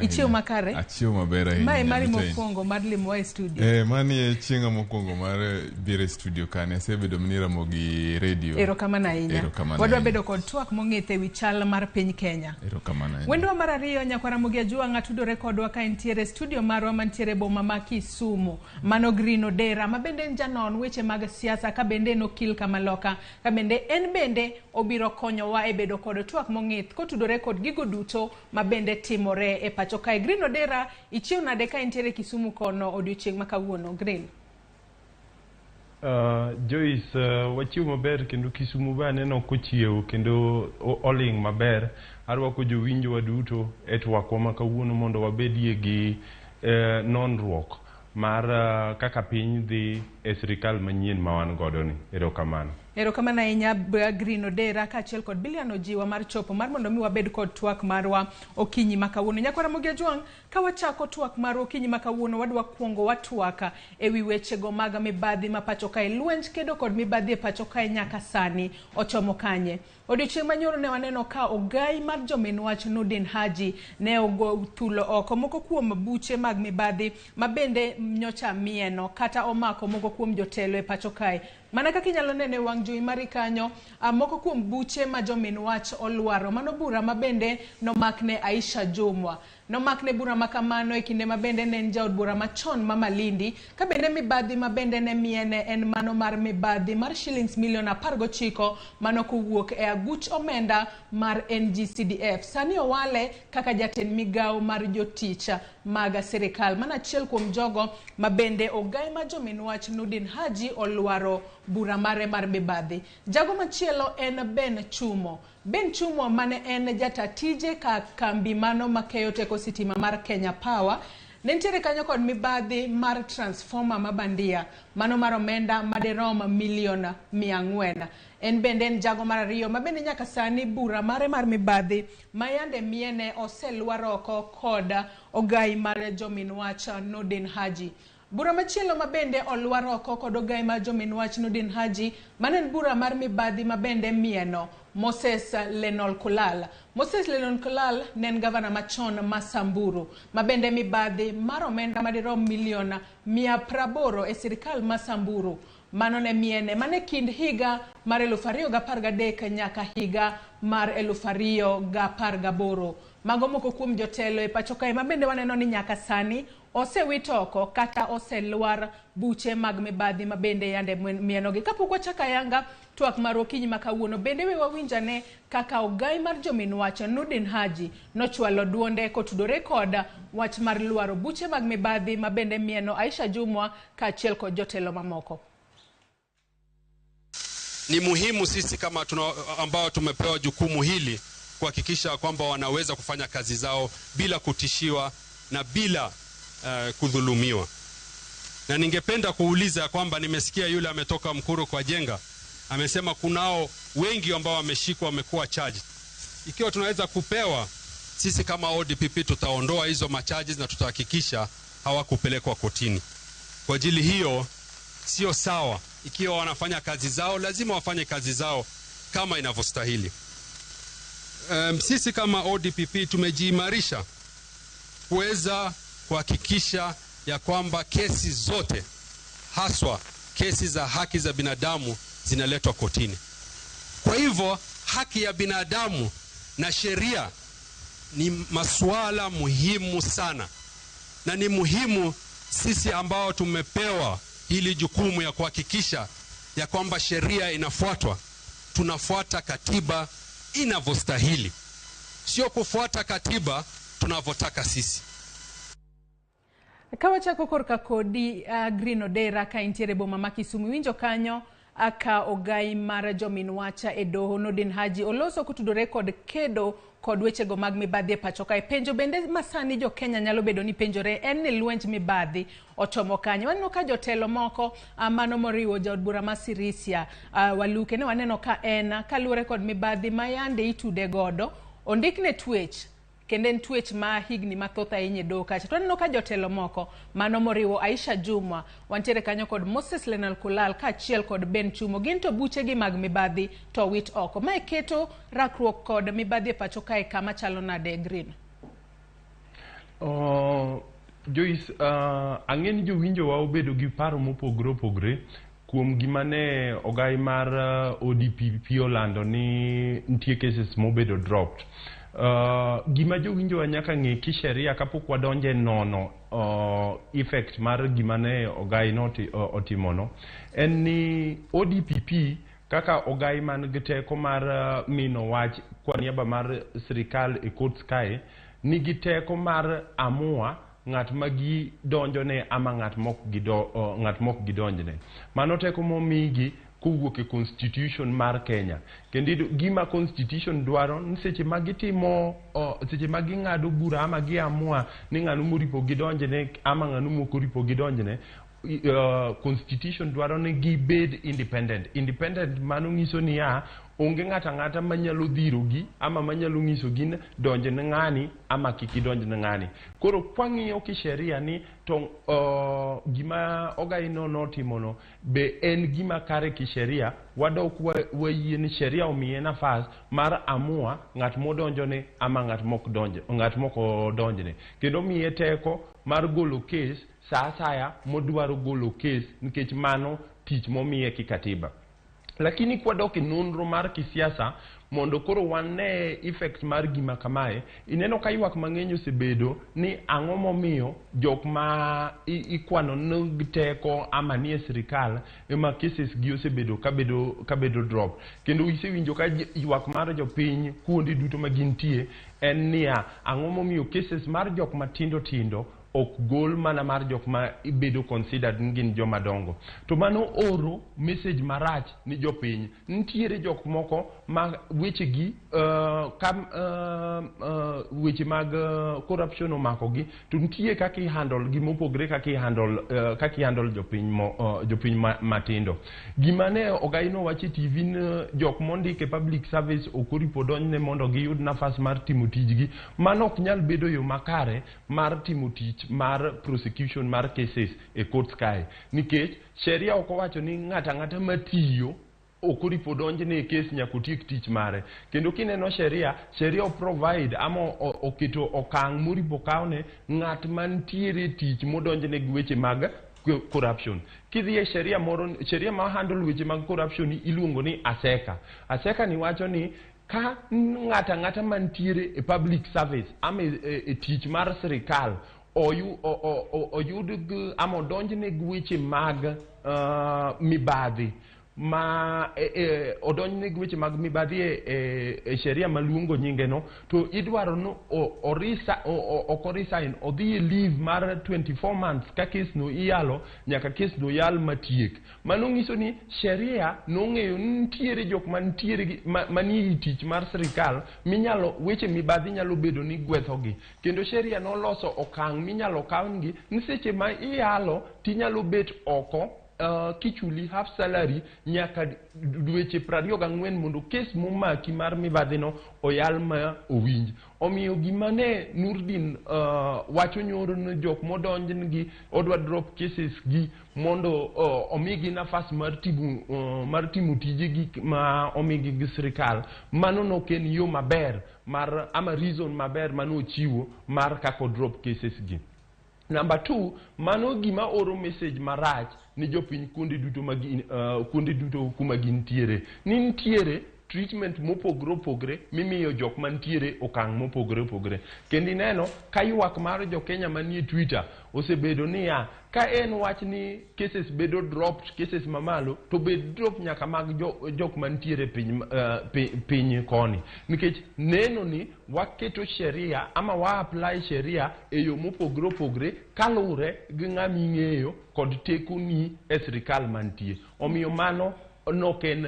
Ichiew makare? Achiew maber ahinya. Mae mari mokwongo mar limowa e studio. Mani e chieng'a mokwongo mar biro e studio kane asebedo mani Ramogi Radio. Erokamano ahinya. Wadwa bedo kod twak mong'ith ewi chal mar piny Kenya. Erokamano ahinya. Wendwa mar ariyo nyaka Ramogi Ajwang' atudore kodwa ka entiere studio marwa mantiere boma ma Kisumu. Mano Green Odera ma bende en janon weche mag siasa ka bende en okil kamaloka, ka bende en bende obiro konyowa e bedo kod twak mong'ith kotudore kod gigo duto ma bende timore e pacho kae. Green Odera, ichiew nade ka intiere Kisumu kono odiochieng' ma kawuono? Green. Joyce, wachiew maber kendo Kisumu be aneno kochiew kendo oling' maber. Arwako jowinjowa duto e twakwa ma kawuono mondo wabedie gi nonruok mar kaka piny dhi e sirikal manyien ma wan godo ni. Erokamano. Erokamano ahinya Green Odera kaachiel kod Bilian Ojiwa mar chopo mar mondo mi wabed kod twak marwa okinyi ma kawuono. Nyaka Ramogi Ajwang', ka wachako twak marwa okinyi ma kawuono wadwa kuongo watwaka ewi wechego mag mibadhi ma pacho kae. Lwenj kedo kod mibadhi e pacho kae nyaka sani ochomo kanye? Odiochieng' manyoro ne waneno ka ogai mar jomin wach Nordin Haji ne ogo thulo oko moko kuom buche mag mibadhi ma bende nyocha mieno kata omako moko kuom jotelo e pacho kae. Mana kaka inyalo neno e wang' jowi mari kanyo, moko kuom buche ma jomin wach olwaro. Mano bura ma bende nomakne Aisha Jumwa. Nomakne bura ma kamano e kinde ma bende ne en jaod bura machon ma Malindi, ka bende mibadhi ma bende ne miene en mano mar mibadhi mar shillings milion 19 mano kowuok e aguch omenda mar NGCDF. Sani owale kaka jatend migawo mar jotich mag sirikal. Mano achiel kuom jogo ma bende ogai ma jomin wach Nordin Haji olwaro bura mare mar mibadhi. Jago machielo en Ben Chumo. Ben Chumo mane en jata tije ka kambi mano makeyo teko sitima mar Kenya Power ne nitiere kanyo kod mibadhi mar transformer ma bandia mano mar omenda madirom milion 400. En bende en jago mar ariyo ma bende nyaka sani bura mare mar mibadhi ma yande miene oselwar oko kod ogai mar jomin wach Nordin Haji. Bura machielo ma bende olwar oko kod ogai mar jomin wach Nordin Haji mano en bura mar mibadhi ma bende mieno Moses Lenol Kulal. Moses Lenol Kulal ne en gavana machon ma Samburu ma bende mibadhi mar omenda madirom milion 180 e sirikal ma Samburu. Mano ne miene mane kind higa mar 2013 nyaka higa mar 2018. Mago moko kuom jotelo e pacho kae ma bende waneno ni nyaka sani osewit oko kata oselwar buche mag mibadhi ma bende yande mienogi. Kapok wachako ayanga twak mar okinyi ma kawuono, bende we wawinjane kaka ogai mar jomin wach Nordin Haji nochwalo duonde kotudore kod wach mar lwaro buche mag mibadhi ma bende mieno Aisha Jumwa kaachiel kod jotelo mamoko. Ni muhimu sisi kama tuna, ambao tumepewa jukumu hili kuhakikisha kwamba wanaweza kufanya kazi zao bila kutishiwa na bila kudhulumiwa. Na ningependa kuuliza ya kwamba nimesikia yule ametoka Mkuru kwa Jenga amesema kunao wengi ambao wameshikwa wamekuwa charged. Ikiwa tunaweza kupewa sisi kama ODPP tutaondoa hizo macharges na tutahakikisha hawakupelekwa kotini. Kwa ajili hiyo sio sawa. Ikiwa wanafanya kazi zao, lazima wafanye kazi zao kama inavyostahili. Sisi kama ODPP tumejiimarisha kuweza kuhakikisha ya kwamba kesi zote haswa kesi za haki za binadamu zinaletwa kotini. Kwa hivyo haki ya binadamu na sheria ni masuala muhimu sana, na ni muhimu sisi ambao tumepewa hili jukumu ya kuhakikisha ya kwamba sheria inafuatwa, tunafuata katiba inavyostahili, sio kufuata katiba tunavyotaka sisi. Ka wachako korka kodi Green Odera ka intiere e boma ma Kisumu iwinjo kanyo ka ogai mar jomin wacha e doho Nordin Haji oloso kotudore kod kedo kod wechego mag mibadhi e pacho kae. Penjo bende masani jo Kenya nyalo bedo ni penjore en ni lwenj mibadhi ochomo kanye. Waneno ka jotelo moko mano moriwo jaod bura ma Sirisia Waluke ne waneno ka en kaluwore kod mibadhi ma yande itude godo ondikne twech kendo en twech ma higni mathoth ahinya e doho kacha. To waneno ka jotelo moko mano moriwo Aisha Jumwa, wantiere kanyo kod Moses Lenal Kulal kaachiel kod Ben Chumo, gin to buchegi mag mibadhi to wit oko. Mae keto rakruok kod mibadhi e pacho kae kama chalo nade Green? Joyce, ang'e ni jowinjowa obedo gi paro mopogore opogore kuom gima ne ogai mar ODPP olando ni nitie cases mobedo dropped. Gima jowinjowa nyaka ng'e kisheria kapok wadonje nono effect mar gima ne ogai no otimono en ni ODPP kaka ogai man gi teko mar mino wach kwa niaba mar sirikal e courts kae nigi teko mar amua ng'at ma gidonjone ama ng'at mok gidonjne. Mano teko momigi kowuok e constitution mar Kenya. Kendo gima constitution dwaro ni seche ma gitimo seche ma ging'ado bura ama giamua ni ng'ano moripo gidonjne ama ng'ano mok oripo gidonjne, constitution dwaro ni gibed independent. Independent mano nyiso niya onge ng'ato ang'ata manyalo dhirogi ama manyalo nyisogi ni donj ne ng'ani ama kik idonj ne ng'ani. Koro kwang'iyo kisheria ni to gima ogai no notimono be en gima kare kisheria, wadok wayie ni sheria omiye nafas mar amua ng'at modonjone ama ng'at mok odonjne. Kendo miye teko mar golo kes sa asaya modwaro golo kes nikech mano tich momiye kikatiba. Lakini kwadok e nonro mar kisiasa mondo koro wane effect mar gima kamae, ineno ka ywak mang'eny osebedo ni ang'o momiyo jok ma ikwano ni teko ama nie sirikal ema cases gi osebedo kabedo drop. Kendo isewinjo ka ywak mar jopiny kuonde duto ma gintie en niya ang'o momiyo cases mar jok matindo tindo ok gol mana mar jok ma ibedo considered ni gin joma dongo. To mano oro message marach ni jopiny. Nitiere jok moko ma wechegi weche mag corruption omakogi, to nitie kaka i-handle gi mopogre kaka i-handle jopiny matindo. Gima ne ogai nowacho e TV ni jok mondike public service ok oripo donjne mondo giyud nafas mar timo tijgi, mano ok nyal bedo yo makare mar timo tich mar prosecution mar cases e courts kae, nikech sheria ok owacho ni ng'ato ang'ata matiyo ok oripo donjne e kes nyaka otiek tich mare. Kendo kineno sheria, sheria provide ama oketo okang' moripo kawne ng'at mantiere tich modonjne gi weche mag corruption. Kidhi e sheria moro, sheria ma handle weche mag corruption iluongo ni ASECA. ASECA ni wacho ni ka ng'ato ang'ata mantiere e public service ama e tich mar sirikal oyud ama odonjne gi weche mag mibadhi, Ma odonjne gi weche mag mibadhi e sheria maluongo nyinge no, to idwaro no ok o resign, odhi e leave mar 24 months ka kes no iyalo nyaka kes no yal matiek. Mano nyiso ni sheria nong'eyo ni nitiere jok mantiere manie i tich mar sirikal minyalo weche mibadhi nyalo bedo ni gwethogi, kendo sheria noloso okang' minyalo kawngi ni seche ma iyalo tinyalo bet oko kichuli half salary nyaka dweche 24 mondo kes momaki mar mibadhino oyal ma owinj. Omiyo gima ne Nurdin wacho nyoro ni jok modonjnegi odwa drop cases gi mondo omigi nafas mar timo tijegi ma omigi gi sirikal, mano nok en yo maber mar ama reason maber manochiwo mar kaka drop cases gi. Number two, mano gima oro message marach ni jopiny kuonde duto ma gin, kuonde duto kuma gintiere ni nitiere treatment mopogore opogore mimiyo jok mantiere okang' mopogore opogore. Kendo ineno ka ywak mar jokenya manie Twitter osebedo niya, ka en wach ni cases bedo dropped, cases mamalo to bed drop nyaka mag jok mantiere piny koni, nikech neno ni waketo sheria ama wa apply sheria e yo mopogore opogore kaluwore gi ng'ama ing'eyo kod tekoni e sirikal mantie. Omiyo mano nok en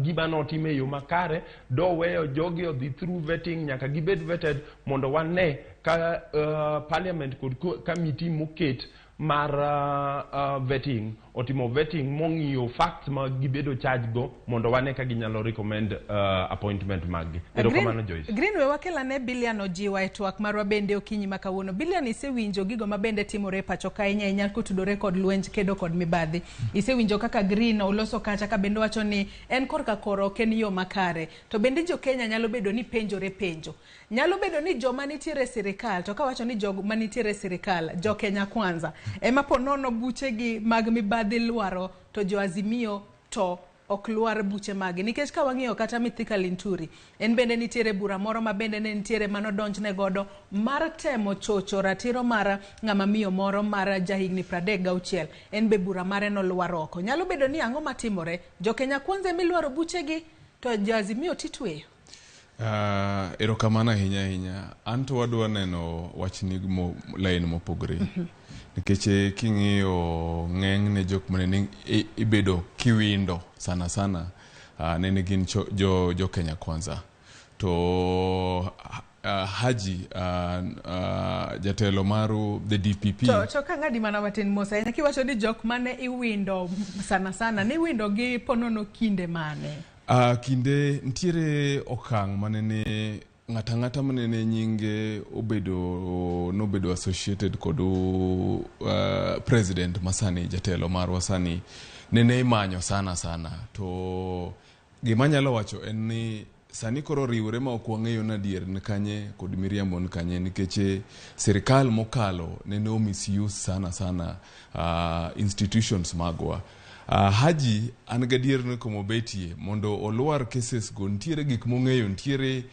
gima notim e yo makare. Doweyo jogi odhi through vetting nyaka gibed vetted mondo wane ka parliament kod committee moket mar vetting otimo vetting mong'iyo facts ma gibedo charge go mondo wane ka ginyalo recommend appointment mag-gi. Erokamano, Joyce. Green, we wakel ane Bilian ojiwa e twak marwa bende okinyi ma kawuono. Bilian, isewinjo gigo ma bende timore e pacho ka, ahinya ahinya kotudore kod lwenj kedo kod mibadhi. Isewinjo kaka Green oloso kacha ka bende wacho ni en korka koro ok en yo makare. To bende jo Kenya nyalo bedo ni penjore penjo. Nyalo bedo ni joma nitiere e sirikal, to kawacho ni joma nitiere e sirikal, jo Kenya Kwanza, ema po nono buchegi mag mibadhi lwaro, to jo Azimio to ok lwar buche magi, nikech ka wang'iyo kata Mithika Linturi, en bende nitiere bura moro ma bende ne nitiere manodonjne godo mar temo chocho ratiro mar ng'ama miyo moro mar jahigni 36. En be bura mare nolwar oko. Nyalo bedo ni ang'o matimore? Jo Kenya Kwanza emilwaro buchegi to jo Azimio titweyo. Erokamano ahinya ahinya. An to wadwa neno wachni mo, line mopogore. Nikech king'iyo ng'enyne jok mane ibedo kiwindo sana sana nene gin jo Kenya Kwanza. To Haji jatelo maru the DPP. To ka ng'adi mana matin mos ahinya, kiwacho ni jok mane iwindo sana sana, niwindo gi ponono kinde mane? Kinde nitiere okang' manene ng'ata ang'ata manene nyinge obedo nobedo associated kod president masani, jatelo marwa sani, nene imanyo sana sana. To gima anyalo wacho en ni sani koro riwre ma ok wang'eyo ni adier ni kanye kod miriambo ni kanye, nikech sirikal mokalo nene o misuse sana sana institutions magwa. Haji an gadier ni kumobetie mondo olwar cases go nitiere gik mong'eyo, nitiere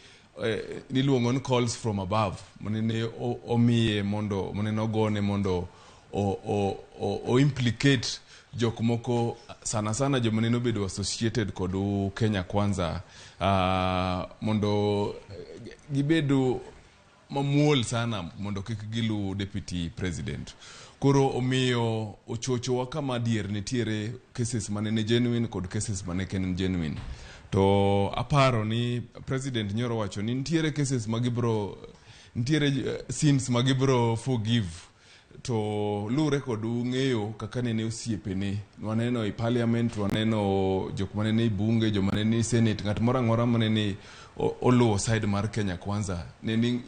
niluongo ni calls from above manene omiye mondo manene ogone mondo o implicate jok moko sana sana joma nene obedo associated kod Kenya Kwanza mondo gibedo mamuol sana mondo kik gilu deputy president. Koro omiyo ochochowa kama adier nitiere cases manene genuine kod cases mane ok genuine. To aparo ni president nyoro wacho ni nitiere cases ma gibro nitiere sins ma gibro forgive, to luwre kod ng'eyo kaka nene osiepene waneno e parliament, waneno jok manene e bunge, joma nene e senate, ng'at moro amora manene oluwo side mar Kenya Kwanza nene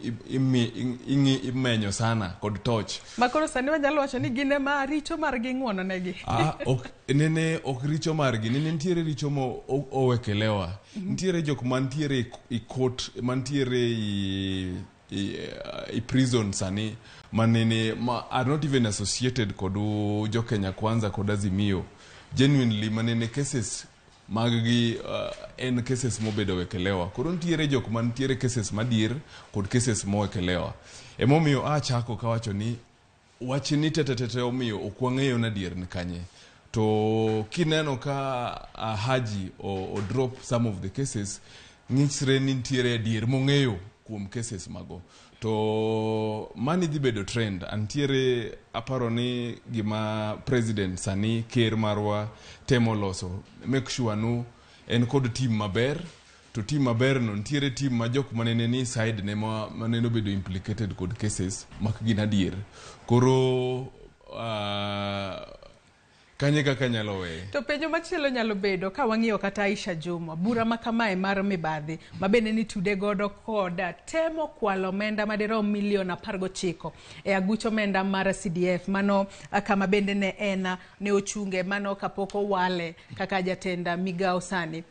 imenyo sana kod torch. Ma koro sani wanyalo wacho ni gin ema richo margi ng'uono negi? Ah, ok, nene ok richo margi, nene nitiere richo mo owekelewa. Nitiere jok mantiere i court, mantiere i prison sani manene ma are not even associated kod jo Kenya Kwanza kod Azimio genuinely, manene cases mag-gi en cases mobedo wekelewa. Koro nitiere jok mantiere cases madier kod cases mowekelewa. Emomiyo achako kawacho ni wachni tetetete omiyo ok wang'eyo ni adier ni kanye. To kineno ka Haji o drop some of the cases, ng'isre ni nitiere adier mong'eyo kuom cases mago. To mani dhi bedo trend. Antiere aparo ni gima president sani, ker marwa, temo loso, make sure nu en kod team maber. To team maber no nitiere team ma jok manene ni side ne ma manene obedo implicated kod cases mak gin adier. Koro kanye kaka nyalo weye. To penjo machielo nyalo bedo ka wang'iyo kata Aisha Jumwa, bura ma kamae mar mibadhi ma bende nitude godo kod temo kwalo omenda madirom milion 19 e aguch omenda mar CDF, mano kama bende ne en ne ochunge mano kapok owale kaka jatend migao sani.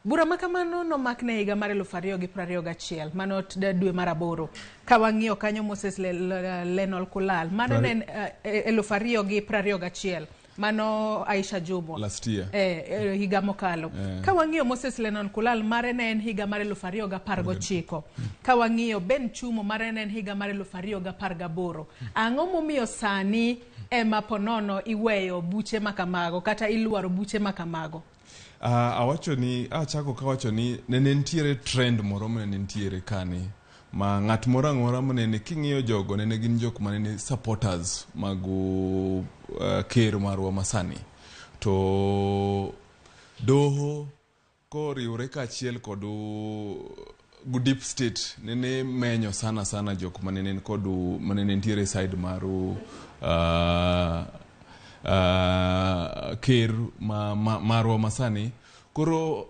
Bura ma kamano nomakne higa mar 2021, mano dwe mar 8. Ka wang'iyo kanyo Moses Lenol Kulal, mano ne en 2021, mano Aisha Jumwa. Last year. Higa mokalo. Ka wang'iyo Moses Lenol Kulal, mare ne en higa mar 2019. Ka wang'iyo Ben Chumo, mare ne en higa mar 2018. Ang'o momiyo sani ema ponono iweyo buche makamago kata ilwaro buche makamago? Awacho ni achako kawacho ni nene nitiere trend moro manene nitiere kani ma ng'at moro amora manene king'iyo jogo nene gin jok manene supporters mag ker marwa masani. To doho koriwre kaachiel kod deep state nene menyo sana sana jok manene kod manene nitiere side mar ker marwa masani. Koro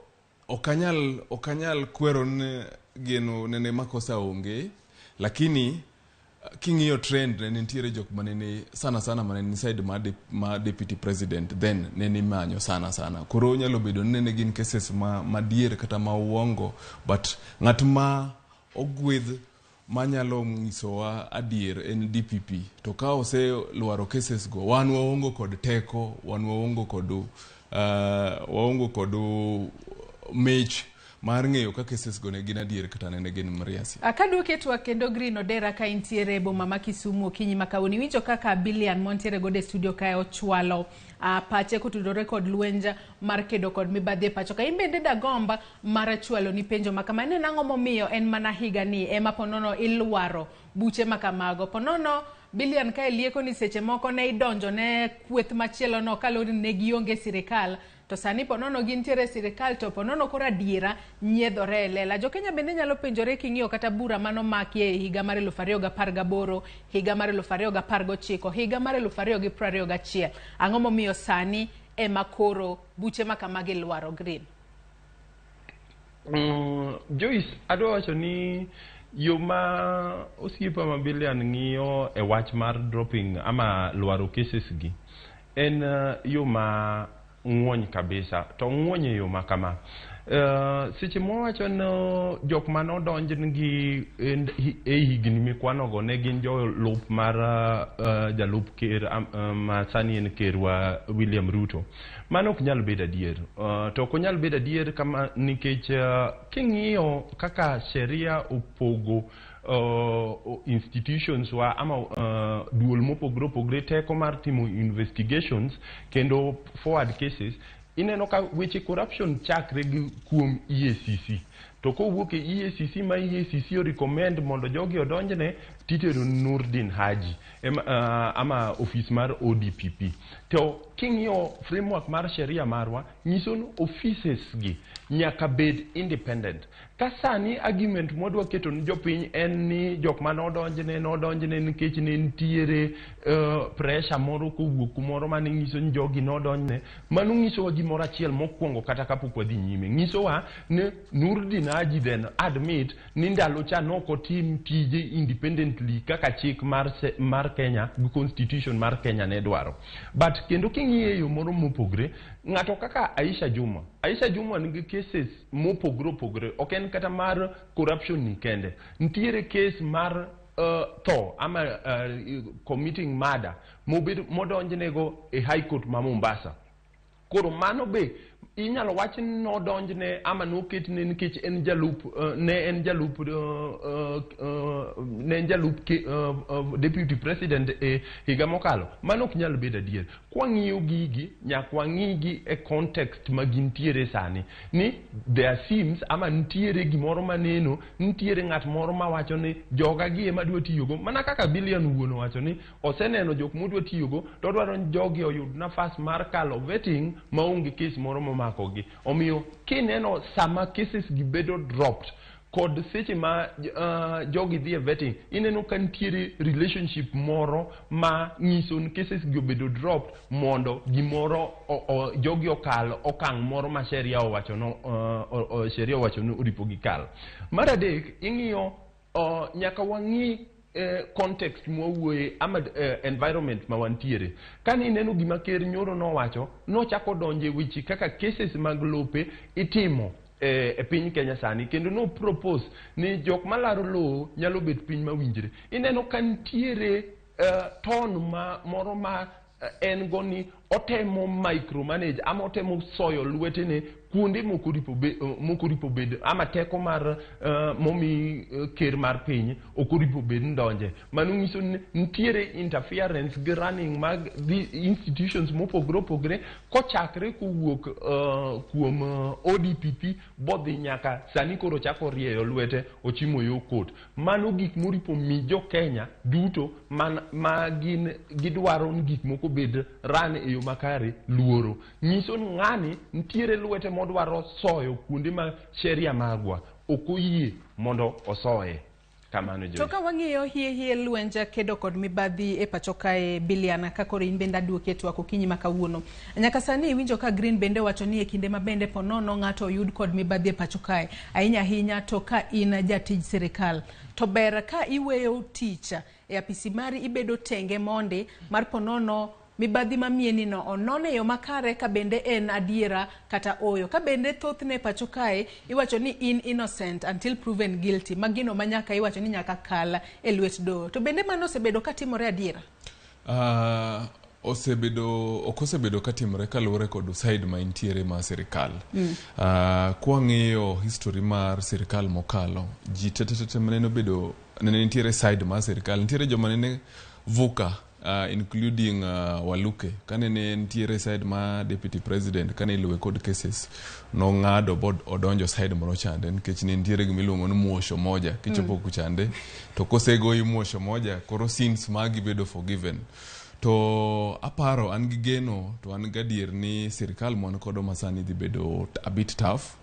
okanyal kwero ne geno nene makosa onge, lakini king'iyo trend nene nitiere jok manene sana sana manene side ma deputy president then nene manyo sana sana. Koro nyalo bedo ni nene gin cases ma madier kata ma uongo, but ng'at ma ogwedh manyalo nyisowa adier en DPP. To ka oselwaro cases go, wan waongo kod teko, wan waongo kod mich mar ng'eyo ka cases go ne gin adier kata nene gin mriasi. Kaduoke twak kendo Green Odera ka intiere e boma ma Kisumu okinyi ma kawuono. Iwinjo kaka Billion montiere godo e studio kae ochwalo pache kotudore kod lwenj mar kedo kod mibadhi e pacho ka. In bende dagomba mar chwalo ni penjo ma kama, en ang'o momiyo en mana higa ni ema ponono ilwaro buche ma kamago? Ponono Billion kae lieko ni seche moko ne idonjo ne kweth machielo no kaluwore ni ne gionge sirikal, to sani ponono gintiere sirikal to ponono koro adiera nyiedhore e lela. Jokenya bende nyalo penjore king'iyo kata bura mano makie e higa mar 2018, higa mar 2019, higa mar 2021. Ang'o momiyo sani ema koro buche ma kamagi lwaro Green? Joyce, adwa wacho ni yo ma osiepa ma Billion ng'iyo e wach mar dropping ama lwaro cases gi en yo ma ng'wony kabisa. To ng'wony e yo ma kama. Seche mwawacho no jok manodonjnegi e higni mikwanogo ne gin jolup mar jalup ker ma sani en kerwa William Ruto. Mano ok nyal bedo adier. To ok onyal bedo adier kama nikech king'iyo kaka sheria opogo institutions wa ama duol mopogore opogore teko mar timo investigations kendo forward cases, ineno ka weche corruption chakre gi kuom EACC. To kowuok e EACC ma EACC o recommend mondo jogi odonjne, titero Nurdin Haji ama ofis mar ODPP. To king'iyo framework mar sheria marwa nyiso ni offices gi nyaka bed independent. Ka sani argument mwadwa keto ni jopiny en ni jok mane odonjne nikech ne nitiere pressure moro kowuok kumoro mane nyiso ni jogi nodonjne, mano nyisowa gimoro achiel mokwongo kata kapok wadhi nyime. Nyisowa ni Nurdin Haji then admit ni ndalo cha nok otim tije independently kaka chik mar Kenya gi constitution mar Kenya ne dwaro. But kendo king'iye e yo moro mopogre, ng'ato kaka Aisha Jumwa, Aisha Jumwa nigi cases mopogre opogre, ok en kata mar corruption ni kende. Nitiere case mar tho ama committing murder modonjnego e High Court ma Mombasa. Koro mano be Inyalo wach ni nodonjne ama noketne nikech en jalup ne en jalup ne en jalup deputy president e higa mokalo. Mano ok nyal bedo adier. Kwang'iyo gigi, nyaka wang'igi e context ma gintiere sani. Ni there seems ama nitiere gimoro maneno, nitiere ng'at moro mawacho ni joga gi ema adwa tiyogo. Mana kaka Billion wuon owacho ni oseneno jok modwa tiyogo to odwaro ni jogi oyud nafas mar kalo vetting maonge kes moro momakogi. Omiyo kineno sama cases gi bedo dropped kod seche ma jogi dhi e vetting, ineno ka nitiere relationship moro ma nyiso ni cases gi obedo dropped mondo gimoro jogi okal okang' moro ma sheria owacho no, sheria owacho ni oripo gikal. Mar adek, ing'iyo nyaka wang'i context mwawuoye ama environment ma wantiere. Kane ineno gima ker nyoro nowacho, nochako donjo e weche kaka cases mag lope itimo e piny Kenya sani, kendo no propose ni jok malaro lowo nyalo bet piny mawinjre. Ineno ka nitiere tone ma moro ma en go ni otemo micromanage ama otemo soyo lwetene kuonde mok oripo bed ama teko mar momi ker mar piny ok oripo bed ni donje. Mano nyiso ni nitiere interference gi running mag the institutions mopogore opogore kochakre kowuok kuom ODPP bodhi nyaka sani koro chako rieyo lwete ochimo yo court. Mano gik moripo mi jo Kenya duto ma gin gidwaro ni gik moko bed run e yo makare luoro. Nyiso ni ng'ani nitiere lwete modwaro soyo kuonde ma sheria magwa ok oyie mondo osoye. Kamano To ka wang'iyo hie lwenje kedo kod mibadhi e pacho kae, Biliana, ka koro in bende aduoki e twak okinyi ma kawuono. Nyaka sani iwinjo ka Green bende wacho ni e kinde ma bende po nono ng'ato oyud kod mibadhi e pacho kae, ahinya ahinya to ka in jatij sirikal, to ber ka iweyo tich e apisi mari, ibedo tenge mondi mar po nono mibadhi mamieni no onon e yo makare ka bende en adiera kata oyo. Ka bende thothne pacho kae iwacho ni in innocent until proven guilty, ma gino ma nyaka iwacho ni nyaka kal e lwet doho. To bende mano osebedo katimore adiera? Osebedo ok osebedo katimore kaluwore kod side ma intiere mar sirikal. Kwang'iyo history mar sirikal mokalo, ji tete manene obedo nene nitiere side mar sirikal, nitiere joma nene vuka including Waluke kanene nitiere side ma deputy president kane iluwe kod cases nong'ado bod odonjo side moro chande nikech ne nitiere gima iluongo ni muosho moja kichopo kuchande to kosegoyi muosho moja koro sins magi bedo forgiven. To aparo an gi geno to an gadier ni sirikal mwan kodo masani dhi bedo a bit tough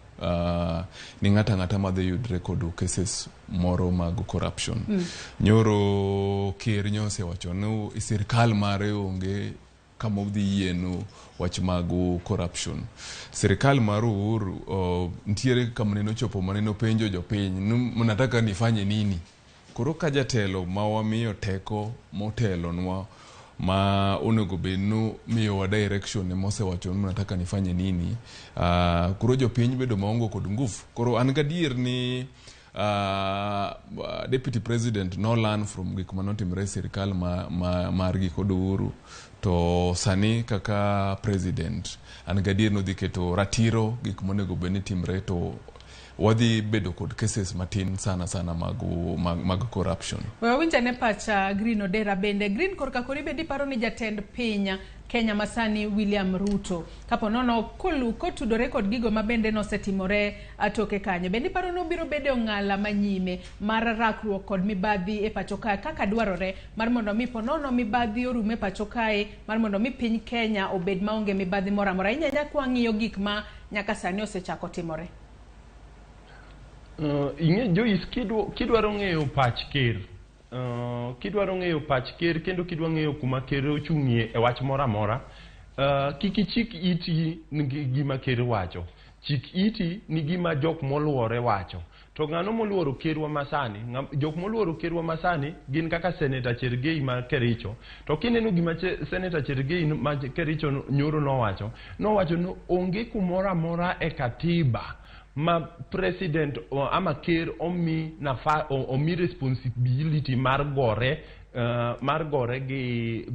ni ng'ato ang'ata madhi yudre kod cases moro mag corruption. Nyoro ker nyosewacho ni sirikal mare onge kama odhi yieno wach mag corruption. Sirikal mar Uhuru nitiere kama nene ochopo manene openjo jopiny ni mnataka nifanye nini? Koro ka jatelo ma wamiyo teko motelonwa ma onego bed ni miyowa direction mosewacho ni mnataka nifanye nini, koro jopiny bedo maonge kod nguvu. Koro an gadier ni deputy president no learn from gik manotimore e sirikal margi kod Uhuru, to sani kaka president an gadier ni odhi keto ratiro gik monego bed ni timre to wadhi bedo kod cases matin sana sana mag corruption. We wawinj ane pacha Green Odera bende. Green, korka kori bende iparo ni jatend piny Kenya masani William Ruto kapo nono kotudore kod gigo ma bende nosetimore toke kanyo, bende iparo ni obiro bedo ong'ala manyime mar rakruok kod mibadhi e pacho kae kaka dwarore mar mondo mi po nono mibadhi orum e pacho kae, mar mondo mi piny Kenya obed maonge mibadhi moro amora, ahinya ahinya kwang'iyo gik ma nyaka sani osechako timore? Ing'e Joyce, kidwaro ng'eyo pach ker, kidwaro ng'eyo pach ker kendo kidwa ng'eyo kuma ker ochung'ie e wach moro amora, kik ichik iti ni gima ker wacho, chik iti ni gima jok moluore wacho. To ng'ano moluoro kerwa masani? Jok moluoro kerwa masani gin kaka Senator Chergei ma Kericho. To kineno gima Senator Chergei ma Kericho nyoro nowacho, nowacho ni onge kumoro amora e katiba ma president ama ker omi omi responsibility mar gore gi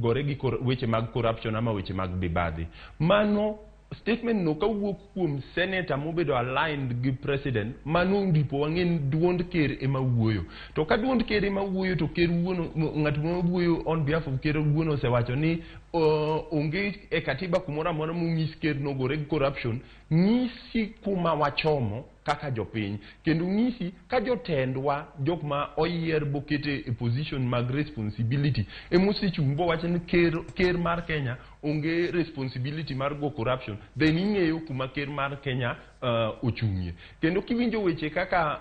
weche mag corruption ama weche mag mibadhi. Mano Statement no kawuok kuom senator mobedo aligned gi president, mano ndipo wang'e ni duond ker ema wuoyo. To ka duond ker ema wuoyo, to ker wuon, ng'at ma wuoyo on behalf of ker wuon osewacho ni onge e katiba kumoro amora mong'is ker nogore gi corruption, ng'isi kuma wachomo kaka jopiny, kendo ng'isi ka jotendwa, jok ma oyier bokete e position mag responsibility emosechung' bowacho ni ker mar Kenya onge responsibility mar go corruption, then ing'eyo kuma ker mar Kenya ochung'ie. Kendo kiwinjo weche kaka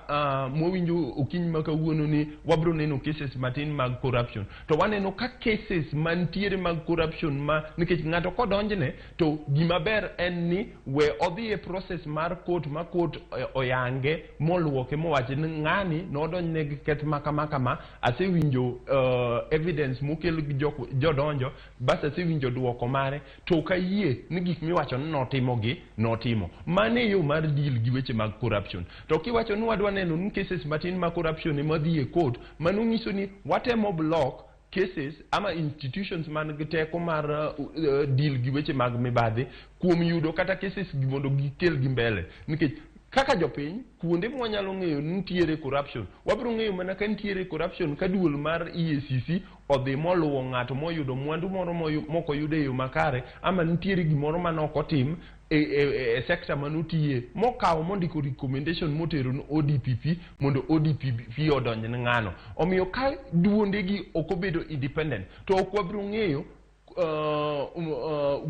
mwawinjo okinyi ma kawuono ni wabro neno cases matin mag corruption, to waneno ka cases mantiere mag corruption ma nikech ng'ato kodonjne to gima ber en ni we odhi e process mar court, ma court oyange moluoke mowacho ni ng'ani nodonjne gi keth ma kama kama, asewinjo evidence mokel gi jodonjo, bas asewinjo duoko mare, to ok ayie ni gik miwacho ni notimo gi notimo. Mano e yo mar deal gi weche mag corruption. To kiwacho ni wadwa neno ni cases matin mag corruption ema dhi e court, mano nyiso ni watemo block cases ama institutions man gi teko mar deal gi weche mag mibadhi kuom yudo kata cases gi mondo gikel gi mbele. Nikech kaka jopiny, kuonde mwanyalo ng'eyo ni nitiere corruption, wabiro ng'eyo mana ka nitiere corruption ka duol mar EACC odhi moluwo ng'ato moyudo mwandu moro mokoyudo e yo makare, ama nitiere gimoro manok otim e sector manotiye mokawo mondiko recommendation motero ne ODPP mondo ODPP odonj ne ng'ano. Omiyo ka duonde gi ok obedo independent, to ok wabiro ng'eyo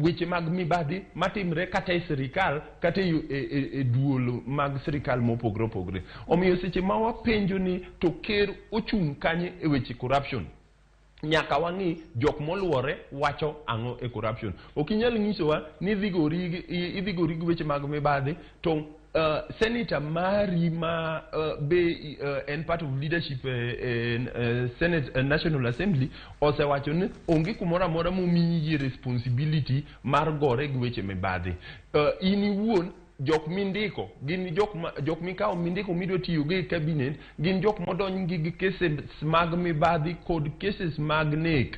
weche mag mibadhi matimre kata e sirikal kata e duol mag sirikal mopogore opogore. Omiyo seche ma wapenjo ni to ker ochung' kanye e weche corruption, nyaka wang'i jok moluore wacho ang'o e corruption. Ok inyal nyisowa ni idhi gori gi weche mag mibadhi to senator mari ma be en part of leadership Senate, National Assembly osewacho ni onge kumoro amora momiyi responsibility mar gore gi weche mibadhi. In iwuon, jok mindiko gin jok mikawo mindiko midwa tiyogo e cabinet gin jok modonj gi cases mag mibadhi kod cases mag nek.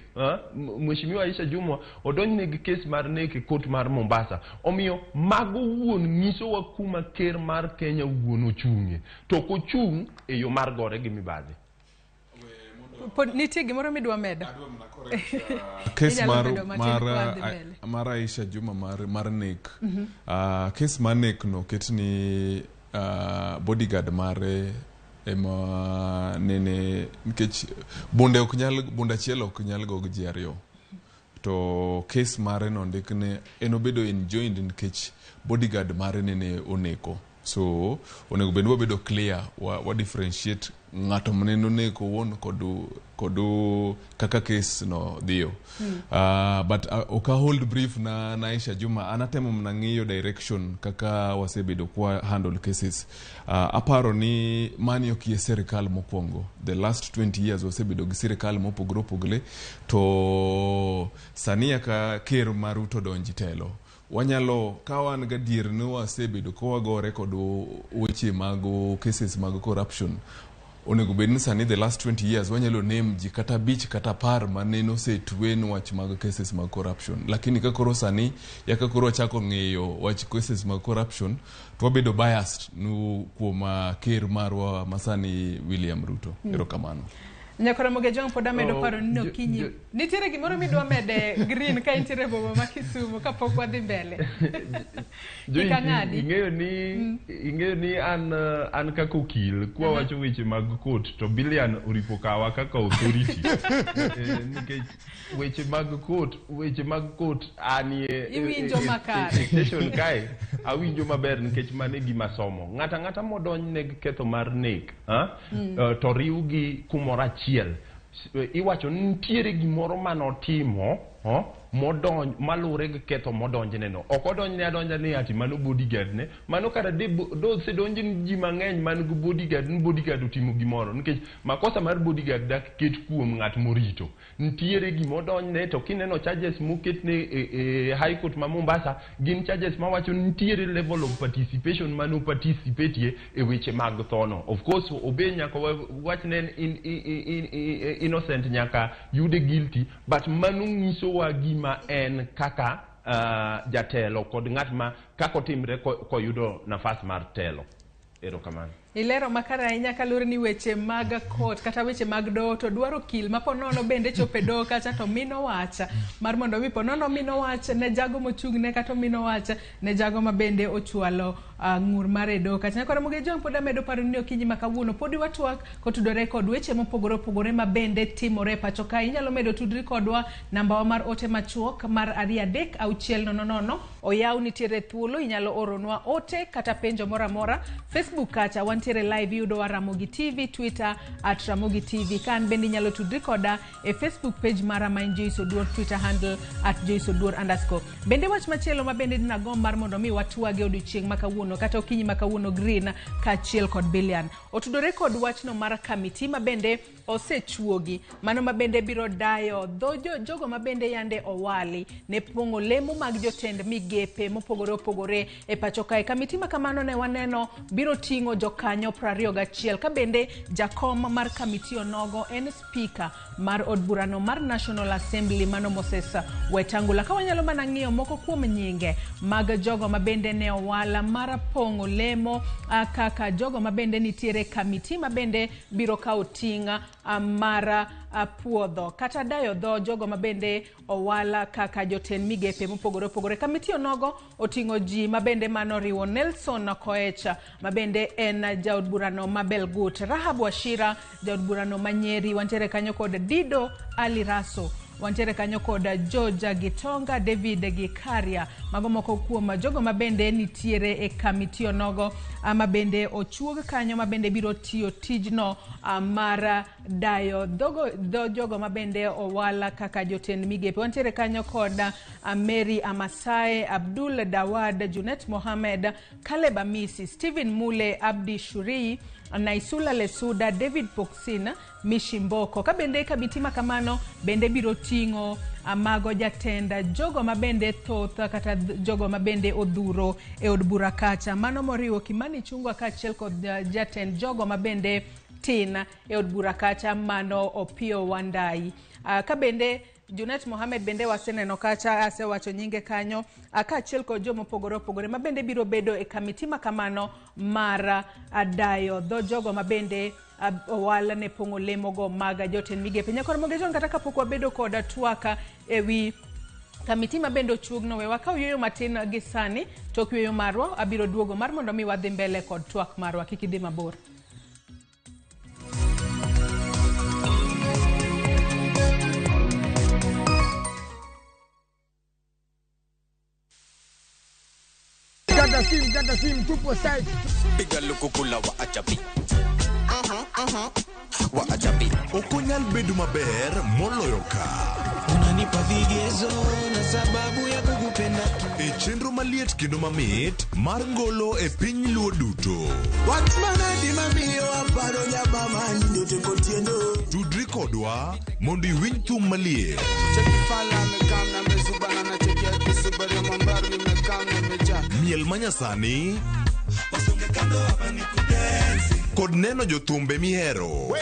Mheshimiwa Aisha Jumwa odonjne gi case mar nek e court mar Mombasa. Omiyo mago wuon nyisowa kuma ker mar Kenya wuon ochung'ie, to ok ochung' e yo mar gore gi mibadhi. Pod nitie gimoro midwa medo? Kes Inyalo mar medo matin mar kwa dhi mbele. Mar Aisha Juma mar nek. Kes mar nek no ket ni bodyguard mare ema nene, nikech bunde ok nyal, bunde achiel ok nyal go gi ji ariyo. To kes mare no ndik ne en obedo enjoined nikech bodyguard mare nene oneko. So onego bed ni wabedo clear, wa differentiate ng'ato manene oneko owuon kod kaka kes no dhiyo. But ok a hold brief na Aisha Juma, an atemo mana ng'iyo direction kaka wasebedo kwa handle cases. Aparo ni mani ok ye sirikal mokwongo. The last 20 years wasebedo gi sirikal mopogore opogore, to sani aka ker mar Ruto donji telo, wanyalo ka wan gadier ni wasebedo ka wagore kod weche mag cases mag corruption. Onego bed ni sani the last 20 years wanyalo name ji kata 5 kata 10 manene osetwe wach mag cases mag corruption, lakini ka koro sani yaka koro wachako ng'iyo wach cases mag corruption to wabedo biased nu kuom ker marwa masani William Ruto. Erokamano. Nyakoromoge Jong pod amedo Oh, paro ni okinyi. Nitiere gimoro midwa mede Green ka intiere e boma ma Kisumu kapok wadhi mbele? Joyce, Kik ang'adi. Ing'eyo ni an kaka okil kwa wacho weche mag court to Bilian oripo kawa kaka authority, nikech weche mag court anie Iwinjo makare. e station kae awinjo maber nikech mano e gima somo. Ng'ato ang'ata modonjne gi ketho mar nek, ha? To riwgi kumoro achiel. Iwacho ni nitiere gimoro manotimo modonj maluwore gi ketho modonjne no. Ok odonjne adonja ni ati mano bodyguard ne mano kara de osedonj ni ji mang'eny man gi bodyguard ni bodyguard otimo gimoro, nikech makosa mar bodyguard dak ket kuom ng'at morito. Nitiere gimodonjne, to kineno charges moketne e High Court ma Mombasa gin charges mawacho ni nitiere level of participation mano participatie e weche mag thono. Of course obe nyaka wach ne en innocent nyaka yude guilty, but mano nyisowa gima en kaka jatelo kod ng'at ma kaka otimre koyudo nafas mar telo. Erokamano. Ilero makare ahinya kaluwore ni weche mag court kata weche mag doho to dwaro okil ma ponono bende chopo e doho kacha to mino wach mar mondo mi ponono mino wach ne jago mochung'ne kata omino wach ne jago ma bende ochwalo ng'ur mare e doho kacha. Nyakwar Ramogi Ojwang' pod amedo paro ni okinyi ma kawuono podi watwak kotudore kod weche mopogore opogore ma bende timore e pacho kae. Inyalo medo tudri kodwa namba wa mar ote machuok mar 2 3 6 0 0 oyaw nitiere thuolo inyalo oronwa ote kata penjo moro amora. Facebook kacha wantiere live iyudowa Ramogi TV, Twitter at Ramogi TV. Ka an bende inyalo tudri koda e Facebook page mara ma en Joyce Oduor, Twitter handle at Joyce Oduor underscore. Bende wach machielo ma bende dinagomb mar mondo mi watwage odiochieng' ma kawuono kata okinyi ma kawuono Green kaachiel kod Billion. Otudore kod wachno mar kamiti ma bende osechuogi mano ma bende biro dayo dho jogo ma bende yande owali ne pong'o lemo mag jotend migepe mopogore opogore e pacho kae. Kamiti ma kamano ne waneno biro ting'o jokanyo 21 ka bende jakom mar kamiti onogo en spika mar od burano mar National Assembly mano Moses Wetangula. Ka wanyalo mana ng'iyo moko kuom nyinge mag jogo ma bende ne owala mar pong'o lemo kaka jogo ma bende nitiere kamiti ma bende biro kawo ting' mar puodho kata dayo dho jogo ma bende owala kaka jotend migepe mopogore opogore. Kamiti onogo oting'o ji ma bende manoriwo Nelson Koech ma bende en jaod burano ma Belgut, Rahab Wachira jaod burano ma Nyeri, wantiere kanyo kod Dido Ali Raso, wantiere kanyo kod George Gitonga, David Gikaria. Mago moko kuom jogo ma bende nitiere e kamiti onogo ma bende ochuog kanyo ma bende biro tiyo tijno mar dayo dho jogo ma bende owala kaka jotend migepe. Wantiere kanyo kod Mary Amasai, Abdul Dawad, Junet Mohamed, Caleb Amisi, Stephen Mule, Abdi Shuri, Naisula Lesuda, David Poksin, Mishimboko. Ka bende kamiti ma kamano bende biro ting'o mago jatend jogo ma bende thoth kata jogo ma bende odhuro e od bura kacha. Mano moriwo Kimani Ichung'wa kaachiel kod jatend jogo ma bende tin e od bura kacha mano Opiyo Wandayi. Ka bende Junet Mohamed bende waseneno kacha, asewacho nyinge kanyo, kaachiel kod jomopogore opogore ma bende biro bedo e kamiti ma kamano mar dayo dho jogo ma bende owal ne pong'o lemogo mag jotend migepe. Nyakwar Ramogi Ojwang' kata kapok wabedo kod twak ewi kamiti ma bende ochuogno, we wakaw yueyo matin gi sani. Tok yueyo marwa abiro duogo mar mondo mi wadhi mbele kod twak marwa. Kik idhi mabor. Kata sim, kata sim, tupo site. Piga lukukula wa achapi. Wa achapi. Ok onyal bedo maber moloyo ka. Unanipa vigezo na sababu ya kukupenda. E chenro maliet kendo mamit mar ngolo e piny Luo duto. Wach manadi mamiyo aparo nyabama nyote kotieno. Tudri kodwa mondo iwinj thum maliet. Cheki fala amekam na mezubana na cheki ya kisubari mambaru nimekam nimeja. Miel manyasani kod neno jothumbe mihero.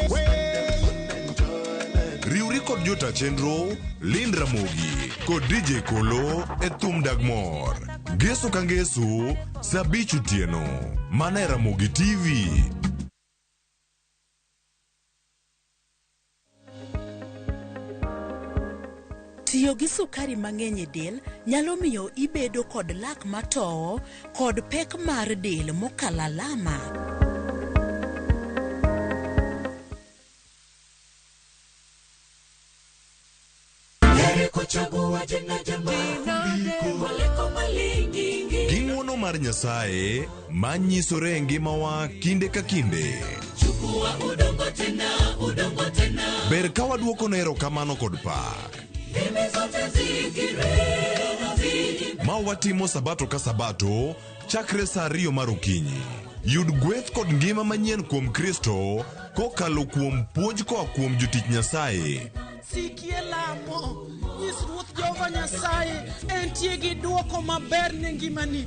Riwri kod jota chenro Lynn Ramogi kod DJ Kolo e thum dag mor. Ngeso ka ngeso saa 5 otieno mana e Ramogi TV. Tiyo gi sukari mang'eny e del nyalo miyo ibedo kod lak matowo kod pek mar del mokalo alama. Gi ng'wono mar Nyasaye ma nyisore e ngimawa kinde ka kinde. Ber ka waduokone erokamano kod pak. Ma watimo sabato ka sabato chakre saa 2 mar okinyi. Yud gweth kod ngima manyien kuom Kristo kokalo kuom puonj koa kuom jotich Nyasaye. Sikie lamo, nyis Ruoth Jehova Nyasaye entie gi duoko maber ne ngimani.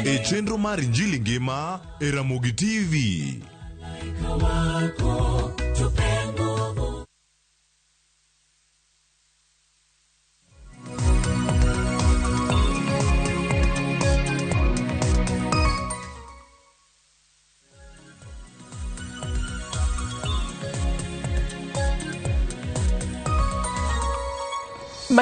E chenro mar Injili Ngima e Ramogi TV.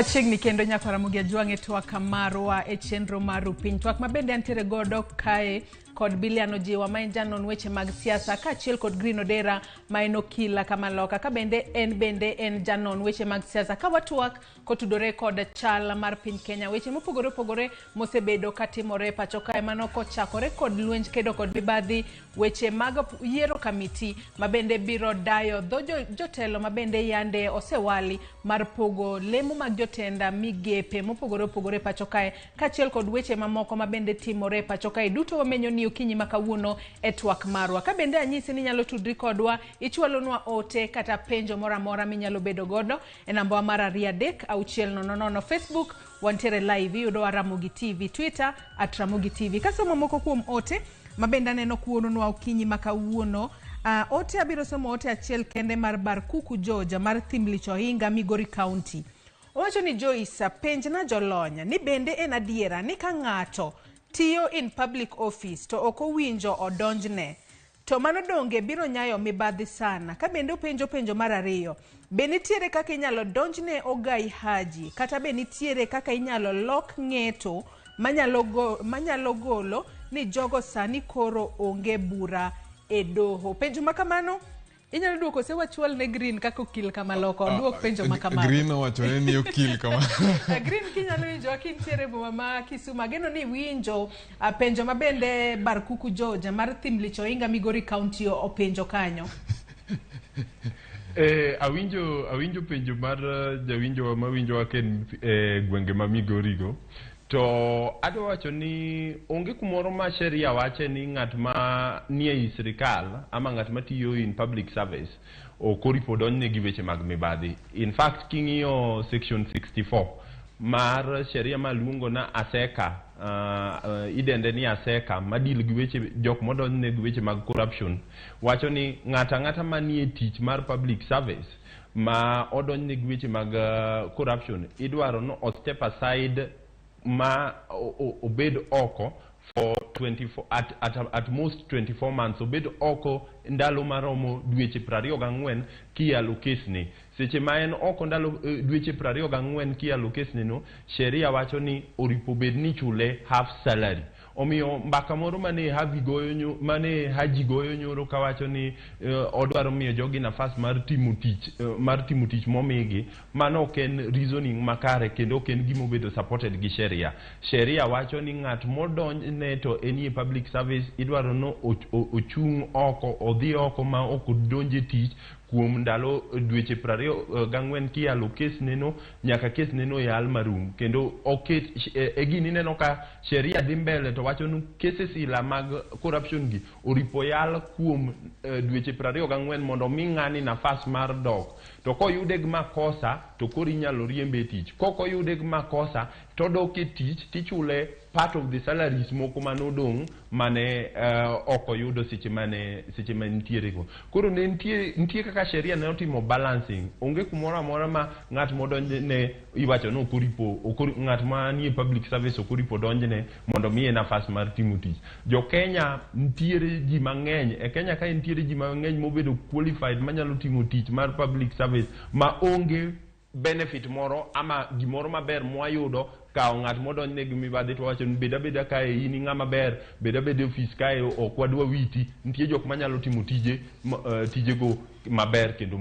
Machiegni kendo nyakwa Ramogi Ajwang' e twak marwa e chenro mar Rupiny. Twak ma bende antiere godo kae kod Bilian Ojiwa ma en janon weche mag siasa kaachiel kod Green Odera ma en okila kamaloka ka bende en bende en janon weche mag siasa ka watwak kotudore kod chal mar piny Kenya weche mopogore opogore mosebedo katimore e pacho kae mano kochakore kod lwenj kedo kod mibadhi weche mag yiero kamiti ma bende biro dayo dho jotelo ma bende yande osewali mar pogo lemo mag jotenda migepe mopogore opogore e pacho kae kaachiel kod weche mamoko ma bende timore e pacho kae duto wamenyo ni okinyi ma kawuono e twak marwa. Ka bende anyisi ni inyalo tudri kodwa, ichwalonwa ote kata penjo moro amora minyalo bedo godo e namba wa mar 2 3 6 0 0. Facebook wantiere live, iyudowa Ramogi TV, Twitter at Ramogi TV. Kasomo moko kuom ote ma bende aneno kuononwa okinyi ma kawuono. Ote abiro somo ote achiel kende mar Barkuku George mar Thimlich Ohinga, Migori County. Owacho ni Joyce, penjna jolony ni bende en adiera ni ka ng'ato tiyo in public office to ok owinjo odonjne to mano donge biro nyayo mibadhi sana. Ka bende openjo penjo mar ariyo, be nitiere kaka inyalo donjne Ogai Haji kata be nitiere kaka inyalo lok ng'eto manyalo golo ni jogo sani koro onge bura e doho. Penjo ma kamano inyalo duoko se wachwal ne Green kaka okil kamaloko oduok penjo ma kamano. Green owacho ni okil kama. Green kinyalo winjo kintiere boma ma Kisumu ageno ni winjo penjo ma bende Barkuku George mar Thimlich Ohinga Migori County openjo kanyo. Awinjo penjo mar jawinjo ma winjo ken gwenge ma Migori go. To adwa wacho ni onge kumoro ma sheria wache ni ng'at ma nie ei sirikal ama ng'at ma tiyo in public service ok oripo donjne gi weche mag mibadhi. In fact king'iyo section 64 mar sheria maluongo na ASECA, idende ni ASECA madil gi weche jok modonjne gi weche mag corruption, wacho ni ng'at ang'ata manie tich mar public service ma odonjne gi weche mag corruption idwaro no o step aside ma obed oko for 24 at most 24 months, obed oko ndalo maromo dweche 24 kiyalo kesne. Seche ma en oko ndalo dweche 24 kiyalo kesne no, sheria wacho ni oripo bed ni chule half salary. Omiyo mbaka moro mane mane Haji goyo nyoro kawacho ni odwaro miyo jogi nafas mar timo tich, mar timo tich momigi, mano ok en reasoning makare kendo ok en gima obedo supported gi sheria. Sheria wacho ni ng'at modonjne to enie public service idwaro no ochung' oko, odhi oko ma ok odonje tich kuom ndalo dweche 24 kiyalo kesne no nyaka kesne no yal marum. Kendo oket e gini ineno ka sheria dhi mbele to wacho ni cases ila mag corruption gi oripo yal kuom dweche 24 mondo mi ng'ani nafas mar dok. To koyude gi makosa to koro inyalo riembe e tich. Kok oyude gi makosa to odok e tich tichule part of the salaries moko manodong' mane ok oyudo seche mane nitiere go. Koro ne nitie kaka sheria ne otimo balancing. Onge kumoro amora ma ng'at modonjne iwacho ni ok oripo, ng'at manie public service ok oripo donjne mondo miye nafas mar timo tich. Jo Kenya nitiere ji mang'eny e Kenya kae, nitiere ji mang'eny mobedo qualified manyalo timo tich mar public service ma onge benefit moro ama gimoro maber mwayudo kawo ng'at modonjne gi mibadhi to wacho ni bed abeda kae, in ng'ama ber, bed abeda e ofis kae, ok wadwa witi. Nitie jok manyalo timo tijego maber kendo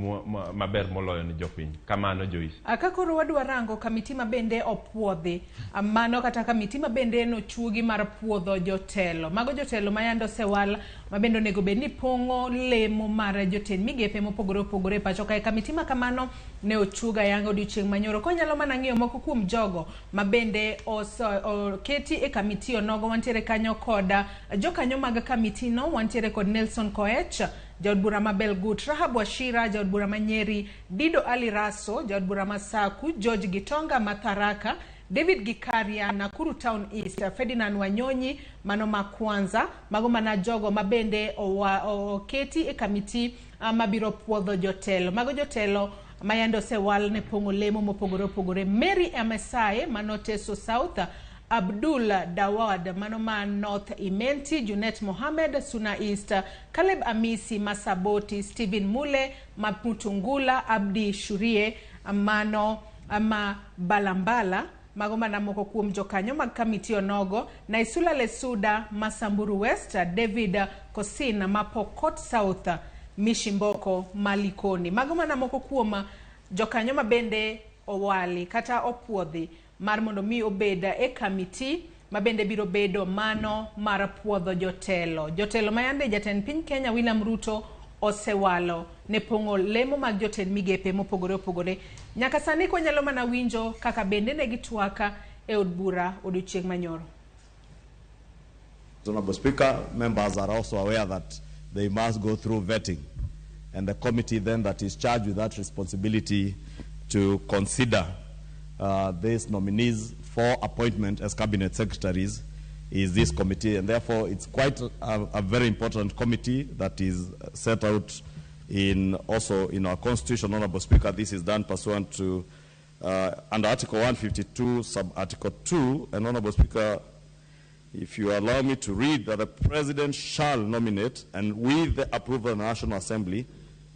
maber moloyo ni jopiny. Kamano Joyce. Ka koro wadwa rango kamiti ma bende opuodhi, mano kata kamiti ma bende nochuogi mar puodho jotelo. Mago jotelo ma yande osewal ma bende onego bed ni pong'o lemo mar jotend migepe mopogore opogore e pacho kae. Kamiti ma kamano ne ochuog ayanga odiochieng' manyoro. Konyalo mana ng'iyo moko kuom jogo ma bende oketi e kamiti onogo. Wantiere kanyo kod jokanyo mag kamiti no, wantiere kod Nelson Koech, jaod bura ma Belgut, Rahab Wachira, jaod bura ma Nyeri, Dido Ali Raso, jaod bura ma Saku, George Gitonga ma Tharaka, David Gikaria, Nakuru Town East, Ferdinand Wanyonyi, mano ma Kwanza. Mago mana jogo ma bende oketi e kamiti mabiro puodho jotelo. Mago jotelo mayande osewal ne pong'o lemo mopogore opogore. Mary Amesaye mano Teso South, Abdul Dawad mano ma North Imenti, Junet Mohamed Suna East, Caleb Amisi Masaboti, Stephen Mule Maputungula, Abdi Shurie mano ma Balambala, mago mana moko kuom jokanyo mag kamiti onogo. Naisula Lesuda ma Samburu West, David Kosin ma Pokot South, Mishimboko ma Likoni. Mago mana moko kuom jokanyo ma bende owali kata opuodhi mar mondo mi obed e kamiti ma bende biro bedo mano mar puodho jotelo. Jotelo ma yande jatend piny Kenya William Ruto osewalo ne pong'o lemo mag jotend migepe mopogore opogore. Nyaka sani kwanyalo mana winjo kaka bende ne gitwak e od bura odiochieng' manyoro. Honorable Speaker, members are also aware that they must go through vetting, and the committee then that is charged with that responsibility to consider these nominees for appointment as cabinet secretaries is this committee, and therefore it's quite a very important committee that is set out in also in our constitution. Honorable Speaker, this is done pursuant to under Article 152, sub Article 2, and Honorable Speaker, if you allow me to read, that the President shall nominate and with the approval of the National Assembly,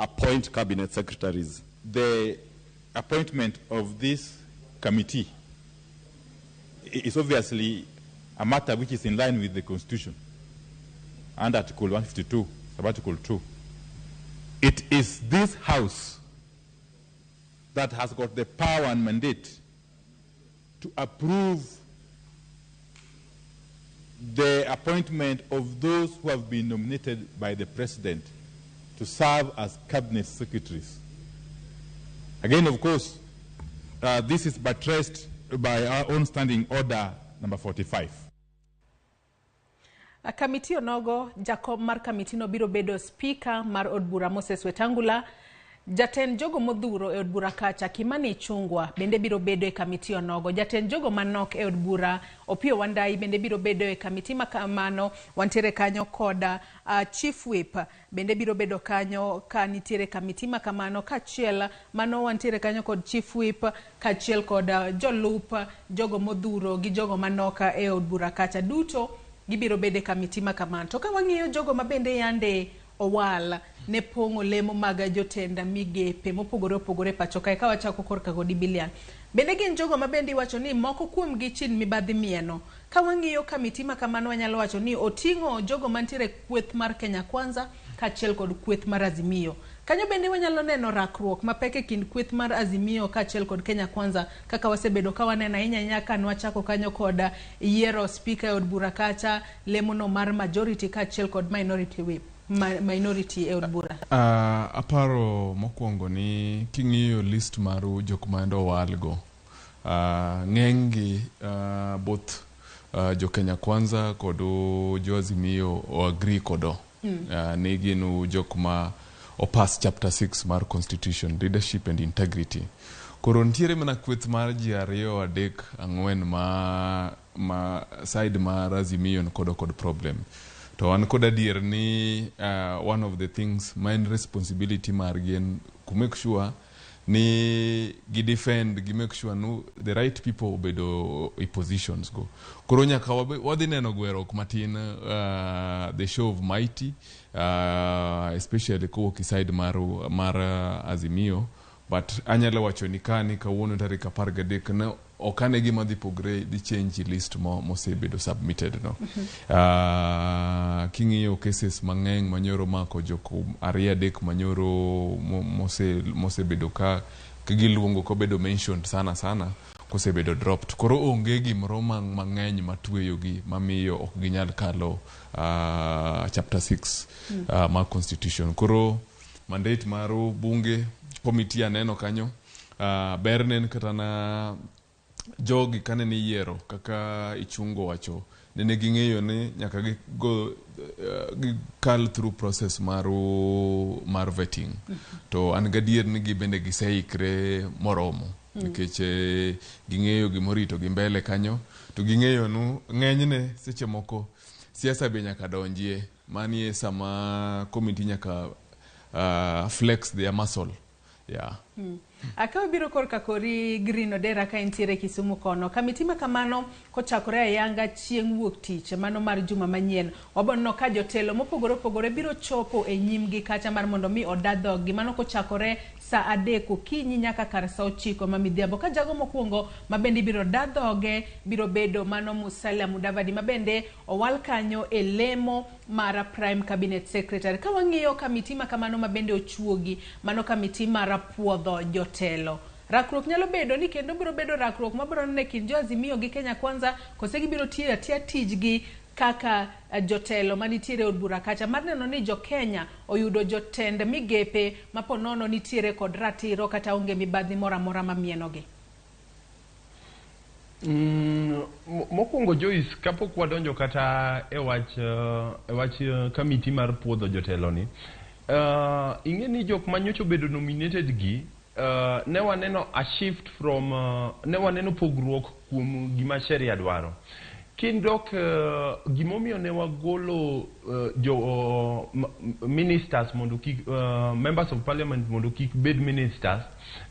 appoint cabinet secretaries. The appointment of this committee is obviously a matter which is in line with the Constitution and Article 152, sub-Article 2. It is this House that has got the power and mandate to approve the appointment of those who have been nominated by the President to serve as cabinet secretaries. Again, of course, this is buttressed by our own standing order number 45. Kamiti onogo, jakom mar kamiti no biro bedo speaker mar od bura Moses Wetangula. Jatend jogo modhuro e od bura kacha Kimani Ichung'wa bende biro bedo e kamiti onogo. Jatend jogo manok e od bura Opiyo Wandayi bende biro bedo e kamiti makamano. Wantiere kanyo koda Chief Whip bende biro bedo kanyo ka nitiere kamiti makamano, kaachiel mano wantiere kanyo kod Chief Whip kaachiel kod jolup jogo modhuro gi jogo manok e od bura kacha duto gibiro bedo e kamiti makamano. To ka wang'iyo jogo ma bende yande owal ne pong'o lemo mag jotend migepe mopogore opogore pacho kae, ka wachako korka kodi Bilian, bende gin jogo ma bende iwacho ni moko kuom gi chin mibadhi mieno. Ka wang'iyo kamiti ma kamano, wanyalo wacho ni oting'o jogo mantiere kweth mar Kenya Kwanza kaachiel kod kweth mar Azimio. Kanyo bende wanyalo neno rakruok mapek e kind kweth mar Azimio kaachiel kod Kenya Kwanza, kaka wasebedo ka waneno ahinya ahinya ka nwachako kanyo kod yiero speaker e od bura kacha, lemono mar majority kaachiel kod minority whip, minority e od bura. Aparo mokwongo ni king'iyo list mar jok ma owalgo, ng'eny gi both jo Kenya Kwanza kod jo Azimio o agree kodo ni gin jok ma opass chapter 6 mar constitution, leadership and integrity. Koro nitiere mana kweth mar ji ariyo, adek, ang'wen ma side mar Azimio ni kodo kod problem. To an kod adier ni one of the things ma en responsibility margi en ku make sure ni gi defend, gi make sure nu the right people obedo e positions go. Koro nyaka wadhi neno gweruok matin, the show of mighty, especially kowuok e side mar Azimio. But anyalo wacho ni ka ni kawuono tarik 13 ne ok ane gima dhi pogre, dhi change list mosebedo submitted no. King'iyo cases mang'eny manyoro mako jok ariyo adek manyoro mosebedo ka giluongo kobedo mentioned sana sana kosebedo dropped. Koro onge gimoro mang'eny matweyogi mamiyo ok ginyal kalo chapter 6 mar constitution. Koro mandate mar bunge committee aneno kanyo, berne en kata na jogi kane niyiero kaka Ichungo wacho, nene ging'eyo ni nyaka gigo gikal through process mar vetting. To an gadier ni gibende giseikre moromo nikech ging'eyo gimorito gi mbele kanyo, to ging'eyo nu ng'enyne seche moko siasa be nyaka donjie manie sama committee nyaka flex their muscle, yeah. Ka wabiro korka kori Green Odera ka entiere Kisumu kono, kamiti ma kamano kochakore ayanga chieng' wuok tich mano mar juma manyien, waboneno ka jotelo mopogore opogore biro chopo e nyimgi kacha mar mondo mi oda dhoggi mano kochakore sa Sa 3 okinyi nyaka kar sa 9 ma midhiambo. Ka jago mokwongo ma bende ibiro da dhoge biro bedo mano Musalia Mudavadi ma bende owal kanyo e lemo mar Prime Cabinet Secretary. Ka wang'iyo kamiti ma kamano ma bende ochuogi, mano kamiti mar puodho jotelo. Rakruok nyalo bedo ni kendo biro bedo rakruok mabiro neno e kind jo Azimio gi Kenya Kwanza, kose gibiro tiyo atiya tijgi kaka jotelo manitiere e od bura kacha mar neno ni jo Kenya oyudo jotend migepe ma po nono nitiere kod ratiro kata onge mibadhi moro amora mamienogi. Mokwongo Joyce, kapok wadonjo kata e wach e wach kamiti mar puodho jotelo ni, ing'e ni jok manyocha obedo nominated gi, ne waneno a shift from ne waneno pogruok kuom gima sheria dwaro. Kindok gimomiyo ne wagolo jo ministers mondo kik members of parliament mondo kik bed ministers,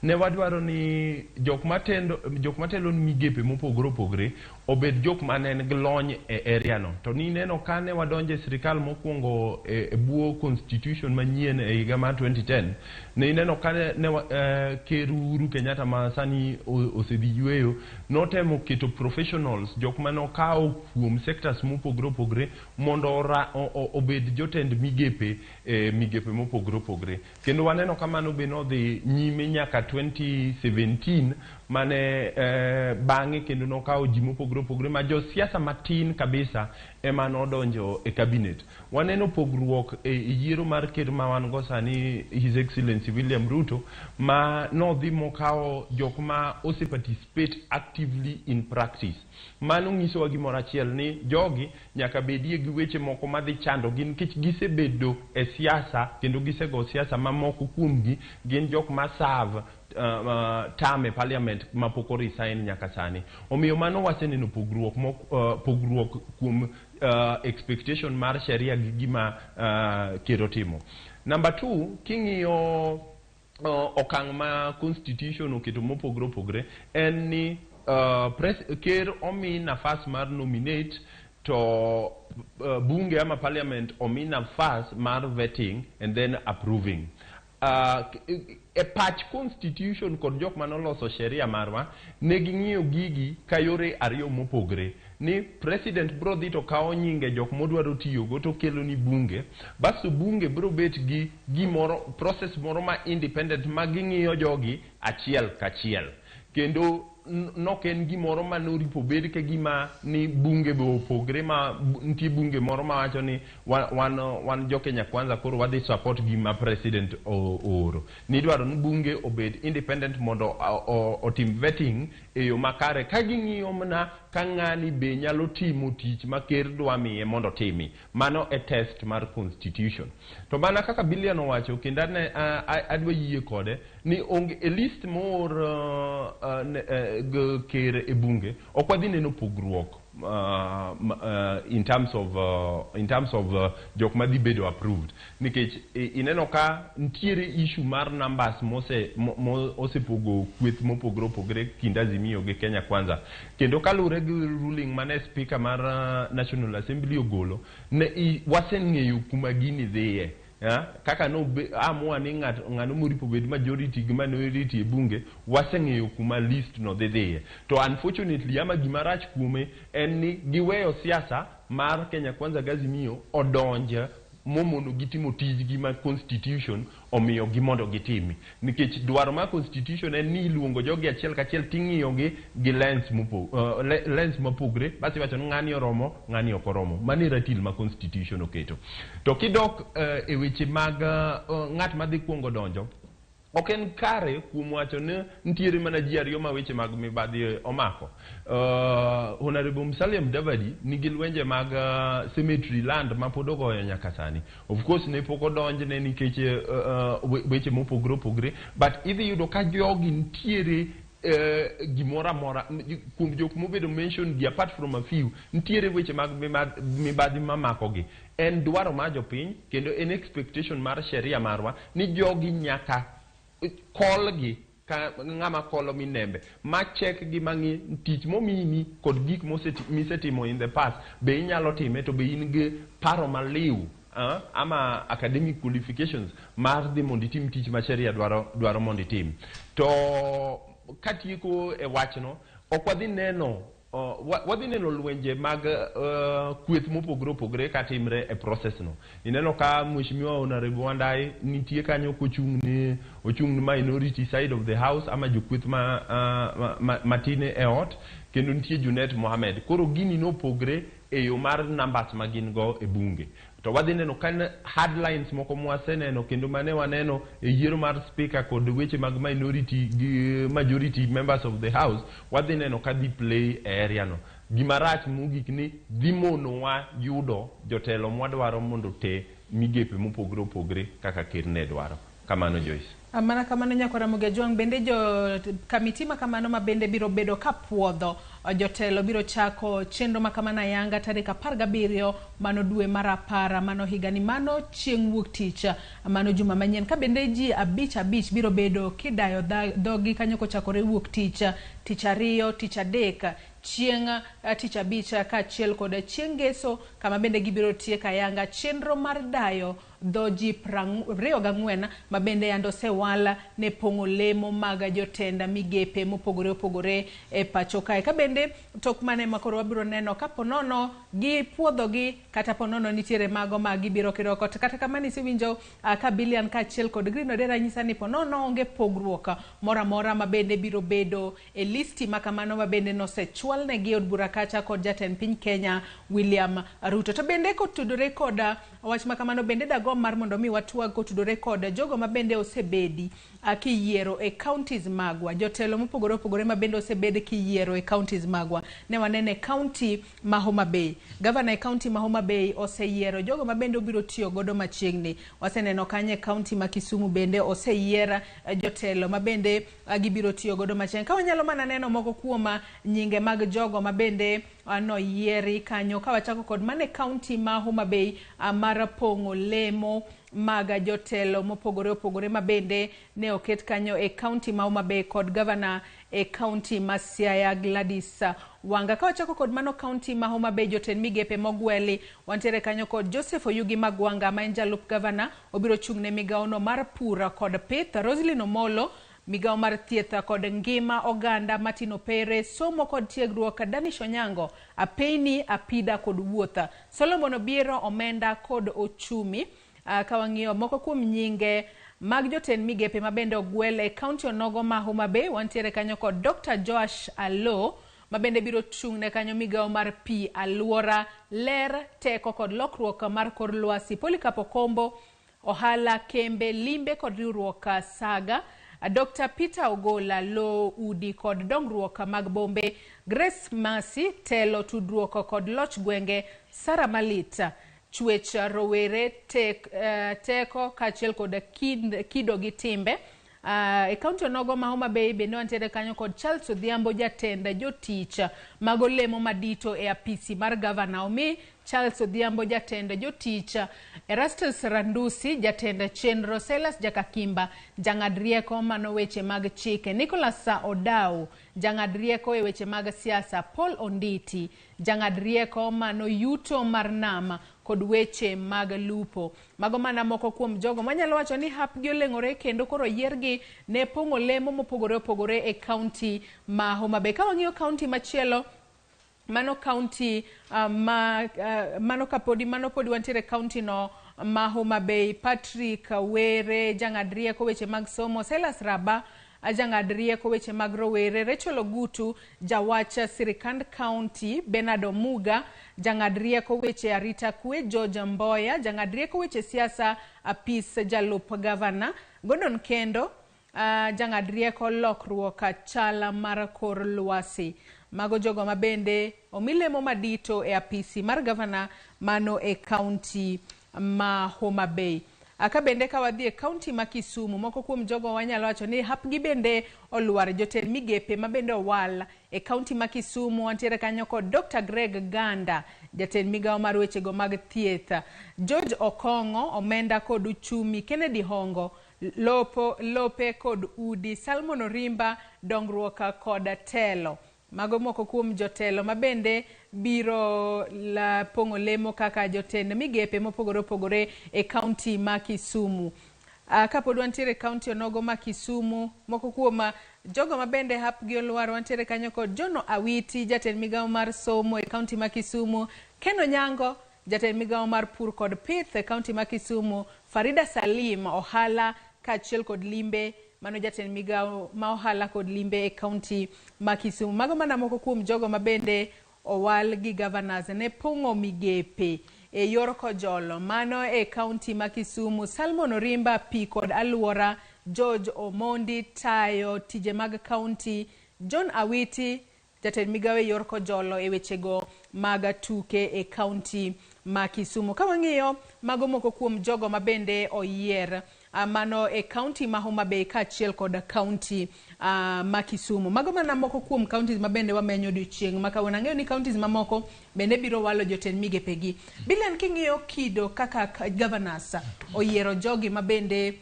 ne wadwaro ni jok matendo jok matelo ni migepe mopogore opogore obed jok mane nigi lony e area no. To nineno ka ne wadonjo e sirikal mokwongo e bwo constitution manyien e higa mar 2010, ne ineno ka ne Ker Uhuru Kenyatta ma sani osedhi yueyo notemo keto professionals, jok mane okawo kuom sectors mopogore opogore mondo obed jotend migepe e migepe mopogore opogore. Kendo waneno ka mano be nodhi nyime nyaka 2017 mane bang'e kendo nokawo ji mopogore opogore ma josiasa matin kabisa ema nodonjo e cabinet. Waneno pogruok e yiero mar ker ma wan go sani, His Excellency William Ruto, ma nodhi mokawo jok ma ose participate actively in practice. Mano nyisowa gimoro achiel, ni jogi nyaka bedie gi weche moko madhi chandogi nikech gisebedo e siasa kendo gisego siasa ma moko kuomgi gin jok ma serve term e parliament mapok o resign nyaka sani. Omiyo mano waseneno pogruok pogruok kuom expectation mar sheria gi gima ker otimo. Number two, king'iyo okang' ma constitution oketo mopogore opogore en ni ker omi nafas mar nominate to bunge ama parliament omi nafas mar vetting and then approving. E pach constitution kod jok manoloso sheria marwa ne ging'iyo gigi ka yore ariyo mopogre, ni president bro dhi to kawo nyinge jok modwaro tiyogo to kelo ni bunge, basto bunge bro bet gi gimoro, process moro ma independent ma ging'iyo jogi achiel kachiel. Kendo nok en gimoro ma noripo bed ka gima ni bunge be opogre ma nitie bunge moro mawacho ni wan jo Kenya Kwanza koro wadhi support gima president ooro. Nidwaro ni bunge obed independent mondo otim vetting e yo makare ka ging'iyo mana ka ng'ani be nyalo timo tich ma ker dwa miye mondo otimi. Mano e test mar constitution. To mana kaka Bilian owacho, kendo adwa yie kode ni onge e list moor ker e bunge, ok wadhi neno pogruok in terms of jok madhi bedo approved, nikech ineno ka nitiere issue mar numbers mose mo, osepogo kweth mopogore opogore kind Azimio gi Kenya Kwanza. Kendo kaluwore gi ruling mane speaker mar National Assembly ogolo ne waseng'eyo kuma gini dhiye. Ya, kaka no amua ni ng'ano moripo bed majority gi minority e bunge, waseng'eyo kuma list no dhi dhiye. To unfortunately, ama gima rach kuome en ni giweyo siasa mar Kenya Kwanza gi Azimio odonje momono gitimo tijgi ma constitution omiyo gi mondo gitimi, nikech dwaro mar constitution en ni iluongo jogi achiel kachiel ting'iyogi gi lens mopogre, bas iwacho ni ng'ani oromo, ng'ani ok oromo. Mano e ratil ma constitution oketo. To kidok e weche mag ng'at madhi kuongo donjo, ok en kare kuom wacho ni nitiere mana ji ariyo ma weche mag mibadhi omako. Honorable Musalia Mudavadi nigi lwenje mag cemetery land ma pod ogoyo nyaka sani. Of course ne pok odonjne nikech weche mopogore opogore, but idhi yudo ka jogi nitiere gimoro amora kuom jok mobedo mention gi, apart from a few, nitiere weche mag mibadhi mamakogi. En dwaro mar jopiny kendo en expectation mar sheria marwa ni jogi nyaka kolgi ka ng'ama kolo minembe ma check gi mang'i tich momini kod gik misetimo in the past, be inyalo time, to be in gi paro maliw. Ama academic qualifications mar dhi mondo itim tich ma sheria dwaro mondo itim. To katieko e wachno, ok wadhi neno wadhi neno lwenje mag kweth mopogore opogore katimre e process no. Ineno ka Mheshimiwa Honorable Wandayi nitie kanyo kochung' ne ochung' ne minority side of the house ama jokweth ma matin e ot, kendo nitie Junet Mohamed. Koro gini nopogre e yo mar numbers ma gin go e bunge. To wadhi neno ka hard lines moko mwaseneno kendo mane waneno e yiero mar speaker kod weche mag minority gi majority members of the house, wadhi neno ka dhi play e area no. Gima rach mogik ni dhi monowa yudo jotelo mwadwaro mondo te migepe mopogore opogore kaka ker ne dwaro. Kamano, Joyce. Mana kamano, nyakwar Ramogi Ajwang', bende jo kamiti ma kamano ma bende biro bedo ka puodho jotelo biro chako chenro ma kamano ayanga tarik 17 mano dwe mar 10 mano higani, mano chieng' wuok tich, mano juma manyien, ka bende ji abich abich biro bedo kidayo dhogi kanyo kochakore wuok tich, tich ariyo, tich adek, chieng' tich abich kaachiel kod chieng' ngeso, kama bende gibiro tieko ayanga chenro mar dayo dho ji 24 ma bende yando osewal ne pong'o lemo mag jotend migepe mopogore opogore e pacho kae. Ka bende tok mane ma koro wabiro neno ka ponono gi puodhogi kata ponono nitiere mago ma gibiro kiro oko. To kata kamano isewinjo ka Bilian kaachiel kod Green Odera nyisa ni ponono onge pogruok moro amora ma bende biro bedo e listi ma kamano ma bende nosechwal negi e od bura kacha kod jatend piny Kenya William Ruto. To bende kotudore kod wach ma kamano, bende dagomb mar mondo mi watwag kotudore kod jogo ma bende osebedi kiyiero e counties magwa, jotelo mopogore opogore ma bende osebed kiyiero e counties magwa. Ne wanene e county ma Homa Bay, gavana e county ma Homa Bay oseyiero jogo ma bende obiro tiyo godo machiegni. Waseneno kanyo e county ma Kisumu bende oseyier jotelo ma bende gibiro tiyo godo machiegni. Ka wanyalo mana neno moko kuom nyinge mag jogo ma bende noyieri kanyo, ka wachako kod mane county ma Homa Bay mar pong'o lemo mag jotelo mopogore opogore ma bende ne oket kanyo e county ma Homa Bay kod gavana e county ma Siaya Gladys Wanga. Ka wachako kod mano county ma Homa Bay, jotend migepe mogweli wantiere kanyo kod Joseph Oyugi Magwanga ma en jalup gavana, obiro chung' ne migawono mar pur kod pith, Roselyn Omolo migawo mar thieth kod ngima oganda, Martin Opere somo kod tiegruok, Danish Onyango apeyni apida kod wuoth, Solomon Obiero omenda kod ochumi. Ka wang'iyo moko kuom nyinge mag jotend migepe ma bende ogwel e county onogo ma Homa Bay, wantiere kanyo kod Dr. Joash Alo ma bende biro chung' ne kanyo migawo mar pi, aluora, ler, teko kod lokruok mar kor lwasi, Polycarp Okombo ohala, kembe, limbe kod riwruok Saga, Dr. Peter Ogola lowo, udi kod dongruok mag bombe, Grace Mercy telo tudruok kod loch gwenge, Sara Malit chwech rowere teko kaachiel kod kido gi timbe. E kaunti onogo ma Homa Bay bende wantiere kanyo kod Charles Odhiambo jatend jotich mag olemo madito e apisi mar gavana. Omi Charles Odhiambo jatend jotich, Erastus Randusi jatend chenro, Silas Jakakimba jang'ad rieko mano weche mag chike, Nicholas Odau jang'ad rieko e weche mag siasa, Paul Onditi jang'ad rieko mano yuto mar nam kod weche mag lupo. Mago mana moko kuom jogo manyalo wacho ni hapgi oleng'ore kendo koro yiergi ne pong'o lemo mopogore opogore e kaunti ma Homa Bay. Ka wang'iyo kaunti machielo, mano kaunti mano kapodi mano podi wantiere kaunti no ma Homa Bay, Patrick Were jang'ad rieko weche mag somo, Silas Raba jang'ad rieko weche mag rowere, Rachel Ogutu jawach sirikand kaunti, Bernard Omuga jang'ad rieko weche arita kwe, George Mboya jang'ad rieko weche siasa, apis jalup gavana, Gordon Kendo jang'ad rieko lokruok chal mar kor lwasi. Mago jogo ma bende omi lemo madito e apisi mar gavana mano e kaunti ma Homa Bay. Ka bende ka wadhi e kaunti ma Kisumu, moko kuom jogo wanyalo wacho ni hapgi bende olwar. Jotend migepe ma bende owal e kaunti ma Kisumu wantiere kanyo kod Dr. Greg Ganda jatend migawo mar wechego mag thieth, George Okong'o omenda kod uchumi, Kennedy Hongo lope kod udi, Salmon Orimba dongruok kod telo. Mago moko kuom jotelo mabende biro la pong'o lemo kaka jotend migepe mopogore opogore e kaunti ma Kisumu. Kapod wantiere e kaunti onogo ma Kisumu, moko kuom jogo mabende hapgi olwar wantiere kanyo kod John Awiti, jatend migawo mar somo e kaunti ma Kisumu, Ken Onyango, jatend migawo mar pur kod pith e kaunti ma Kisumu, Farida Salim, ohala kaachiel kod limbe, mano jatend migawo ma ohala kod limbe e kaunti ma Kisumu. Mago mana moko kuom jogo mabende owal gi governors ne pong'o migepe e yor kojolo mano e kaunti ma Kisumu. Salmon Orimba, pi kod aluora, George Omondi tayo tije mag kaunti, John Awiti jatend migawo e yor kojolo e wechego mag tuke e kaunti ma Kisumu. Ka wang'iyo mago moko kuom jogo mabende oyier mano e kaunti ma Homa Bay kaachiel kod kaunti ma Kisumu. Mago mana moko kuom counties mabende wamenyo odiochieng' ma kawuono. Ang'eyo ni counties mamoko bende biro walo jotend migepegi. Bilian, king'iyo kido kaka governors oyiero jogi mabende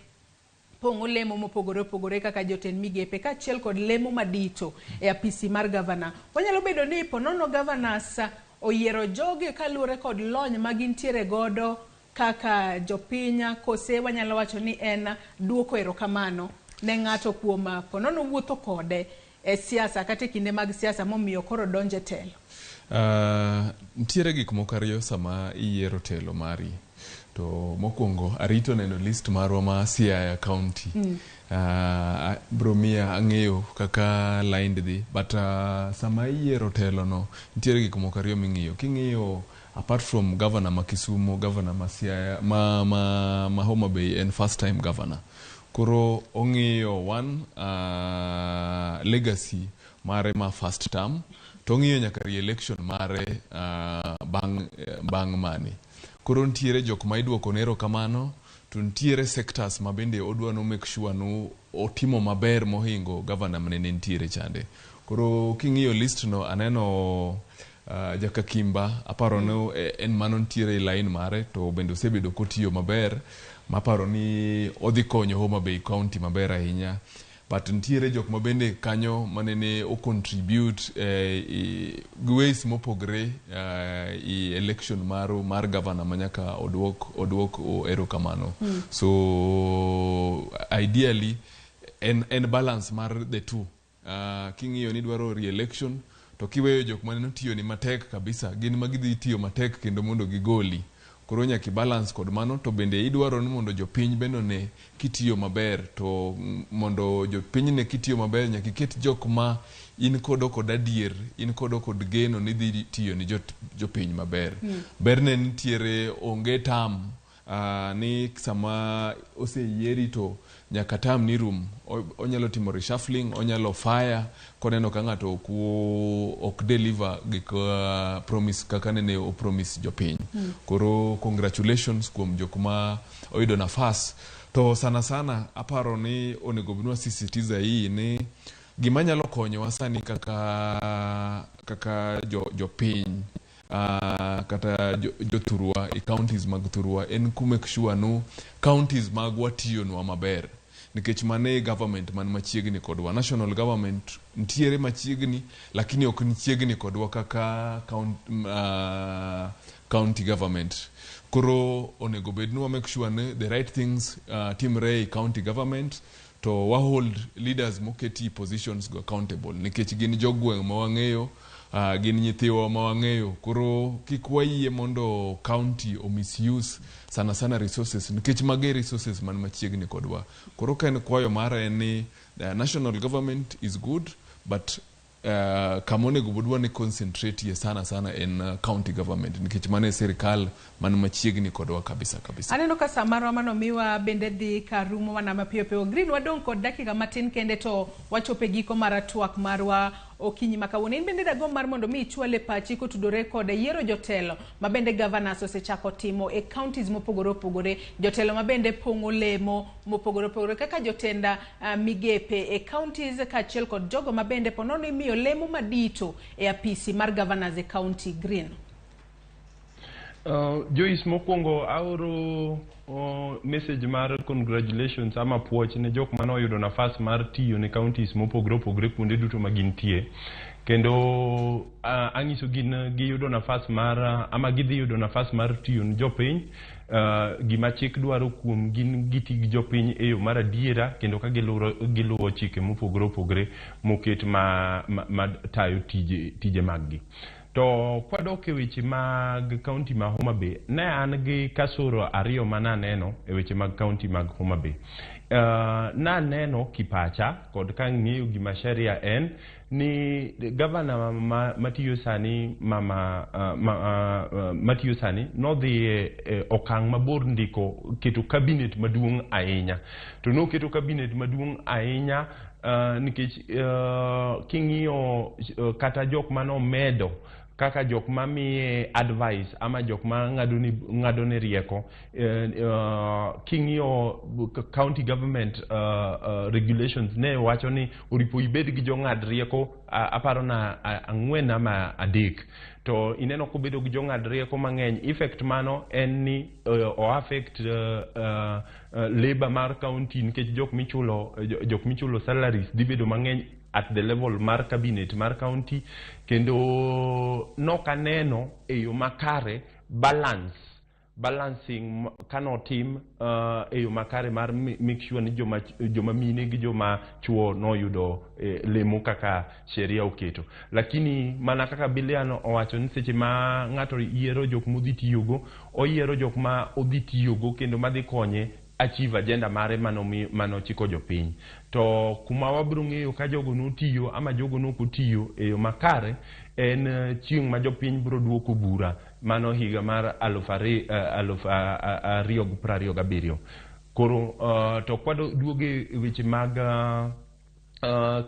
pong'o lemo mopogore opogore kaka jotend migepe kaachiel kod lemo madito e apisi mar gavana, wanyalo bedo ni ponono governors oyiero jogi kaluwore kod lony ma gintiere godo kaka jopiny, kose wanyalo wacho ni en duoko erokamano ne ng'ato kuom ponono wuotho kode e siasa kata e kinde mag siasa momiyo koro donjo e telo. Nitiere gik moko ariyo sama iyiero telo mari. To mokwongo arito neno list marwa ma Siaya County. Bro miya ang'eyo kaka line dhi, but sama iyiero telo no nitiere gik moko ariyo ming'iyo. King'iyo apart from governor ma Kisumu, governor ma Siaya, ma Homa Bay en first time governor. Koro ong'iyo one legacy mare ma first term, to ong'iyo nyaka re-election mare bang' mane. Koro nitiere jok ma iduoko ne erokamano, to nitiere sectors ma bende odwa no make sure no otimo maber mohingo governor mane nitiere chande. Koro king'iyo list no aneno Jakakimba, aparo ni en mano nitiere e line mare, to bende osebedo kotiyo maber, maparo ni odhi konyo Homa Bay County maber ahinya. But nitiere jok ma bende kanyo manene o contribute gi ways mopogre i election mar governor manyaka oduok erokamano. So ideally en balance mar the two. King'iyo ni dwaro re-election, to kiweyo jok mane notiyo ni matek kabisa, gin ma gidhi tiyo matek kendo mondo gigoli. Koro nyaka i balance kod mano, to bende idwaro ni mondo jopiny bende one kitiyo maber, to mondo jopiny ne kitiyo maber nyaka iket jok ma in kodo kod adier, in kodo kod geno ni dhi tiyo ni jopiny maber. Berne nitiere onge tam ni sama oseyieri to nyaka tam ni rum. Onyalo timo reshuffling, onyalo fire koneno ka ng'ato ok deliver gik promise kaka nene o promise jopiny. Koro congratulations kuom jok ma oyudo nafas. To sana sana aparo ni onego bed ni wasisitiza hii ni gima nyalo konyowa sani kaka jopiny kata jothurwa e counties mag thurwa en ku make sure no counties magwa tiyonwa maber, nikech mane government man machiegni kodwa. National government nitiere machiegni, lakini ok nichiegni kodwa kaka county government. Koro onego bed ni wa make sure ni the right things timre e county government, to wa hold leaders moketi positions go accountable, nikech gin jogweng' ma wang'eyo, gin nyithiwa ma wang'eyo. Koro kik wayie mondo county o misuse sana sana resources, nikech mage resources man machiegni kodwa. Koro ka en kwayo mara en ni national government is good, but kama onego bedwa ni concentrate ye sana sana en county government, nikech mano e sirikal man machiegni kodwa kabisa kabisa. Aneno ka saa marwa manomiwa bende dhi ka rumo mana mapiyo piyo. Green, wadong' kod dakika matin kende to wachopo e giko mar twak marwa okinyi ma kawuono. In bende dagomb mar mondo mi ichwale pachi kotudore kod yiero jotelo ma bende governors osechako timo e counties mopogore opogore, jotelo ma bende pong'o lemo mopogore opogore kaka jotenda migepe e counties kaachiel kod jogo ma bende ponono imiyo lemo madito e apisi mar governors e county. Green. Joyce, mokwongo aoro message mar congratulations ama puoch ne jok mane oyudo nafas mar tiyo ne counties mopogore opogore kuonde duto ma gintie. Kendo ang'iso gin giyudo nafas mar ama gidhi yudo nafas mar tiyo ne jopiny. Gima chik dwaro kuom gin giti gi jopiny e yo mar adiera kendo ka giluwo chike mopogore opogore moket ma tayo tije mag gi. To kwadok e weche mag kaunti ma Homa Bay, ne an gi kasoro ariyo mananeno e weche mag kaunti mag Homa Bay. Naneno kipacha kod kang'iyo gima sheria en ni gavana matiyo sani mama matiyo sani nodhi e okang' mabor ndiko keto cabinet maduong' ahinya. To noketo cabinet maduong' ahinya nikech king'iyo kata jok manomedo kaka jok mamiye advice ama jok ma ng'ado ne rieko, king'iyo county government regulations ne wacho ni oripo ibed gi jong'ad rieko aparo na 4 ama 3. To ineno kobedo gi jong'ad rieko mang'eny, effect mano en ni o affect labor mar county nikech jok michulo salaries dhi bedo mang'eny at the level mar cabinet mar county. Kendo nokaneno e yo makare balancing kanotim e yo makare mar make sure ni joma mine gi joma chuo noyudo lemo kaka sheria oketo. Lakini mana kaka Biliano owacho ni seche ma ng'ato yiero jok modhi tiyogo, oyiero jok ma odhi tiyogo kendo madhi konye achieve agenda mare manochiko jopiny. To kuma wabiro ng'eyo ka jogo notiyo ama jogo nokotiyo e yo makare en chieng' ma jopiny biro duoko bura mano higa mar 2027. Koro to kwaduoge weche mag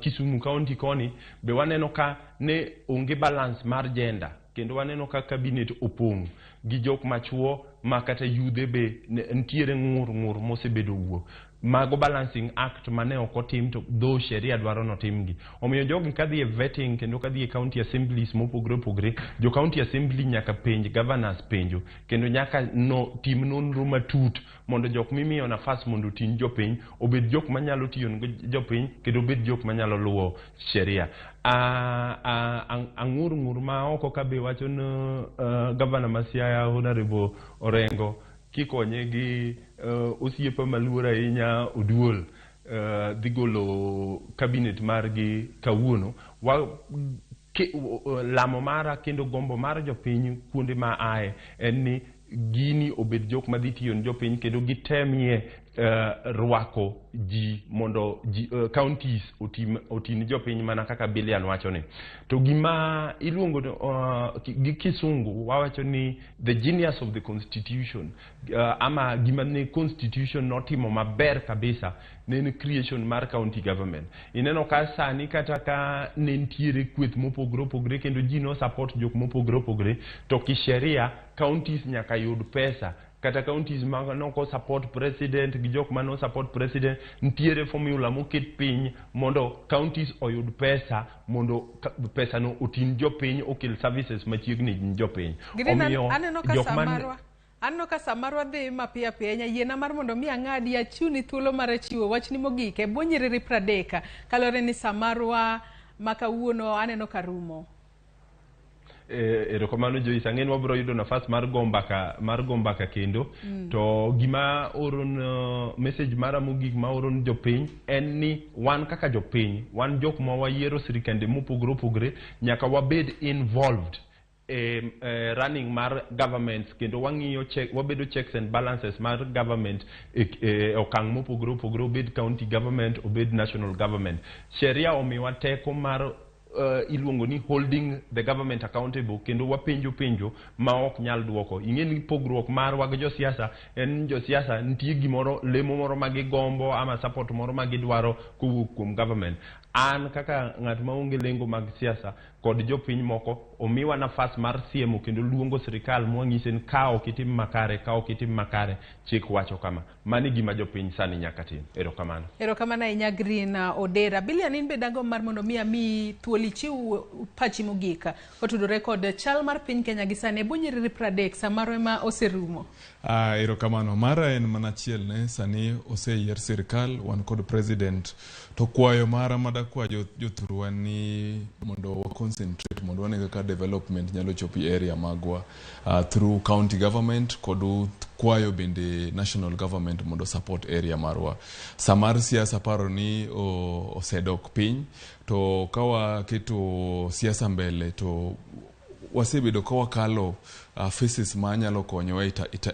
Kisumu County koni be waneno ka ne onge balance mar gender, kendo waneno ka cabinet opong' gi jok machuo ma kata yudhe be nitiere ng'ur mosebedo wuo. Mago balancing act mane ok otim to dho sheria dwaro notimgi. Omiyo jogi kadhi e vetting kendo kadhi e county assemblies mopogore opogore, jo county assembly nyaka penj governors penjo kendo nyaka tim nonro matut mondo jok mimiyo nafas mondo oting' jopiny obed jok manyalo tiyo ne jopiny kendo obed jok manyalo luwo sheria. Ang'ur ng'ur ma oko ka be wacho ni governor ma Siaya Honorable Orengo kikonye gi osiepe maluor ahinya Oduol dhi golo cabinet margi kawuono. Lamo mara kendo gombo mar jopiny kuonde ma ae en ni gini obed jok madhi tiyo ne jopiny kendo gitemie rwako ji mondo counties otim jopiny mana kaka Bilian wacho ni. To gima iluongo gi kisungu wawacho ni the genius of the constitution, ama gima ne constitution notimo maber kabisa ne en creation mar county government. Ineno ka sani kata ka ne nitiere kweth mopogore opogore kendo ji no support jok mopogore opogore, to kisheria counties nyaka yud pesa. Kata counties ma noko support president gi jok mano support president, nitiere formula moket piny mondo counties oyud pesa mondo pesa no oting' jopiny okel services machiegni gi jopiny. Omiyo aneno ka samarwa dhi mapiyo piyo ahinya. Yiena mar mondo mi ang'adi achiwni thuolo mar chiwo wachni mogik e bwo nyiriri 30 kaluwore ni samarwa ma kawuono aneno ka rumo. Erokamano Joyce, ang'e ni wabiro yudo nafas mar go mbaka kendo. To gima oron message mara mogik ma oron jopiny en ni wan kaka jopiny, wan jok ma wayiero sirikande mopogore opogore, nyaka wabed involved e running mar government kendo wang'iyo wabedo checks and balances mar government e okang' mopogore opogore, obed county government, obed national government. Sheria omiwa teko mar iluongo ni holding the government accountable kendo wapenjo penjo ma ok nyal duoko. Ing'e ni pogruok marwa gi josiasa en josiasa nitie gimoro lemo moro ma gigombo ama support moro ma gidwaro kowuok kuom government. An kaka ng'at maonge lengo mag siasa kod jopiny moko omiwa nafas mar siemo kendo luongo sirikal mwang'ise ni ka ok itim makare, ka ok itim makare, chik wacho kama. Mano e gima jopiny sani nyaka tim. Erokamano. Erokamano ahinya Green Odera. Bilian, in be dagomb mar mondo mi amiyi thuolo ichiw pachi mogik kotudore kod chal mar piny Kenya gi sani e bwo nyiriri 30 samoro ema oserumo. Erokamano. Mara en mana achiel ne sani oseyier sirikal, wan kod president. To kwayo mara dakwa jothurwa ni mondo wa concentrate mondo wane kaka development nyalo chopo e area magwa through county government kod kwayo bende national government mondo support area marwa. Samar siasa paro ni osedok piny, to ka waketo siasa mbele to wasebedo ka wakalo phases ma nyalo konyowa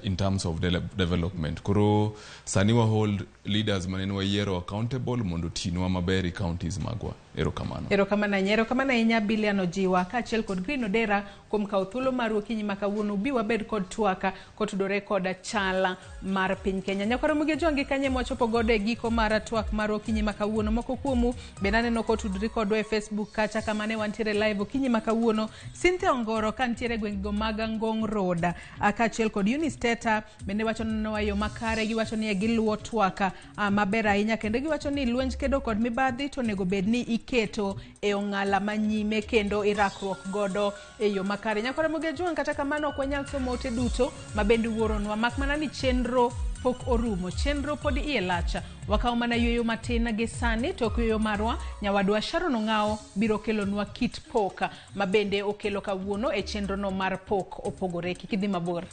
in terms of development. Koro sani wa hold leaders manene wayiero accountable mondo tinwa maber e counties magwa. Erokamano. Erokamano ahinya. Erokamano ahinya Bilian Ojiwa kaachiel kod Green Odera kuom kawo thuolo maru okinyi ma kawuono bi wabed kod twaka kotudore kod chala mar piny Kenya. Nyakwar Ramogi Ojwang' kanye mwachopo godo e giko mar twak mar okinyi ma kawuono. Moko kuomu bende aneno kotudri kodwa e Facebook kacha kama ne wantiere live okinyi ma kawuono. Cynthia Ongoro ka nitiere e gwengego mag Ngong Road kaachiel kod Eunice Teta bende wacho nwa yo makare, giwacho ni giluwo twaka maber ahinya kendo giwacho ni lwenj kedo kod mibadhi to onego bed ni iketo e ong'ala manyime kendo irakruok godo e yo makare. Nyakwar Ramogi Ojwang' kata kamano ok wanyal somo ote duto ma bende uoronwa mak mana ni chenro pok orumo, chenro pod iye lach. Wakawo mana yueyo matin gi sani tok yueyo marwa nyawadwa Sharon Ong'ao biro kelonwa kit pok ma bende okelo kawuono e chenro no mar pok opogore. Kik idhi mabor.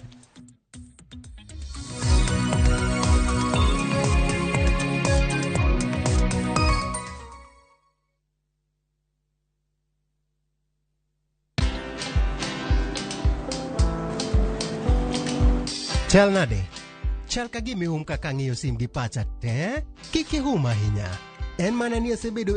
Chal nade? Chal ka gima ihum kaka ang'iyo sim gi pacha te? Kik ihum ahinya. En mana ni asebedo